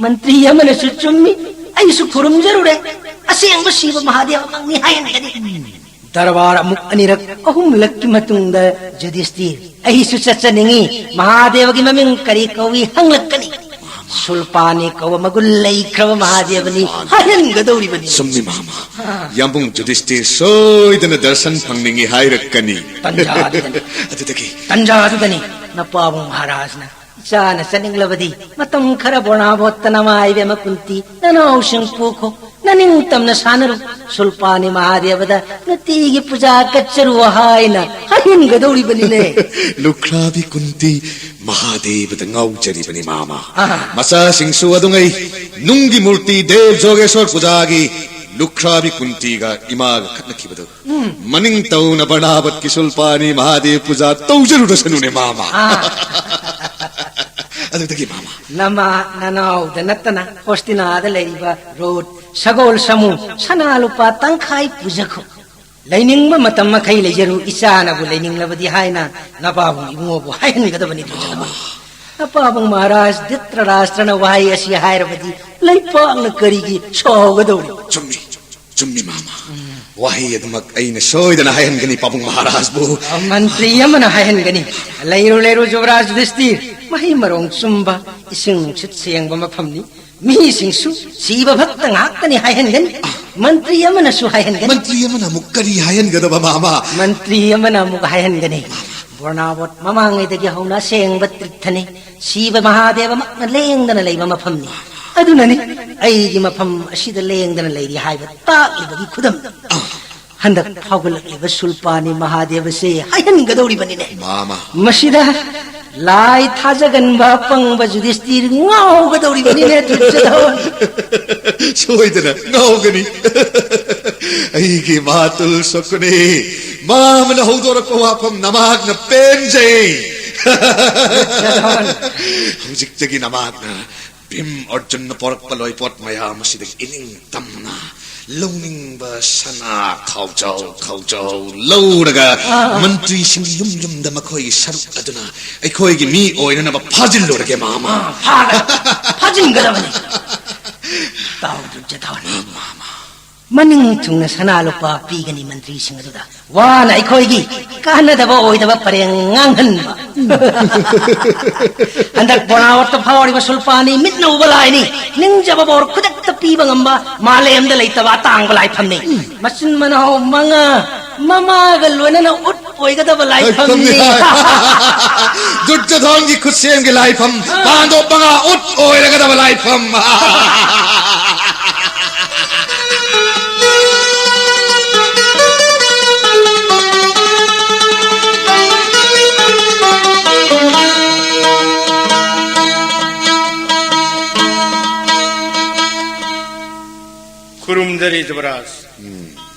ꯃꯟꯇ꯭ꯔꯤ ꯑꯃꯅꯁꯨ ꯆꯨꯝꯃꯤ, ꯑꯩꯁꯨ ꯈꯨꯔꯨꯝꯖꯔꯨꯔꯦ, ꯑꯁꯦꯡꯕ ꯁꯤꯕ ꯃꯍꯥꯗꯦꯕꯃꯛꯅꯤ ꯍꯥꯏꯍꯟꯒꯅꯤ꯫ ꯗꯔꯕꯥꯔ ꯑꯃꯨꯛ ꯑꯅꯤꯔꯛ ꯑꯍꯨꯝꯂꯛꯀꯤ ꯃꯇꯨꯡꯗ ꯖꯨꯗꯤꯁꯇꯤꯔ, ꯑꯩꯁꯨ ꯆꯠꯆꯅꯤꯡꯉꯤ, ꯃꯍꯥꯗꯦꯕꯒꯤ ꯃꯃꯤꯡ ꯀꯔꯤ ꯀꯧꯏ ꯍꯪꯂꯛꯀꯅꯤ꯫ ꯁꯨꯜꯄꯥꯅꯤ ꯀꯧꯕ ꯃꯒꯨꯟ ꯂꯩꯈ꯭ꯔꯕ ꯃꯍꯥꯗꯦꯕꯅꯤ ꯍꯥꯏꯍꯟꯒꯗꯧꯔꯤꯕꯅꯤ꯫ ꯆꯨꯝꯃꯤ, ꯃꯥꯃ꯫ ꯌꯥꯝꯕꯨꯡ ꯖꯨꯗꯤꯁꯇꯤꯔ ꯁꯣꯏꯗꯅ ꯗꯔꯁꯟ ꯐꯪꯅꯤꯡꯉꯤ ꯍꯥꯏꯔꯛꯀꯅꯤ꯫ ꯇꯟꯖꯥꯗꯨꯗꯅꯤ꯫ ꯑꯗꯨꯗꯒꯤ? ꯇꯟꯖꯥꯗꯨꯗꯅꯤ ꯅꯄꯥꯕꯨꯡ ꯃꯍꯥꯔꯥꯖꯅ, "ꯏꯆꯥꯅ ꯆꯠꯅꯤꯡꯂꯕꯗꯤ ꯃꯇꯝ ꯈꯔ ꯕꯔꯅꯥꯕꯣꯠꯇ ꯅꯃꯥ ꯏꯕꯦꯝꯃ ꯀꯨꯟꯇꯤ ꯅꯅꯥꯎꯁꯤꯡ ꯄꯨꯈꯣ, ꯅꯅꯤꯡꯇꯝꯅ ꯁꯥꯟꯅꯔꯨ, ꯁꯨꯜꯄꯥꯅꯤ ꯃꯍꯥꯗꯦꯕꯗ ꯅꯨꯡꯇꯤꯒꯤ ꯄꯨꯖꯥ ꯀꯠꯆꯔꯨ ꯍꯥꯏꯅ ꯍꯥꯏꯍꯟꯒꯗꯧꯔꯤꯕꯅꯤꯅꯦ꯫ ꯂꯨꯈ꯭ꯔꯥꯕꯤ ꯀꯨꯟꯇꯤ ꯃꯍꯥꯗꯦꯕꯗ ꯉꯥꯎꯖꯔꯤꯕꯅꯤ, ꯃꯥꯃ꯫ ꯑꯥ꯫ ꯃꯆꯥꯁꯤꯡꯁꯨ ꯑꯗꯨꯉꯩ ꯅꯨꯡꯒꯤ ꯃꯨꯔꯇꯤ ꯗꯦꯕ ꯖꯣꯒꯦꯁꯣꯔ ꯄꯨꯖꯥꯒꯤ ꯂꯨꯈ꯭ꯔꯥꯕꯤ ꯀꯨꯟꯇꯤꯒ ꯏꯃꯥꯒ ꯈꯠꯅꯈꯤꯕꯗꯨ ꯎꯝ꯫ ꯃꯅꯤꯡ ꯇꯧꯅ ꯕꯔꯅꯥꯕꯠꯀꯤ ꯁꯨꯜꯄꯥꯅꯤ ꯃꯍꯥꯗꯦꯕ ꯄꯨꯖꯥ ꯇꯧꯖꯔꯨꯔꯁꯅꯨꯅꯦ, ꯃꯥꯃ꯫ ꯑꯥ꯫ ꯑꯗꯨꯗꯒꯤ, ꯃꯥꯃ꯫ ꯅꯃꯥ ꯅꯅꯥꯎꯗ ꯅꯠꯇꯅ ꯍꯣꯁꯇꯤꯅꯥꯗ ꯂꯩꯔꯤꯕ ꯔꯣꯠ ꯁꯒꯣꯜ ꯁꯃꯨ ꯁꯅꯥ ꯂꯨꯄꯥ ꯇꯪꯈꯥꯏ ꯄꯨꯖꯈꯣ꯫ ꯂꯩꯅꯤꯡꯕ ꯃꯇꯝ ꯃꯈꯩ ꯂꯩꯖꯔꯨ, ꯏꯆꯥꯅꯕꯨ ꯂꯩꯅꯤꯡꯂꯕꯗꯤ ꯍꯥꯏꯅ ꯅꯄꯥꯕꯨꯡ ꯏꯕꯨꯡꯉꯣꯕꯨ ꯍꯥꯏꯍꯟꯒꯗꯕꯅꯤ, ꯗꯨꯔꯖꯣꯙꯅ꯫ ꯅꯄꯥꯕꯨꯡ ꯃꯍꯥꯔꯥꯖ ꯙ꯭ꯔꯤꯇꯔꯥꯁ꯭ꯇ꯭ꯔꯅ ꯋꯥꯍꯩ ꯑꯁꯤ ꯍꯥꯏꯔꯕꯗꯤ ꯂꯩꯄꯥꯛꯅ ꯀꯔꯤꯒꯤ ꯁꯥꯎꯒꯗꯧꯔꯤ? ꯆꯨꯝꯃꯤ, ꯆꯨꯝꯃꯤ, ꯃꯥꯃ꯫ ꯎꯝ꯫ ꯋꯥꯍꯩ ꯑꯗꯨꯃꯛ ꯑꯩꯅ ꯁꯣꯏꯗꯅ ꯍꯥꯏꯍꯟꯒꯅꯤ, ꯄꯥꯕꯨꯡ ꯃꯍꯥꯔꯥꯖꯕꯨ꯫ ꯃꯟꯇ꯭ꯔꯤ ꯑꯃꯅ ꯍꯥꯏꯍꯟꯒꯅꯤ꯫ ꯂꯩꯔꯨ, ꯂꯩꯔꯨ, ꯖꯨꯕꯔꯥꯖ ꯌꯨꯙꯤꯁꯇꯤꯔ, ꯃꯍꯩ ꯃꯔꯣꯡ ꯆꯨꯝꯕ, ꯏꯁꯤꯡ ꯅꯨꯡꯁꯤꯠ ꯁꯦꯡꯕ ꯃꯐꯝꯅꯤ꯫ ꯃꯤꯁꯤꯡꯁꯨ ꯁꯤꯕ ꯐꯠꯇ ꯉꯥꯛꯇꯅꯤ ꯍꯥꯏꯍꯟꯒꯅꯤ꯫ ꯃꯟꯇ꯭ꯔꯤ ꯑꯃꯅꯁꯨ ꯍꯥꯏꯍꯟꯒꯅꯤ꯫ ꯃꯟꯇ꯭ꯔꯤ ꯑꯃꯅ ꯑꯃꯨꯛ ꯀꯔꯤ ꯍꯥꯏꯍꯟꯒꯗꯕ, ꯃꯥꯃ? ꯃꯟꯇ꯭ꯔꯤ ꯑꯃꯅ ꯑꯃꯨꯛ ꯍꯥꯏꯍꯟꯒꯅꯤ, ꯕꯣꯔꯅꯥꯕꯣꯠ ꯃꯃꯥꯡꯉꯩꯗꯒꯤ ꯍꯧꯅ ꯑꯁꯦꯡꯕ ꯇꯤꯔꯊꯅꯤ, ꯁꯤꯕ ꯃꯍꯥꯗꯦꯕꯃꯛꯅ ꯂꯦꯡꯗꯅ ꯂꯩꯕ ꯃꯐꯝꯅꯤ꯫ ꯑꯗꯨꯅꯅꯤ ꯑꯩꯒꯤ ꯃꯐꯝ ꯑꯁꯤꯗ ꯂꯦꯡꯗꯅ ꯂꯩꯔꯤ ꯍꯥꯏꯕ ꯇꯥꯛꯂꯤꯕꯒꯤ ꯈꯨꯗꯝ꯫ ꯍꯟꯗꯛ ꯐꯥꯎꯒꯠꯂꯛꯂꯤꯕ ꯁꯨꯜꯄꯥꯅꯤ ꯃꯍꯥꯗꯦꯕꯁꯦ ꯍꯥꯏꯍꯟꯒꯗꯧꯔꯤꯕꯅꯤꯅꯦ꯫ ꯃꯥꯃ꯫ ꯃꯁꯤꯗ ꯂꯥꯏ ꯊꯥꯖꯒꯟꯕ ꯑꯄꯪꯕ ꯌꯨꯙꯤꯁꯇꯤꯔ ꯉꯥꯎꯒꯗꯧꯔꯤꯕꯅꯤꯅꯦ, ꯗꯨꯔꯖꯣꯙꯟ꯫ ꯁꯣꯏꯗꯅ ꯉꯥꯎꯒꯅꯤ꯫ ꯑꯩꯒꯤ ꯃꯥꯇꯨꯜ ꯁꯛꯄꯅꯤ꯫ ꯃꯥꯃꯅ ꯍꯧꯗꯣꯔꯛꯄ ꯋꯥꯐꯝ ꯅꯃꯥꯛꯅ ꯄꯦꯟꯖꯩ꯫ ꯗꯨꯔꯖꯣꯙꯟ꯫ ꯍꯧꯖꯤꯛꯇꯒꯤ ꯅꯃꯥꯛꯅ ꯚꯤꯝ ꯑꯔꯖꯨꯟꯅ ꯄꯣꯔꯛꯄ ꯂꯣꯏꯄꯣꯠ ꯃꯌꯥꯝ ꯑꯁꯤꯗꯒꯤ ꯏꯅꯤꯡ ꯇꯝꯅ ꯂꯧꯅꯤꯡꯕ ꯁꯅꯥ ꯈꯥꯎꯖꯥꯎ ꯈꯥꯎꯖꯥꯎ ꯂꯧꯔꯒ ꯑꯥ꯫ ꯃꯟꯇ꯭ꯔꯤꯁꯤꯡꯒꯤ ꯌꯨꯝ ꯌꯨꯝꯗ ꯃꯈꯣꯏꯒꯤ ꯁꯔꯨꯛ ꯑꯗꯨꯅ ꯑꯩꯈꯣꯏꯒꯤ ꯃꯤ ꯑꯣꯏꯅꯅꯕ ꯐꯥꯖꯤꯜꯂꯨꯔꯒꯦ, ꯃꯥꯃ꯫ ꯑꯥ, ꯐꯥꯒ-, ꯐꯥꯖꯤꯟꯒꯗꯕꯅꯤ꯫ ꯇꯥꯎ, ꯗꯨꯔꯖꯣꯙꯟ꯫ ꯃꯥꯃ꯫ ꯃꯅꯤꯡ ꯊꯨꯡꯅ ꯁꯅꯥ ꯂꯨꯄꯥ ꯄꯤꯒꯅꯤ ꯃꯟꯇ꯭ꯔꯤꯁꯤꯡ ꯑꯗꯨꯗ꯫ ꯋꯥꯅ ꯑꯩꯈꯣꯏꯒꯤ ꯀꯥꯟꯅꯗꯕ ꯑꯣꯏꯗꯕ ꯄꯔꯦꯡ ꯉꯥꯡꯍꯟꯕ꯫ ꯍꯟꯗꯛ ꯕꯣꯔꯅꯥꯕꯠꯇ ꯐꯥꯎꯔꯤꯕ ꯁꯨꯜꯄꯥꯅꯤ ꯃꯤꯠꯅ ꯎꯕ ꯂꯥꯏꯅꯤ꯫ ꯅꯤꯡꯖꯕ ꯕꯣꯔ ꯈꯨꯗꯛꯇ ꯄꯤꯕ ꯉꯝꯕ ꯃꯥꯂꯦꯝꯗ ꯂꯩꯇꯕ ꯑꯇꯥꯡꯕ ꯂꯥꯏꯐꯝꯅꯤ꯫ ꯃꯆꯤꯟ ꯃꯅꯥꯎ ꯃꯉꯥ ꯃꯃꯥꯒ ꯂꯣꯏꯅꯅ ꯎꯠ ꯑꯣꯏꯒꯗꯕ ꯂꯥꯏꯐꯝꯅꯤ꯫ ꯂꯥꯏꯐꯝꯅꯤ꯫ ꯗꯨꯔꯖꯣꯙꯟꯒꯤ ꯈꯨꯠꯁꯦꯝꯒꯤ ꯂꯥꯏꯐꯝ, ꯄꯥꯟꯗꯣꯞ ꯃꯉꯥ ꯎꯠ ꯑꯣꯏꯔꯒꯗꯕ ꯂꯥꯏꯐꯝ꯫ ꯈꯨꯔꯨꯝꯖꯔꯤ ꯖꯨꯕꯔꯥꯖ꯫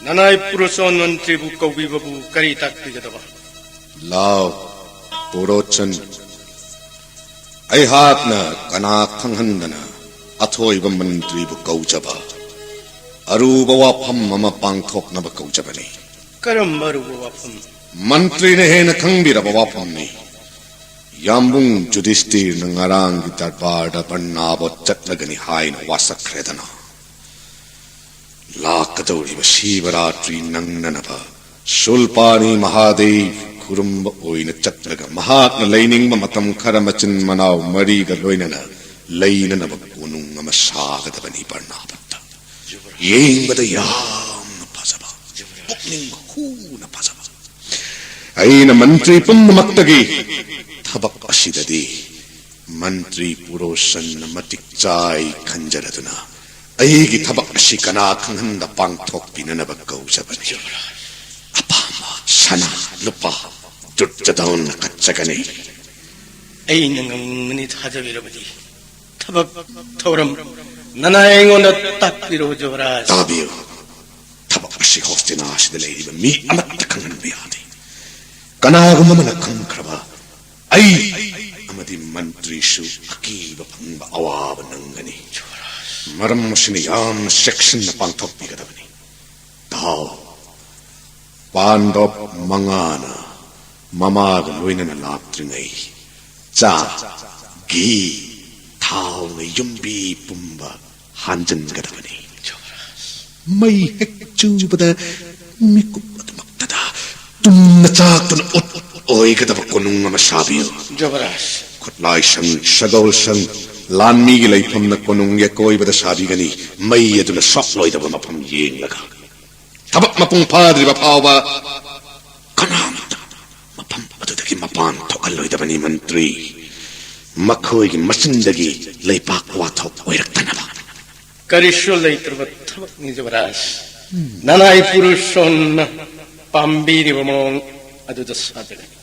ꯅꯅꯥꯏ ꯄꯨꯔꯣꯆꯟ ꯃꯟꯇ꯭ꯔꯤꯕꯨ ꯀꯧꯕꯤꯕꯕꯨ ꯀꯔꯤ ꯇꯥꯛꯄꯤꯒꯗꯕ? ꯂꯥꯎ, ꯄꯨꯔꯣꯆꯟ꯫ ꯑꯩꯍꯥꯛꯅ ꯀꯅꯥ ꯈꯪꯍꯟꯗꯅ ꯑꯊꯣꯏꯕ ꯃꯟꯇ꯭ꯔꯤꯕꯨ ꯀꯧꯖꯕ ꯑꯔꯨꯕ ꯋꯥꯐꯝ ꯑꯃ ꯄꯥꯡꯊꯣꯛꯅꯕ ꯀꯧꯖꯕꯅꯤ꯫ ꯀꯔꯝꯕ ꯑꯔꯨꯕ ꯋꯥꯐꯝ? ꯃꯟꯇ꯭ꯔꯤꯅ ꯍꯦꯟꯅ ꯈꯪꯕꯤꯔꯕ ꯋꯥꯐꯝꯅꯤ꯫ ꯌꯥꯝꯕꯨꯡ ꯖꯨꯗꯤꯁꯇꯤꯔꯅ ꯉꯔꯥꯡꯒꯤ ꯗꯔꯕꯥꯔꯗ ꯕꯔꯅꯥꯕꯣꯠ ꯆꯠꯂꯒꯅꯤ ꯍꯥꯏꯅ ꯋꯥꯁꯛꯈ꯭ꯔꯦꯗꯅ꯫ ꯂꯥꯛꯀꯗꯧꯔꯤꯕ ꯁꯤꯕꯔꯥꯇ꯭ꯔꯤ ꯅꯪꯅꯅꯕ ꯁꯨꯜꯄꯥꯅꯤ ꯃꯍꯥꯗꯦꯕ ꯈꯨꯔꯨꯝꯕ ꯑꯣꯏꯅ ꯆꯠꯂꯒ ꯃꯍꯥꯛꯅ ꯂꯩꯅꯤꯡꯕ ꯃꯇꯝ ꯈꯔ ꯃꯆꯤꯟ ꯃꯅꯥꯎ ꯃꯔꯤꯒ ꯂꯣꯏꯅꯅ ꯂꯩꯅꯅꯕ ꯀꯣꯅꯨꯡ ꯑꯃ ꯁꯥꯒꯗꯕꯅꯤ ꯕꯔꯅꯥꯕꯠꯇ꯫ ꯌꯦꯡꯕꯗ ꯌꯥꯝꯅ ꯐꯖꯕ, ꯄꯨꯛꯅꯤꯡ ꯍꯨꯅ ꯐꯖꯕ꯫ ꯑꯩꯅ ꯃꯟꯇ꯭ꯔꯤ ꯄꯨꯝꯅꯃꯛꯇꯒꯤ ꯊꯕꯛ ꯑꯁꯤꯗꯗꯤ ꯃꯟꯇ꯭ꯔꯤ ꯄꯨꯔꯣꯁꯟꯅ ꯃꯇꯤꯛ ꯆꯥꯏ ꯈꯟꯖꯔꯗꯨꯅ ꯑꯩꯒꯤ ꯊꯕꯛ ꯑꯁꯤ ꯀꯅꯥ ꯈꯪꯍꯟꯗ ꯄꯥꯡꯊꯣꯛꯄꯤꯅꯅꯕ ꯀꯧꯖꯕꯅꯤ꯫ ꯑꯄꯥꯝꯕ ꯁꯅꯥ ꯂꯨꯄꯥ ꯗꯨꯔꯖꯗꯣꯟꯅ ꯀꯠꯆꯒꯅꯤ꯫ ꯑꯩꯅ ꯉꯝꯒꯅꯤ ꯊꯥꯖꯕꯤꯔꯕꯗꯤ ꯊꯕꯛ ꯊꯧꯔꯝ ꯅꯅꯥꯏ ꯑꯩꯉꯣꯟꯗ ꯇꯥꯛꯄꯤꯔꯣ ꯖꯨꯕꯔꯥꯖ꯫ ꯇꯥꯕꯤꯌꯨ, ꯊꯕꯛ ꯑꯁꯤ ꯍꯣꯁꯇꯤꯅꯥ ꯑꯁꯤꯗ ꯂꯩꯔꯤꯕ ꯃꯤ ꯑꯃꯠꯇ ꯈꯪꯍꯟꯕ ꯌꯥꯗꯦ꯫ ꯀꯅꯥꯒꯨꯝꯕ ꯑꯃꯅ ꯈꯪꯈ꯭ꯔꯕ ꯑꯩ ꯑꯃꯗꯤ ꯃꯟꯇ꯭ꯔꯤꯁꯨ ꯑꯀꯤꯕ ꯐꯪꯕ ꯑꯋꯥꯕ ꯅꯪꯒꯅꯤ꯫ ꯃꯔꯝ ꯑꯁꯤꯅ ꯌꯥꯝꯅ ꯆꯦꯛꯁꯤꯟꯅ ꯄꯥꯡꯊꯣꯛꯄꯤꯒꯗꯕꯅꯤ꯫ ꯇꯥꯎ, ꯄꯥꯟꯗꯕ ꯃꯉꯥꯅ ꯃꯃꯥꯒ ꯂꯣꯏꯅꯅ ꯂꯥꯛꯇ꯭ꯔꯤꯉꯩ ꯆꯥ, ꯘꯤ, ꯊꯥꯎꯅ ꯌꯨꯝꯕꯤ ꯄꯨꯝꯕ ꯍꯥꯟꯖꯤꯟꯒꯗꯕꯅꯤ꯫ ꯃꯩ ꯍꯦꯛ ꯆꯨꯕꯗ ꯃꯤꯀꯨꯞ ꯑꯗꯨꯃꯛꯇꯗ ꯇꯨꯝꯅ ꯆꯥꯛꯇꯨꯅ ꯎꯠ ꯑꯣꯏꯒꯗꯕ ꯀꯣꯅꯨꯡ ꯑꯃ ꯁꯥꯕꯤꯌꯨ꯫ ꯖꯨꯕꯔꯥꯖ꯫ ꯈꯨꯠꯂꯥꯏꯁꯪ, ꯁꯒꯣꯜꯁꯪ, ꯂꯥꯟꯃꯤꯒꯤ ꯂꯩꯐꯝꯅ ꯀꯣꯅꯨꯡꯒꯤ ꯑꯀꯣꯏꯕꯗ ꯁꯥꯕꯤꯒꯅꯤ꯫ ꯃꯩ ꯑꯗꯨꯅ ꯁꯣꯛꯂꯣꯏꯗꯕ ꯃꯐꯝ ꯌꯦꯡꯂꯒ꯫ ꯊꯕꯛ ꯃꯄꯨꯡ ꯐꯥꯗ꯭ꯔꯤꯕ ꯐꯥꯎꯕ ꯀꯅꯥꯃꯠꯇ ꯃꯐꯝ ꯑꯗꯨꯗꯒꯤ ꯃꯄꯥꯟ ꯊꯣꯛꯍꯜꯂꯣꯏꯗꯕꯅꯤ ꯃꯟꯇ꯭ꯔꯤ꯫ ꯃꯈꯣꯏꯒꯤ ꯃꯆꯤꯟꯗꯒꯤ ꯂꯩꯄꯥꯛ ꯋꯥꯊꯣꯛ ꯑꯣꯏꯔꯛꯇꯅꯕ꯫ ꯀꯔꯤꯁꯨ ꯂꯩꯇ꯭ꯔꯕ ꯊꯕꯛꯅꯤ ꯖꯨꯕꯔꯥꯖ꯫ ꯅꯅꯥꯏ ꯄꯨꯔꯨꯁꯣꯟꯅ ꯄꯥꯝꯕꯤꯔꯤꯕ ꯃꯑꯣꯡ ꯑꯗꯨꯗ ꯁꯥꯖꯒꯅꯤ꯫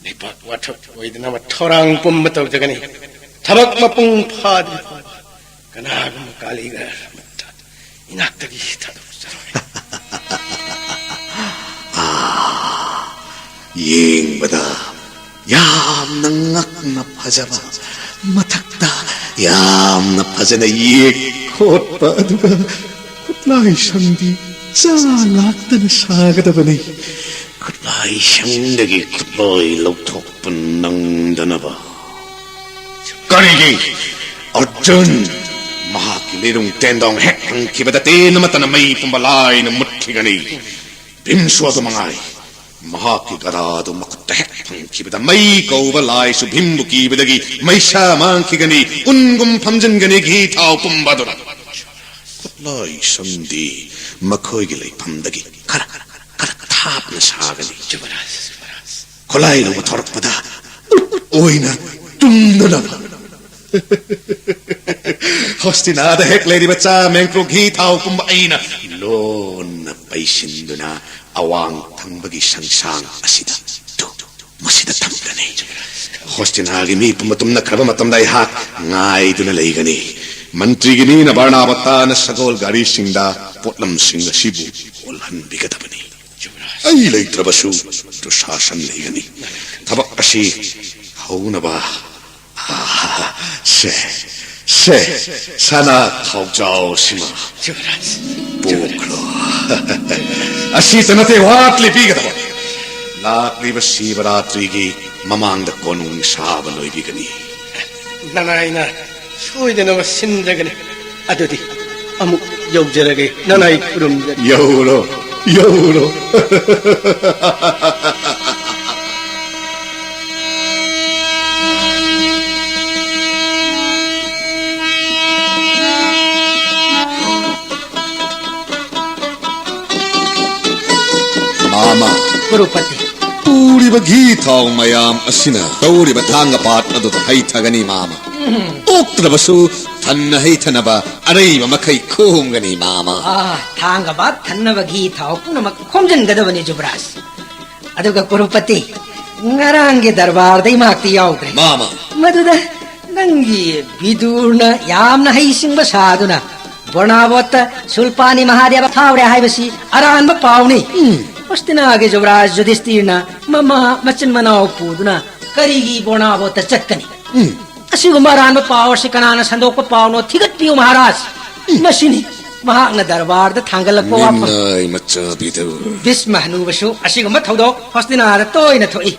ꯂꯩꯄꯥꯛ ꯋꯥꯊꯣꯛ ꯑꯣꯏꯗꯅꯕ ꯊꯧꯔꯥꯡ ꯄꯨꯝꯕ ꯇꯧꯖꯒꯅꯤ꯫ ꯊꯕꯛ ꯃꯄꯨꯡ ꯐꯥꯗ꯭ꯔꯤ ꯐꯥꯎꯕ ꯀꯅꯥꯒꯨꯝꯕ ꯀꯥꯂꯤꯒꯔ ꯑꯃꯠꯇ ꯏꯅꯥꯛꯇꯒꯤ ꯊꯥꯗꯣꯛꯆꯔꯣꯏ꯫ ꯌꯦꯡꯕꯗ ꯌꯥꯝꯅ ꯉꯛꯅ ꯐꯖꯕ, ꯃꯊꯛꯇ ꯌꯥꯝꯅ ꯐꯖꯅ ꯌꯦꯛ ꯈꯣꯠꯄ, ꯑꯗꯨꯒ ꯈꯨꯠꯂꯥꯏ ꯁꯝꯗꯤ ꯆꯥ ꯂꯥꯛꯇꯅ ꯁꯥꯒꯗꯕꯅꯤ꯫ ꯈꯨꯠꯂꯥꯏ ꯁꯝꯗꯒꯤ ꯈꯨꯠꯂꯣꯏ ꯂꯧꯊꯣꯛꯄ ꯅꯪꯗꯅꯕ꯫ ꯀꯔꯤꯒꯤ? ꯑꯔꯖꯨꯟ, ꯃꯍꯥꯛꯀꯤ ꯂꯤꯔꯨꯡ ꯇꯦꯟꯗꯣꯡ ꯍꯦꯛ ꯐꯪꯈꯤꯕꯗ ꯇꯦꯟ ꯑꯃꯠꯇꯅ ꯃꯩ ꯄꯨꯝꯕ ꯂꯥꯏꯅ ꯃꯨꯠꯈꯤꯒꯅꯤ꯫ ꯚꯤꯝꯁꯨ ꯑꯗꯨ ꯃꯉꯥꯏ꯫ ꯃꯍꯥꯛꯀꯤ ꯒꯗꯥꯗꯨ ꯃꯈꯨꯠꯇ ꯍꯦꯛ ꯐꯪꯈꯤꯕꯗ ꯃꯩ ꯀꯧꯕ ꯂꯥꯏꯁꯨ ꯚꯤꯝꯕꯨ ꯀꯤꯕꯗꯒꯤ ꯃꯩꯁꯥ ꯃꯥꯡꯈꯤꯒꯅꯤ, ꯎꯟꯒꯨꯝ ꯐꯝꯖꯤꯟꯒꯅꯤ ꯘꯤ ꯊꯥꯎ ꯄꯨꯝꯕ ꯑꯗꯨꯅ꯫ ꯈꯨꯠꯂꯥꯏ ꯁꯝꯗꯤ ꯃꯈꯣꯏꯒꯤ ꯂꯩꯐꯝꯗꯒꯤ ꯈꯔ, ꯈꯔ ꯊꯥꯞꯅ ꯁꯥꯒꯅꯤ꯫ ꯌꯨꯕꯔꯥꯖ, ꯌꯨꯕꯔꯥꯖ꯫ ꯈꯨꯠꯂꯥꯏ ꯂꯧꯕ ꯊꯧꯔꯛꯄꯗ ꯎꯠ ꯑꯣꯏꯅ ꯇꯨꯝꯗꯨꯅ꯫ ꯍꯣꯁꯇꯤꯅꯥꯗ ꯍꯦꯛ ꯂꯩꯔꯤꯕ ꯆꯥ, ꯃꯦꯡꯀ꯭ꯔꯣ, ꯘꯤ ꯊꯥꯎ ꯄꯨꯝꯕ ꯑꯩꯅ ꯂꯣꯟꯅ ꯄꯩꯁꯤꯟꯗꯨꯅ ꯑꯋꯥꯡ ꯊꯪꯕꯒꯤ ꯁꯪꯁꯥꯡ ꯑꯁꯤꯗ, ꯇꯨ, ꯃꯁꯤꯗ ꯊꯝꯒꯅꯤ꯫ ꯍꯣꯁꯇꯤꯅꯥꯒꯤ ꯃꯤ ꯄꯨꯝꯕ ꯇꯨꯝꯅꯈ꯭ꯔꯕ ꯃꯇꯝꯗ ꯑꯩꯍꯥꯛ ꯉꯥꯏꯗꯨꯅ ꯂꯩꯒꯅꯤ꯫ ꯃꯟꯇ꯭ꯔꯤꯒꯤ ꯃꯤꯅ ꯕꯔꯅꯥꯕꯇꯥꯅ ꯁꯒꯣꯜ ꯒꯥꯔꯤꯁꯤꯡꯗ ꯄꯣꯠꯂꯝꯁꯤꯡ ꯑꯁꯤꯕꯨ ꯑꯣꯜꯍꯟꯕꯤꯒꯗꯕꯅꯤ꯫ ꯑꯩ ꯂꯩꯇ꯭ꯔꯕꯁꯨ ꯗꯨꯁꯥꯁꯟ ꯂꯩꯒꯅꯤ꯫ ꯊꯕꯛ ꯑꯁꯤ ꯍꯧꯅꯕ, ꯑꯥ, ꯁꯦ, ꯁꯦ, ꯁꯅꯥ ꯈꯥꯎꯖꯥꯎ ꯁꯤꯃ ꯌꯨꯕꯔꯥꯖ, ꯄꯨꯈ꯭ꯔꯣ꯫ ꯑꯁꯤꯇ ꯅꯠꯇꯦ, ꯋꯥꯠꯂꯤ ꯄꯤꯒꯗꯕ꯫ ꯂꯥꯛꯂꯤꯕ ꯁꯤꯕꯔꯥꯇ꯭ꯔꯤꯒꯤ ꯃꯃꯥꯡꯗ ꯀꯣꯅꯨꯡ ꯁꯥꯕ ꯂꯣꯏꯕꯤꯒꯅꯤ꯫ ꯅꯅꯥꯏꯅ ꯁꯣꯏꯗꯅꯕ ꯁꯤꯟꯖꯒꯅꯤ꯫ ꯑꯗꯨꯗꯤ ꯑꯃꯨꯛ ꯌꯧꯖꯔꯒꯦ, ꯅꯅꯥꯏ ꯈꯨꯔꯨꯝꯖꯔꯤ꯫ ꯌꯧꯔꯣ, ꯌꯧꯔꯣ꯫ ꯃꯥꯃ꯫ ꯀ꯭ꯔꯣꯔꯄꯇꯤ꯫ ꯄꯨꯔꯤꯕ ꯘꯤ ꯊꯥꯎ ꯃꯌꯥꯝ ꯑꯁꯤꯅ ꯇꯧꯔꯤꯕ ꯊꯥꯡꯒ ꯄꯥꯠ ꯑꯗꯨꯗ ꯍꯩꯊꯒꯅꯤ, ꯃꯥꯃ꯫ ꯑꯣꯛꯇ꯭ꯔꯕꯁꯨ ꯊꯟꯅ ꯍꯩꯊꯅꯕ ꯑꯔꯩꯕ ꯃꯈꯩ ꯈꯣꯝꯒꯅꯤ, ꯃꯥꯃ꯫ ꯑꯥ, ꯊꯥꯡꯒ ꯄꯥꯠ ꯊꯟꯅꯕ ꯘꯤ ꯊꯥꯎ ꯄꯨꯝꯅꯃꯛ ꯈꯣꯝꯖꯤꯟꯒꯗꯕꯅꯤ, ꯖꯨꯕꯔꯥꯖ꯫ ꯑꯗꯨꯒ ꯀ꯭ꯔꯣꯔꯄꯇꯤ, ꯉꯔꯥꯡꯒꯤ ꯗꯔꯕꯥꯔꯗ ꯏꯃꯥꯛꯇꯤ ꯌꯥꯎꯗ꯭ꯔꯦ꯫ ꯃꯥꯃ꯫ ꯃꯗꯨꯗ ꯅꯪꯒꯤ ꯕꯤꯗꯨꯔꯅ ꯌꯥꯝꯅ ꯍꯩꯁꯤꯡꯕ ꯁꯥꯗꯨꯅ ꯕꯣꯔꯅꯥꯕꯣꯠꯇ ꯁꯨꯜꯄꯥꯅꯤ ꯃꯍꯥꯗꯦꯕ ꯐꯥꯎꯔꯦ ꯍꯥꯏꯕꯁꯤ ꯑꯔꯥꯟꯕ ꯄꯥꯎꯅꯤ꯫ ꯎꯝ꯫ ꯍꯣꯁꯇꯤꯅꯥꯒꯤ ꯌꯨꯕꯔꯥꯖ ꯌꯨꯙꯤꯁꯇꯤꯔꯅ ꯃꯃꯥ ꯃꯆꯤꯟ ꯃꯅꯥꯎ ꯄꯨꯗꯨꯅ ꯀꯔꯤꯒꯤ ꯕꯣꯔꯅꯥꯕꯣꯠꯇ ꯆꯠꯀꯅꯤ? ꯎꯝ꯫ ꯑꯁꯤꯒꯨꯝꯕ ꯑꯔꯥꯟꯕ ꯄꯥꯎ ꯑꯁꯤ ꯀꯅꯥꯅ ꯁꯟꯗꯣꯛꯄ ꯄꯥꯎꯅꯣ? ꯊꯤꯒꯠꯄꯤꯌꯨ ꯃꯍꯥꯔꯥꯖ꯫ ꯎꯝ꯫ ꯃꯁꯤꯅꯤ ꯃꯍꯥꯛꯅ ꯗꯔꯕꯥꯔꯗ ꯊꯥꯡꯒꯠꯂꯛꯄ ꯋꯥꯐꯝ꯫ ꯃꯤꯅꯥꯏ ꯃꯆꯥ ꯕꯤꯗꯨꯔ꯫ ꯚꯤꯁꯃ ꯍꯅꯨꯕꯁꯨ ꯑꯁꯤꯒꯨꯝꯕ ꯊꯧꯗꯣꯛ ꯍꯣꯁꯇꯤꯅꯥꯗ ꯇꯣꯏꯅ ꯊꯣꯛꯏ꯫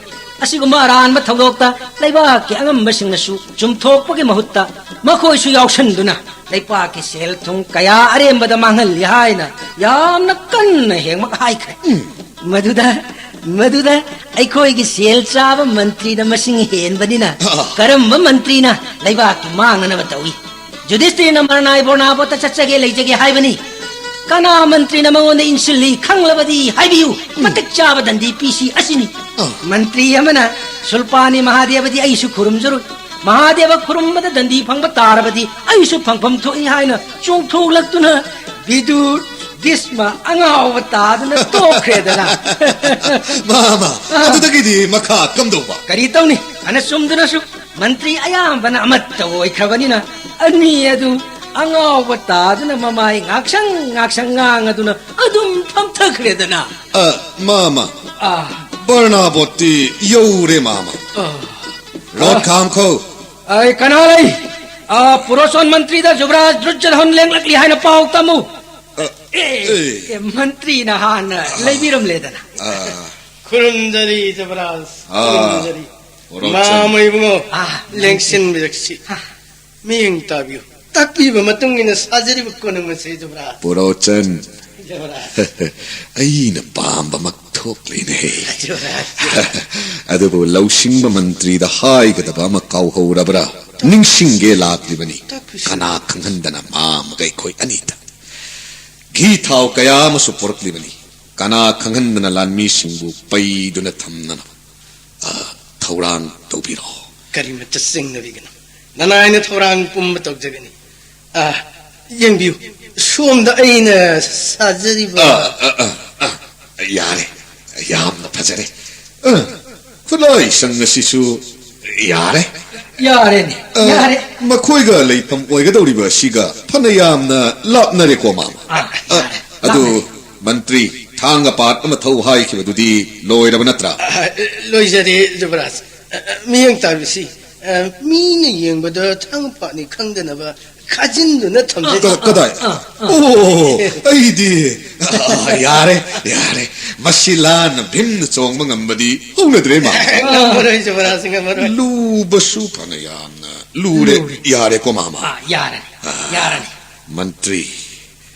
ꯑꯁꯤꯒꯨꯝꯕ ꯑꯔꯥꯟꯕ ꯊꯧꯗꯣꯛꯇ ꯂꯩꯕꯥꯛꯀꯤ ꯑꯉꯝꯕꯁꯤꯡꯅꯁꯨ ꯆꯨꯝꯊꯣꯛꯄꯒꯤ ꯃꯍꯨꯠꯇ ꯃꯈꯣꯏꯁꯨ ꯌꯥꯎꯁꯟꯗꯨꯅ ꯂꯩꯄꯥꯛꯀꯤ ꯁꯦꯜ ꯊꯨꯝ ꯀꯌꯥ ꯑꯔꯦꯝꯕꯗ ꯃꯥꯡꯍꯜꯂꯤ ꯍꯥꯏꯅ ꯌꯥꯝꯅ ꯀꯟꯅ ꯍꯦꯡꯃꯛ ꯍꯥꯏꯈ꯭ꯔꯦ꯫ ꯎꯝ꯫ ꯃꯗꯨꯗ, ꯃꯗꯨꯗ ꯑꯩꯈꯣꯏꯒꯤ ꯁꯦꯜ ꯆꯥꯕ ꯃꯟꯇ꯭ꯔꯤꯅ ꯃꯁꯤꯡ ꯍꯦꯟꯕꯅꯤꯅ ꯑꯥ꯫ ꯀꯔꯝꯕ ꯃꯟꯇ꯭ꯔꯤꯅ ꯂꯩꯕꯥꯛꯀꯤ ꯃꯥꯡꯅꯅꯕ ꯇꯧꯏ? ꯌꯨꯙꯤꯁꯇꯤꯔꯅ ꯃꯔꯅꯥꯏ ꯕꯣꯔꯅꯥꯕꯣꯠꯇ ꯆꯠꯆꯒꯦ ꯂꯩꯖꯒꯦ ꯍꯥꯏꯕꯅꯤ꯫ ꯀꯅꯥ ꯃꯟꯇ꯭ꯔꯤꯅ ꯃꯉꯣꯟꯗ ꯏꯟꯁꯤꯜꯂꯤ ꯈꯪꯂꯕꯗꯤ ꯍꯥꯏꯕꯤꯌꯨ꯫ ꯎꯝ꯫ ꯃꯇꯤꯛ ꯆꯥꯕ ꯗꯟꯗꯤ ꯄꯤꯁꯤ ꯑꯁꯤꯅꯤ꯫ ꯑꯥ꯫ ꯃꯟꯇ꯭ꯔꯤ ꯑꯃꯅ ꯁꯨꯜꯄꯥꯅꯤ ꯃꯍꯥꯗꯦꯕꯗꯤ ꯑꯩꯁꯨ ꯈꯨꯔꯨꯝꯖꯔꯨꯏ꯫ ꯃꯍꯥꯗꯦꯕ ꯈꯨꯔꯨꯝꯕꯗ ꯗꯟꯗꯤ ꯐꯪꯕ ꯇꯥꯔꯕꯗꯤ ꯑꯩꯁꯨ ꯐꯪꯐꯝ ꯊꯣꯛꯏ ꯍꯥꯏꯅ ꯆꯣꯡꯊꯣꯛꯂꯛꯇꯨꯅ ꯕꯤꯗꯨꯔ ꯚꯤꯁꯃ ꯑꯉꯥꯎꯕ ꯇꯥꯗꯨꯅ ꯇꯣꯛꯈ꯭ꯔꯦꯗꯅ꯫ ꯃꯥ, ꯃꯥ, ꯑꯥ꯫ ꯑꯗꯨꯗꯒꯤꯗꯤ ꯃꯈꯥ ꯀꯝꯗꯧꯕ? ꯀꯔꯤ ꯇꯧꯅꯤ? ꯐꯅ ꯆꯨꯝꯗꯨꯅꯁꯨ ꯃꯟꯇ꯭ꯔꯤ ꯑꯌꯥꯝꯕꯅ ꯑꯃꯠꯇ ꯑꯣꯏꯈ꯭ꯔꯕꯅꯤꯅ ꯑꯅꯤ ꯑꯗꯨ ꯑꯉꯥꯎꯕ ꯇꯥꯗꯨꯅ ꯃꯃꯥꯏ ꯉꯥꯛꯁꯪ ꯉꯥꯛꯁꯪ ꯉꯥꯡꯉꯗꯨꯅ ꯑꯗꯨꯝ ꯐꯝꯊꯈ꯭ꯔꯦꯗꯅ꯫ ꯑ, ꯃꯥꯃ, ꯑꯥ꯫ ꯕꯔꯅꯥꯕꯣꯠꯇꯤ ꯌꯧꯔꯦ, ꯃꯥꯃ꯫ ꯑꯥ꯫ ꯔꯣꯠ ꯑꯥ꯫ ꯈꯥꯝꯈꯣ꯫ ꯑꯩ ꯀꯅꯥ ꯂꯩ? ꯑꯥ, ꯄꯨꯔꯣꯆꯟ ꯃꯟꯇ꯭ꯔꯤꯗ ꯖꯨꯕꯔꯥꯖ ꯗꯨꯔꯖꯣꯙꯟ ꯂꯦꯡꯂꯛꯂꯤ ꯍꯥꯏꯅ ꯄꯥꯎ ꯇꯝꯃꯨ꯫ ꯑ, ꯑꯦ, ꯑꯦ꯫ ꯑꯦ, ꯃꯟꯇ꯭ꯔꯤꯅ ꯍꯥꯟꯅ ꯑꯥ꯫ ꯂꯩꯕꯤꯔꯝꯂꯦꯗꯅ꯫ ꯑꯥ꯫ ꯈꯨꯔꯨꯝꯖꯔꯤ ꯖꯨꯕꯔꯥꯖ, ꯑꯥ꯫ ꯈꯨꯔꯨꯝꯖꯔꯤ꯫ ꯄꯨꯔꯣꯆꯟ꯫ ꯃꯥꯃ ꯏꯕꯨꯡꯉꯣ, ꯑꯥ꯫ ꯂꯦꯡꯁꯤꯟꯕꯤꯔꯛꯁꯤ꯫ ꯍꯥ꯫ ꯃꯤꯠꯌꯦꯡ ꯇꯥꯕꯤꯌꯨ꯫ ꯇꯥꯛꯄꯤꯕ ꯃꯇꯨꯡ ꯏꯟꯅ ꯁꯥꯖꯔꯤꯕ ꯀꯣꯅꯨꯡ ꯑꯁꯤ ꯖꯨꯕꯔꯥꯖ꯫ ꯄꯨꯔꯣꯆꯟ꯫ ꯖꯨꯕꯔꯥꯖ꯫ ꯑꯩꯅ ꯄꯥꯝꯕꯃꯛ ꯊꯣꯛꯂꯤꯅꯦ꯫ ꯖꯨꯕꯔꯥꯖ꯫ ꯑꯗꯨꯕꯨ ꯂꯧꯁꯤꯡꯕ ꯃꯟꯇ꯭ꯔꯤꯗ ꯍꯥꯏꯒꯗꯕ ꯑꯃ ꯀꯥꯎꯍꯧꯔꯕ꯭ꯔꯥ? ꯅꯤꯡꯁꯤꯡꯒꯦ ꯂꯥꯛꯂꯤꯕꯅꯤ꯫ ꯇꯥꯛꯄꯤꯁꯤ꯫ ꯀꯅꯥ ꯈꯪꯍꯟꯗꯅ ꯃꯥꯃꯒ ꯑꯩꯈꯣꯏ ꯑꯅꯤꯗ ꯘꯤ ꯊꯥꯎ ꯀꯌꯥ ꯑꯃꯁꯨ ꯄꯨꯔꯛꯂꯤꯕꯅꯤ꯫ ꯀꯅꯥ ꯈꯪꯍꯟꯗꯅ ꯂꯥꯟꯃꯤꯁꯤꯡꯕꯨ ꯄꯩꯗꯨꯅ ꯊꯝꯅꯅꯕ꯫ ꯑ, ꯊꯧꯔꯥꯡ ꯇꯧꯕꯤꯔꯣ꯫ ꯀꯔꯤꯃꯠꯇ ꯆꯤꯡꯅꯕꯤꯒꯅꯨ꯫ ꯅꯅꯥꯏꯅ ꯊꯧꯔꯥꯡ ꯄꯨꯝꯕ ꯇꯧꯖꯒꯅꯤ꯫ ꯑ, ꯌꯦꯡꯕꯤꯌꯨ, ꯁꯣꯝꯗ ꯑꯩꯅ ꯁꯥꯖꯔꯤꯕ ꯑ, ꯑ, ꯑ, ꯑ, ꯌꯥꯔꯦ꯫ ꯌꯥꯝꯅ ꯐꯖꯔꯦ꯫ ꯑ, ꯈꯨꯠꯂꯥꯏꯁꯪ ꯑꯁꯤꯁꯨ ꯌꯥꯔꯦ꯫ ꯌꯥꯔꯦꯅꯦ, ꯑ, ꯌꯥꯔꯦ꯫ ꯃꯈꯣꯏꯒ ꯂꯩꯐꯝ ꯑꯣꯏꯒꯗꯧꯔꯤꯕ ꯑꯁꯤꯒ ꯐꯅ ꯌꯥꯝꯅ ꯂꯥꯞꯅꯔꯦꯀꯣ, ꯃꯥꯃ꯫ ꯑꯥ, ꯑ, ꯌꯥꯔꯦ, ꯑꯗꯨ, ꯂꯥꯞꯅꯔꯦ꯫ ꯃꯟꯇ꯭ꯔꯤ, ꯊꯥꯡꯒ ꯄꯥꯠ ꯑꯃ ꯊꯧ ꯍꯥꯏꯈꯤꯕꯗꯨꯗꯤ ꯂꯣꯏꯔꯕ ꯅꯠꯇ꯭ꯔꯥ? ꯑ, ꯂꯣꯏꯖꯔꯦ, ꯖꯨꯕꯔꯥꯖ꯫ ꯑ, ꯑ, ꯃꯤꯠꯌꯦꯡ ꯇꯥꯕꯤꯁꯤ, ꯑ, ꯃꯤꯅ ꯌꯦꯡꯕꯗ ꯊꯥꯡꯒ ꯄꯥꯠꯅꯤ ꯈꯪꯗꯅꯕ ꯈꯥꯖꯤꯟꯗꯨꯅ ꯊꯝꯖꯔꯤ꯫ ꯀ-, ꯀꯗꯥꯏ? ꯑꯣ, ꯑꯩꯗꯤ, ꯑ, ꯌꯥꯔꯦ, ꯌꯥꯔꯦ꯫ ꯃꯁꯤ ꯂꯥꯟꯅ ꯚꯤꯝꯅ ꯆꯣꯡꯕ ꯉꯝꯕꯗꯤ ꯍꯧꯅꯗ꯭ꯔꯦ, ꯃꯥꯃ꯫ ꯉꯝꯃꯔꯣꯏ, ꯖꯨꯕꯔꯥꯖ, ꯉꯝꯃꯔꯣꯏ꯫ ꯂꯨꯕꯁꯨ ꯐꯅ ꯌꯥꯝꯅ ꯂꯨꯔꯦ꯫ ꯂꯨꯔꯦ꯫ ꯌꯥꯔꯦꯀꯣ, ꯃꯥꯃ꯫ ꯑꯥ, ꯌꯥꯔꯅꯤ, ꯌꯥꯔꯅꯤ꯫ ꯃꯟꯇ꯭ꯔꯤ,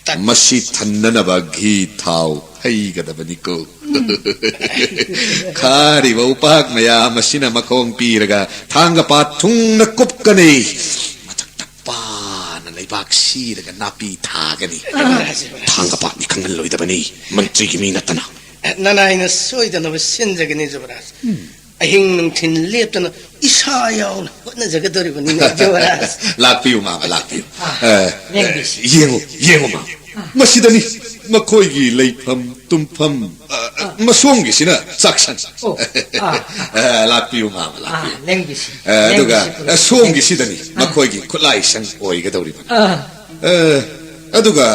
ꯇꯥꯛ- ꯃꯁꯤ ꯊꯟꯅꯅꯕ ꯘꯤ ꯊꯥꯎ ꯍꯩꯒꯗꯕꯅꯤꯀꯣ꯫ ꯈꯥꯔꯤꯕ ꯎꯄꯥꯛ ꯃꯌꯥꯝ ꯑꯁꯤꯅ ꯃꯈꯣꯡ ꯄꯤꯔꯒ ꯊꯥꯡꯒ ꯄꯥꯠ ꯊꯨꯡꯅ ꯀꯨꯞꯀꯅꯤ꯫ ꯃꯊꯛꯇ ꯄꯥꯅ ꯂꯩꯕꯥꯛ ꯁꯤꯔꯒ ꯅꯥꯄꯤ ꯊꯥꯒꯅꯤ꯫ ꯊꯥꯡꯒ ꯄꯥꯠꯅꯤ ꯈꯪꯍꯜꯂꯣꯏꯗꯕꯅꯤ, ꯃꯟꯇ꯭ꯔꯤꯒꯤ ꯃꯤ ꯅꯠꯇꯅ꯫ ꯅꯅꯥꯏꯅ ꯁꯣꯏꯗꯅꯕ ꯁꯤꯟꯖꯒꯅꯤ, ꯖꯨꯕꯔꯥꯖ꯫ ꯑꯍꯤꯡ ꯅꯨꯡꯊꯤꯜ ꯂꯦꯞꯇꯅ ꯏꯁꯥ ꯌꯥꯎꯅ ꯍꯣꯠꯅꯖꯒꯗꯧꯔꯤꯕꯅꯤꯅꯦ, ꯖꯨꯕꯔꯥꯖ꯫ ꯂꯥꯛꯄꯤꯌꯨ, ꯃꯥꯃ, ꯂꯥꯛꯄꯤꯌꯨ꯫ ꯑꯥ, ꯑ, ꯂꯦꯡꯕꯤꯁꯤ꯫ ꯌꯦꯡꯉꯨ, ꯌꯦꯡꯉꯨ, ꯃꯥꯃ꯫ ꯃꯁꯤꯗꯅꯤ ꯃꯈꯣꯏꯒꯤ ꯂꯩꯐꯝ ꯇꯨꯝꯐꯝ, ꯑ, ꯑ, ꯃꯁꯣꯝꯒꯤꯁꯤꯅ ꯆꯥꯛꯁꯪ꯫ ꯑꯣ, ꯑꯥ, ꯑ, ꯂꯥꯛꯄꯤꯌꯨ, ꯃꯥꯃ, ꯑꯥ, ꯂꯥꯛꯄꯤꯌꯨ꯫ ꯂꯦꯡꯕꯤꯁꯤ, ꯑ, ꯑꯗꯨꯒ, ꯂꯦꯡꯕꯤꯁꯤ, ꯑ, ꯁꯣꯝꯒꯤꯁꯤꯗꯅꯤ ꯑꯥ꯫ ꯃꯈꯣꯏꯒꯤ ꯈꯨꯠꯂꯥꯏꯁꯪ ꯑꯣꯏꯒꯗꯧꯔꯤꯕꯅꯤ꯫ ꯑꯥ, ꯑ, ꯑꯗꯨꯒ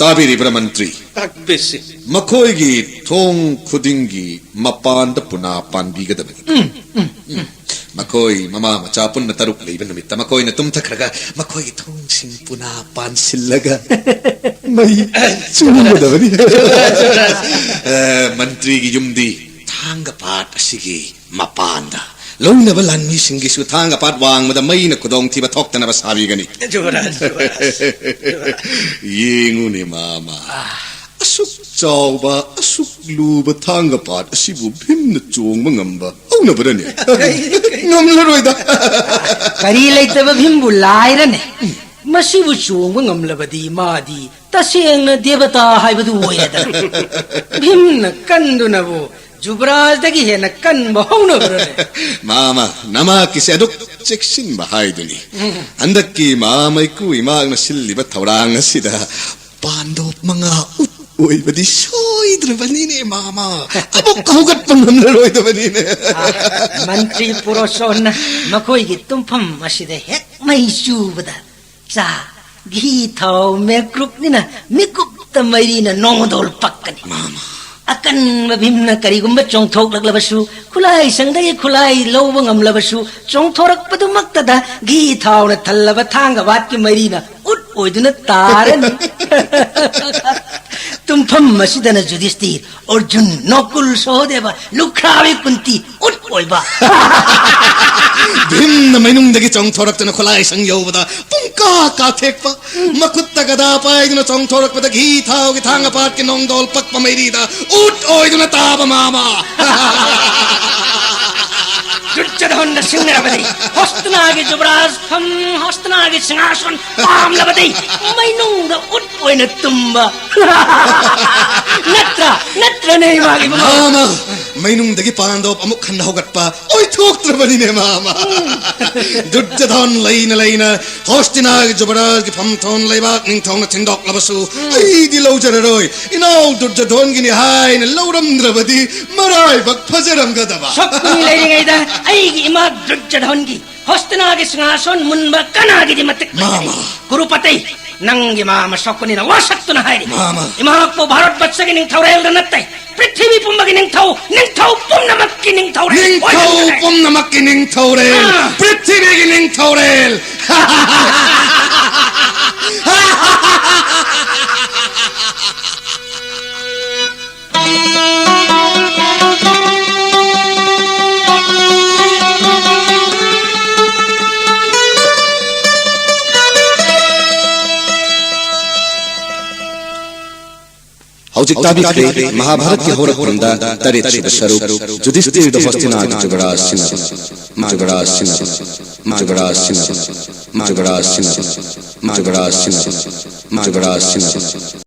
ꯇꯥꯕꯤꯔꯤꯕ꯭ꯔꯥ, ꯃꯟꯇ꯭ꯔꯤ? ꯇꯥꯛꯄꯤꯁꯤ꯫ ꯃꯈꯣꯏꯒꯤ ꯊꯣꯡ ꯈꯨꯗꯤꯡꯒꯤ ꯃꯄꯥꯟꯗ ꯄꯨꯅꯥ ꯄꯥꯟꯕꯤꯒꯗꯕꯅꯤ꯫ ꯎꯝ꯫ ꯃꯈꯣꯏ ꯃꯃꯥ ꯃꯆꯥ ꯄꯨꯟꯅ ꯇꯔꯨꯛ ꯂꯩꯕ ꯅꯨꯃꯤꯠꯇ ꯃꯈꯣꯏꯅ ꯇꯨꯝꯊꯈ꯭ꯔꯒ ꯃꯈꯣꯏꯒꯤ ꯊꯣꯡꯁꯤꯡ ꯄꯨꯅꯥ ꯄꯥꯟꯁꯤꯜꯂꯒ ꯃꯩ ꯆꯨꯒꯗꯕꯅꯤ꯫ ꯑ, ꯃꯟꯇ꯭ꯔꯤꯒꯤ ꯌꯨꯝꯗꯤ ꯊꯥꯡꯒ ꯄꯥꯠ ꯑꯁꯤꯒꯤ ꯃꯄꯥꯟꯗ꯫ ꯂꯧꯅꯕ ꯂꯥꯟꯃꯤꯁꯤꯡꯒꯤꯁꯨ ꯊꯥꯡꯒ ꯄꯥꯠ ꯋꯥꯡꯃꯗ ꯃꯩꯅ ꯈꯨꯗꯣꯡꯊꯤꯕ ꯊꯣꯛꯇꯅꯕ ꯁꯥꯕꯤꯒꯅꯤ꯫ ꯖꯨꯕꯔꯥꯖ, ꯖꯨꯕꯔꯥꯖ, ꯖꯨꯕꯔꯥꯖ꯫ ꯌꯦꯡꯉꯨꯅꯦ, ꯃꯥꯃ꯫ ꯑꯁꯨꯛ ꯆꯥꯎꯕ, ꯑꯁꯨꯛ ꯂꯨꯕ ꯊꯥꯡꯒ ꯄꯥꯠ ꯑꯁꯤꯕꯨ ꯚꯤꯝꯅ ꯆꯣꯡꯕ ꯉꯝꯕ ꯍꯧꯅꯕ꯭ꯔꯅꯦ? ꯉꯝꯂꯔꯣꯏꯗ꯫ ꯀꯔꯤ ꯂꯩꯇꯕ ꯚꯤꯝꯕꯨ ꯂꯥꯏꯔꯅꯦ? ꯃꯁꯤꯕꯨ ꯆꯣꯡꯕ ꯉꯝꯂꯕꯗꯤ ꯃꯥꯗꯤ ꯇꯁꯦꯡꯅ ꯗꯦꯕꯇꯥ ꯍꯥꯏꯕꯗꯨ ꯑꯣꯏꯔꯦꯗꯅ꯫ ꯚꯤꯝꯅ ꯀꯟꯗꯨꯅꯕꯨ ꯖꯨꯕꯔꯥꯖꯗꯒꯤ ꯍꯦꯟꯅ ꯀꯟꯕ ꯍꯧꯅꯕ꯭ꯔꯅꯦ? ꯃꯥꯃ, ꯅꯃꯥꯛꯀꯤꯁꯦ ꯑꯗꯨꯛ ꯆꯦꯛꯁꯤꯟꯕ ꯍꯥꯏꯗꯨꯅꯤ꯫ ꯍꯟꯗꯛꯀꯤ ꯃꯥꯃ ꯏꯀꯨ ꯏꯃꯥꯛꯅ ꯁꯤꯜꯂꯤꯕ ꯊꯧꯔꯥꯡ ꯑꯁꯤꯗ ꯄꯥꯟꯗꯣꯞ ꯃꯉꯥ ꯎꯠ ꯑꯣꯏꯕꯗꯤ ꯁꯣꯏꯗ꯭ꯔꯕꯅꯤꯅꯦ, ꯃꯥꯃ꯫ ꯑꯃꯨꯛ ꯍꯧꯒꯠꯄ ꯉꯝꯂꯔꯣꯏꯗꯕꯅꯤꯅꯦ꯫ ꯑꯥ, ꯃꯟꯇ꯭ꯔꯤ ꯄꯨꯔꯣꯁꯣꯟꯅ ꯃꯈꯣꯏꯒꯤ ꯇꯨꯝꯐꯝ ꯑꯁꯤꯗ ꯍꯦꯛ ꯃꯩ ꯆꯨꯕꯗ ꯆꯥ, ꯘꯤ, ꯊꯥꯎ, ꯃꯦꯀ꯭ꯔꯨꯞꯅꯤꯅ ꯃꯤꯀꯨꯞꯇ ꯃꯩꯔꯤꯅ ꯅꯣꯡꯗꯣꯜ ꯄꯛꯀꯅꯤ꯫ ꯃꯥꯃ꯫ ꯑꯀꯟꯕ ꯚꯤꯝꯅ ꯀꯔꯤꯒꯨꯝꯕ ꯆꯣꯡꯊꯣꯛꯂꯛꯂꯕꯁꯨ, ꯈꯨꯠꯂꯥꯏꯁꯪꯗꯒꯤ ꯈꯨꯠꯂꯥꯏ ꯂꯧꯕ ꯉꯝꯂꯕꯁꯨ, ꯆꯣꯡꯊꯣꯔꯛꯄꯗꯨꯃꯛꯇꯗ ꯘꯤ ꯊꯥꯎꯅ ꯊꯜꯂꯕ ꯊꯥꯡꯒ ꯕꯥꯠꯀꯤ ꯃꯩꯔꯤꯅ ꯎꯠ ꯑꯣꯏꯗꯨꯅ ꯇꯥꯔꯅꯤ꯫ ꯇꯨꯝꯐꯝ ꯑꯁꯤꯗꯅ ꯖꯨꯗꯤꯁꯇꯤꯔ, ꯑꯔꯖꯨꯟ, ꯅꯣꯀꯨꯜ, ꯁꯣꯍꯗꯦꯕ, ꯂꯨꯈ꯭ꯔꯥꯕꯤ ꯀꯨꯟꯇꯤ ꯎꯠ ꯑꯣꯏꯕ꯫ ꯚꯤꯝꯅ ꯃꯩꯅꯨꯡꯗꯒꯤ ꯆꯣꯡꯊꯣꯔꯛꯇꯨꯅ ꯈꯨꯠꯂꯥꯏꯁꯪ ꯌꯧꯕꯗ ꯄꯨꯡꯀꯥ ꯀꯥꯊꯦꯛꯄ꯫ ꯃꯈꯨꯠꯇ ꯒꯗꯥ ꯄꯥꯏꯗꯨꯅ ꯆꯣꯡꯊꯣꯔꯛꯄꯗ ꯘꯤ ꯊꯥꯎꯒꯤ ꯊꯥꯡꯒ ꯄꯥꯠꯀꯤ ꯅꯣꯡꯗꯣꯜ ꯄꯛꯄ ꯃꯩꯔꯤꯗ ꯎꯠ ꯑꯣꯏꯗꯨꯅ ꯇꯥꯕ ꯃꯥꯃ꯫ ꯗꯨꯔꯖꯣꯙꯟꯗ ꯁꯤꯡꯅꯔꯕꯗꯤ ꯍꯣꯁꯇꯤꯅꯥꯒꯤ ꯖꯨꯕꯔꯥꯖ ꯐꯝ, ꯍꯣꯁꯇꯤꯅꯥꯒꯤ ꯁꯤꯡꯍꯥꯁꯟ ꯄꯥꯝꯂꯕꯗꯤ ꯃꯩꯅꯨꯡꯗ ꯎꯠ ꯑꯣꯏꯅ ꯇꯨꯝꯕ꯫ ꯅꯠꯇ꯭ꯔꯥ? ꯅꯠꯇ꯭ꯔꯅꯦ, ꯏꯃꯥꯒꯤ ꯃꯃꯥ? ꯃꯥꯃ, ꯃꯩꯅꯨꯡꯗꯒꯤ ꯄꯥꯟꯗꯣꯞ ꯑꯃꯨꯛ ꯍꯟꯅ ꯍꯧꯒꯠꯄ ꯑꯣꯏꯊꯣꯛꯇ꯭ꯔꯕꯅꯤꯅꯦ, ꯃꯥꯃ꯫ ꯗꯨꯔꯖꯣꯙꯟ ꯂꯩꯅ ꯂꯩꯅ ꯍꯣꯁꯇꯤꯅꯥꯒꯤ ꯖꯨꯕꯔꯥꯖꯒꯤ ꯐꯝꯊꯣꯟ ꯂꯩꯕꯥꯛ ꯅꯤꯡꯊꯧꯅ ꯊꯤꯟꯗꯣꯛꯂꯕꯁꯨ ꯑꯩꯗꯤ ꯂꯧꯖꯔꯔꯣꯏ꯫ ꯏꯅꯥꯎ ꯗꯨꯔꯖꯣꯙꯟꯒꯤꯅꯤ ꯍꯥꯏꯅ ꯂꯧꯔꯝꯗ꯭ꯔꯕꯗꯤ ꯃꯔꯥꯏꯕꯛ ꯐꯖꯔꯝꯒꯗꯕ꯫ ꯁꯛꯄꯅꯤ ꯂꯩꯔꯤꯉꯩꯗ ꯑꯩꯒꯤ ꯏꯃꯥ ꯗꯨꯔꯖꯣꯙꯟꯒꯤ ꯍꯣꯁꯇꯤꯅꯥꯒꯤ ꯁꯤꯡꯍꯥꯁꯣꯟ ꯃꯨꯟꯕ ꯀꯅꯥꯒꯤꯗꯤ ꯃꯇꯤꯛ ꯂꯩꯇꯦ? ꯃꯥꯃ꯫ ꯀꯨꯔꯨꯄꯇꯩ, ꯅꯪꯒꯤ ꯃꯥꯃ ꯁꯛꯄꯅꯤꯅ ꯋꯥꯁꯛꯇꯨꯅ ꯍꯥꯏꯔꯤ꯫ ꯃꯥꯃ꯫ ꯏꯃꯥꯄꯨ ꯚꯥꯔꯠ ꯕꯠꯁꯒꯤ ꯅꯤꯡꯊꯧꯔꯦꯜꯗ ꯅꯠꯇꯦ, ꯄ꯭ꯔꯤꯊꯤꯕꯤ ꯄꯨꯝꯕꯒꯤ ꯅꯤꯡꯊꯧ, ꯅꯤꯡꯊꯧ ꯄꯨꯝꯅꯃꯛꯀꯤ ꯅꯤꯡꯊꯧꯔꯦꯜ ꯅꯤꯡꯊꯧ ꯑꯣꯏꯍꯟꯒꯗꯕꯅꯦ꯫ ꯄꯨꯝꯅꯃꯛꯀꯤ ꯅꯤꯡꯊꯧꯔꯦꯜ, ꯑꯥ꯫ ꯄ꯭ꯔꯤꯊꯤꯕꯤꯒꯤ ꯅꯤꯡꯊꯧꯔꯦꯜ꯫ ꯍꯧꯖꯤꯛ ꯇꯥꯕꯤꯈ꯭ꯔꯦ ꯃꯍꯥꯚꯥꯔꯠꯀꯤ ꯍꯧꯔꯛꯐꯝꯗ ꯇꯔꯦꯠꯁꯨꯕ ꯁꯔꯨꯛ, ꯖꯨꯗꯤꯁꯇꯤꯔꯗ ꯍꯣꯁꯇꯤꯅꯥꯒꯤ ꯖꯨꯕꯔꯥꯖ ꯁꯤꯟꯅꯕ, ꯖꯨꯕꯔꯥꯖ ꯁꯤꯟꯅꯕ, ꯖꯨꯕꯔꯥꯖ ꯁꯤꯟꯅꯕ, ꯖꯨꯕꯔꯥꯖ ꯁꯤꯟꯅꯕ, ꯖꯨꯕꯔꯥꯖ ꯁꯤꯟꯅꯕ, ꯖꯨꯕꯔꯥꯖ ꯁꯤꯟꯅꯕ꯫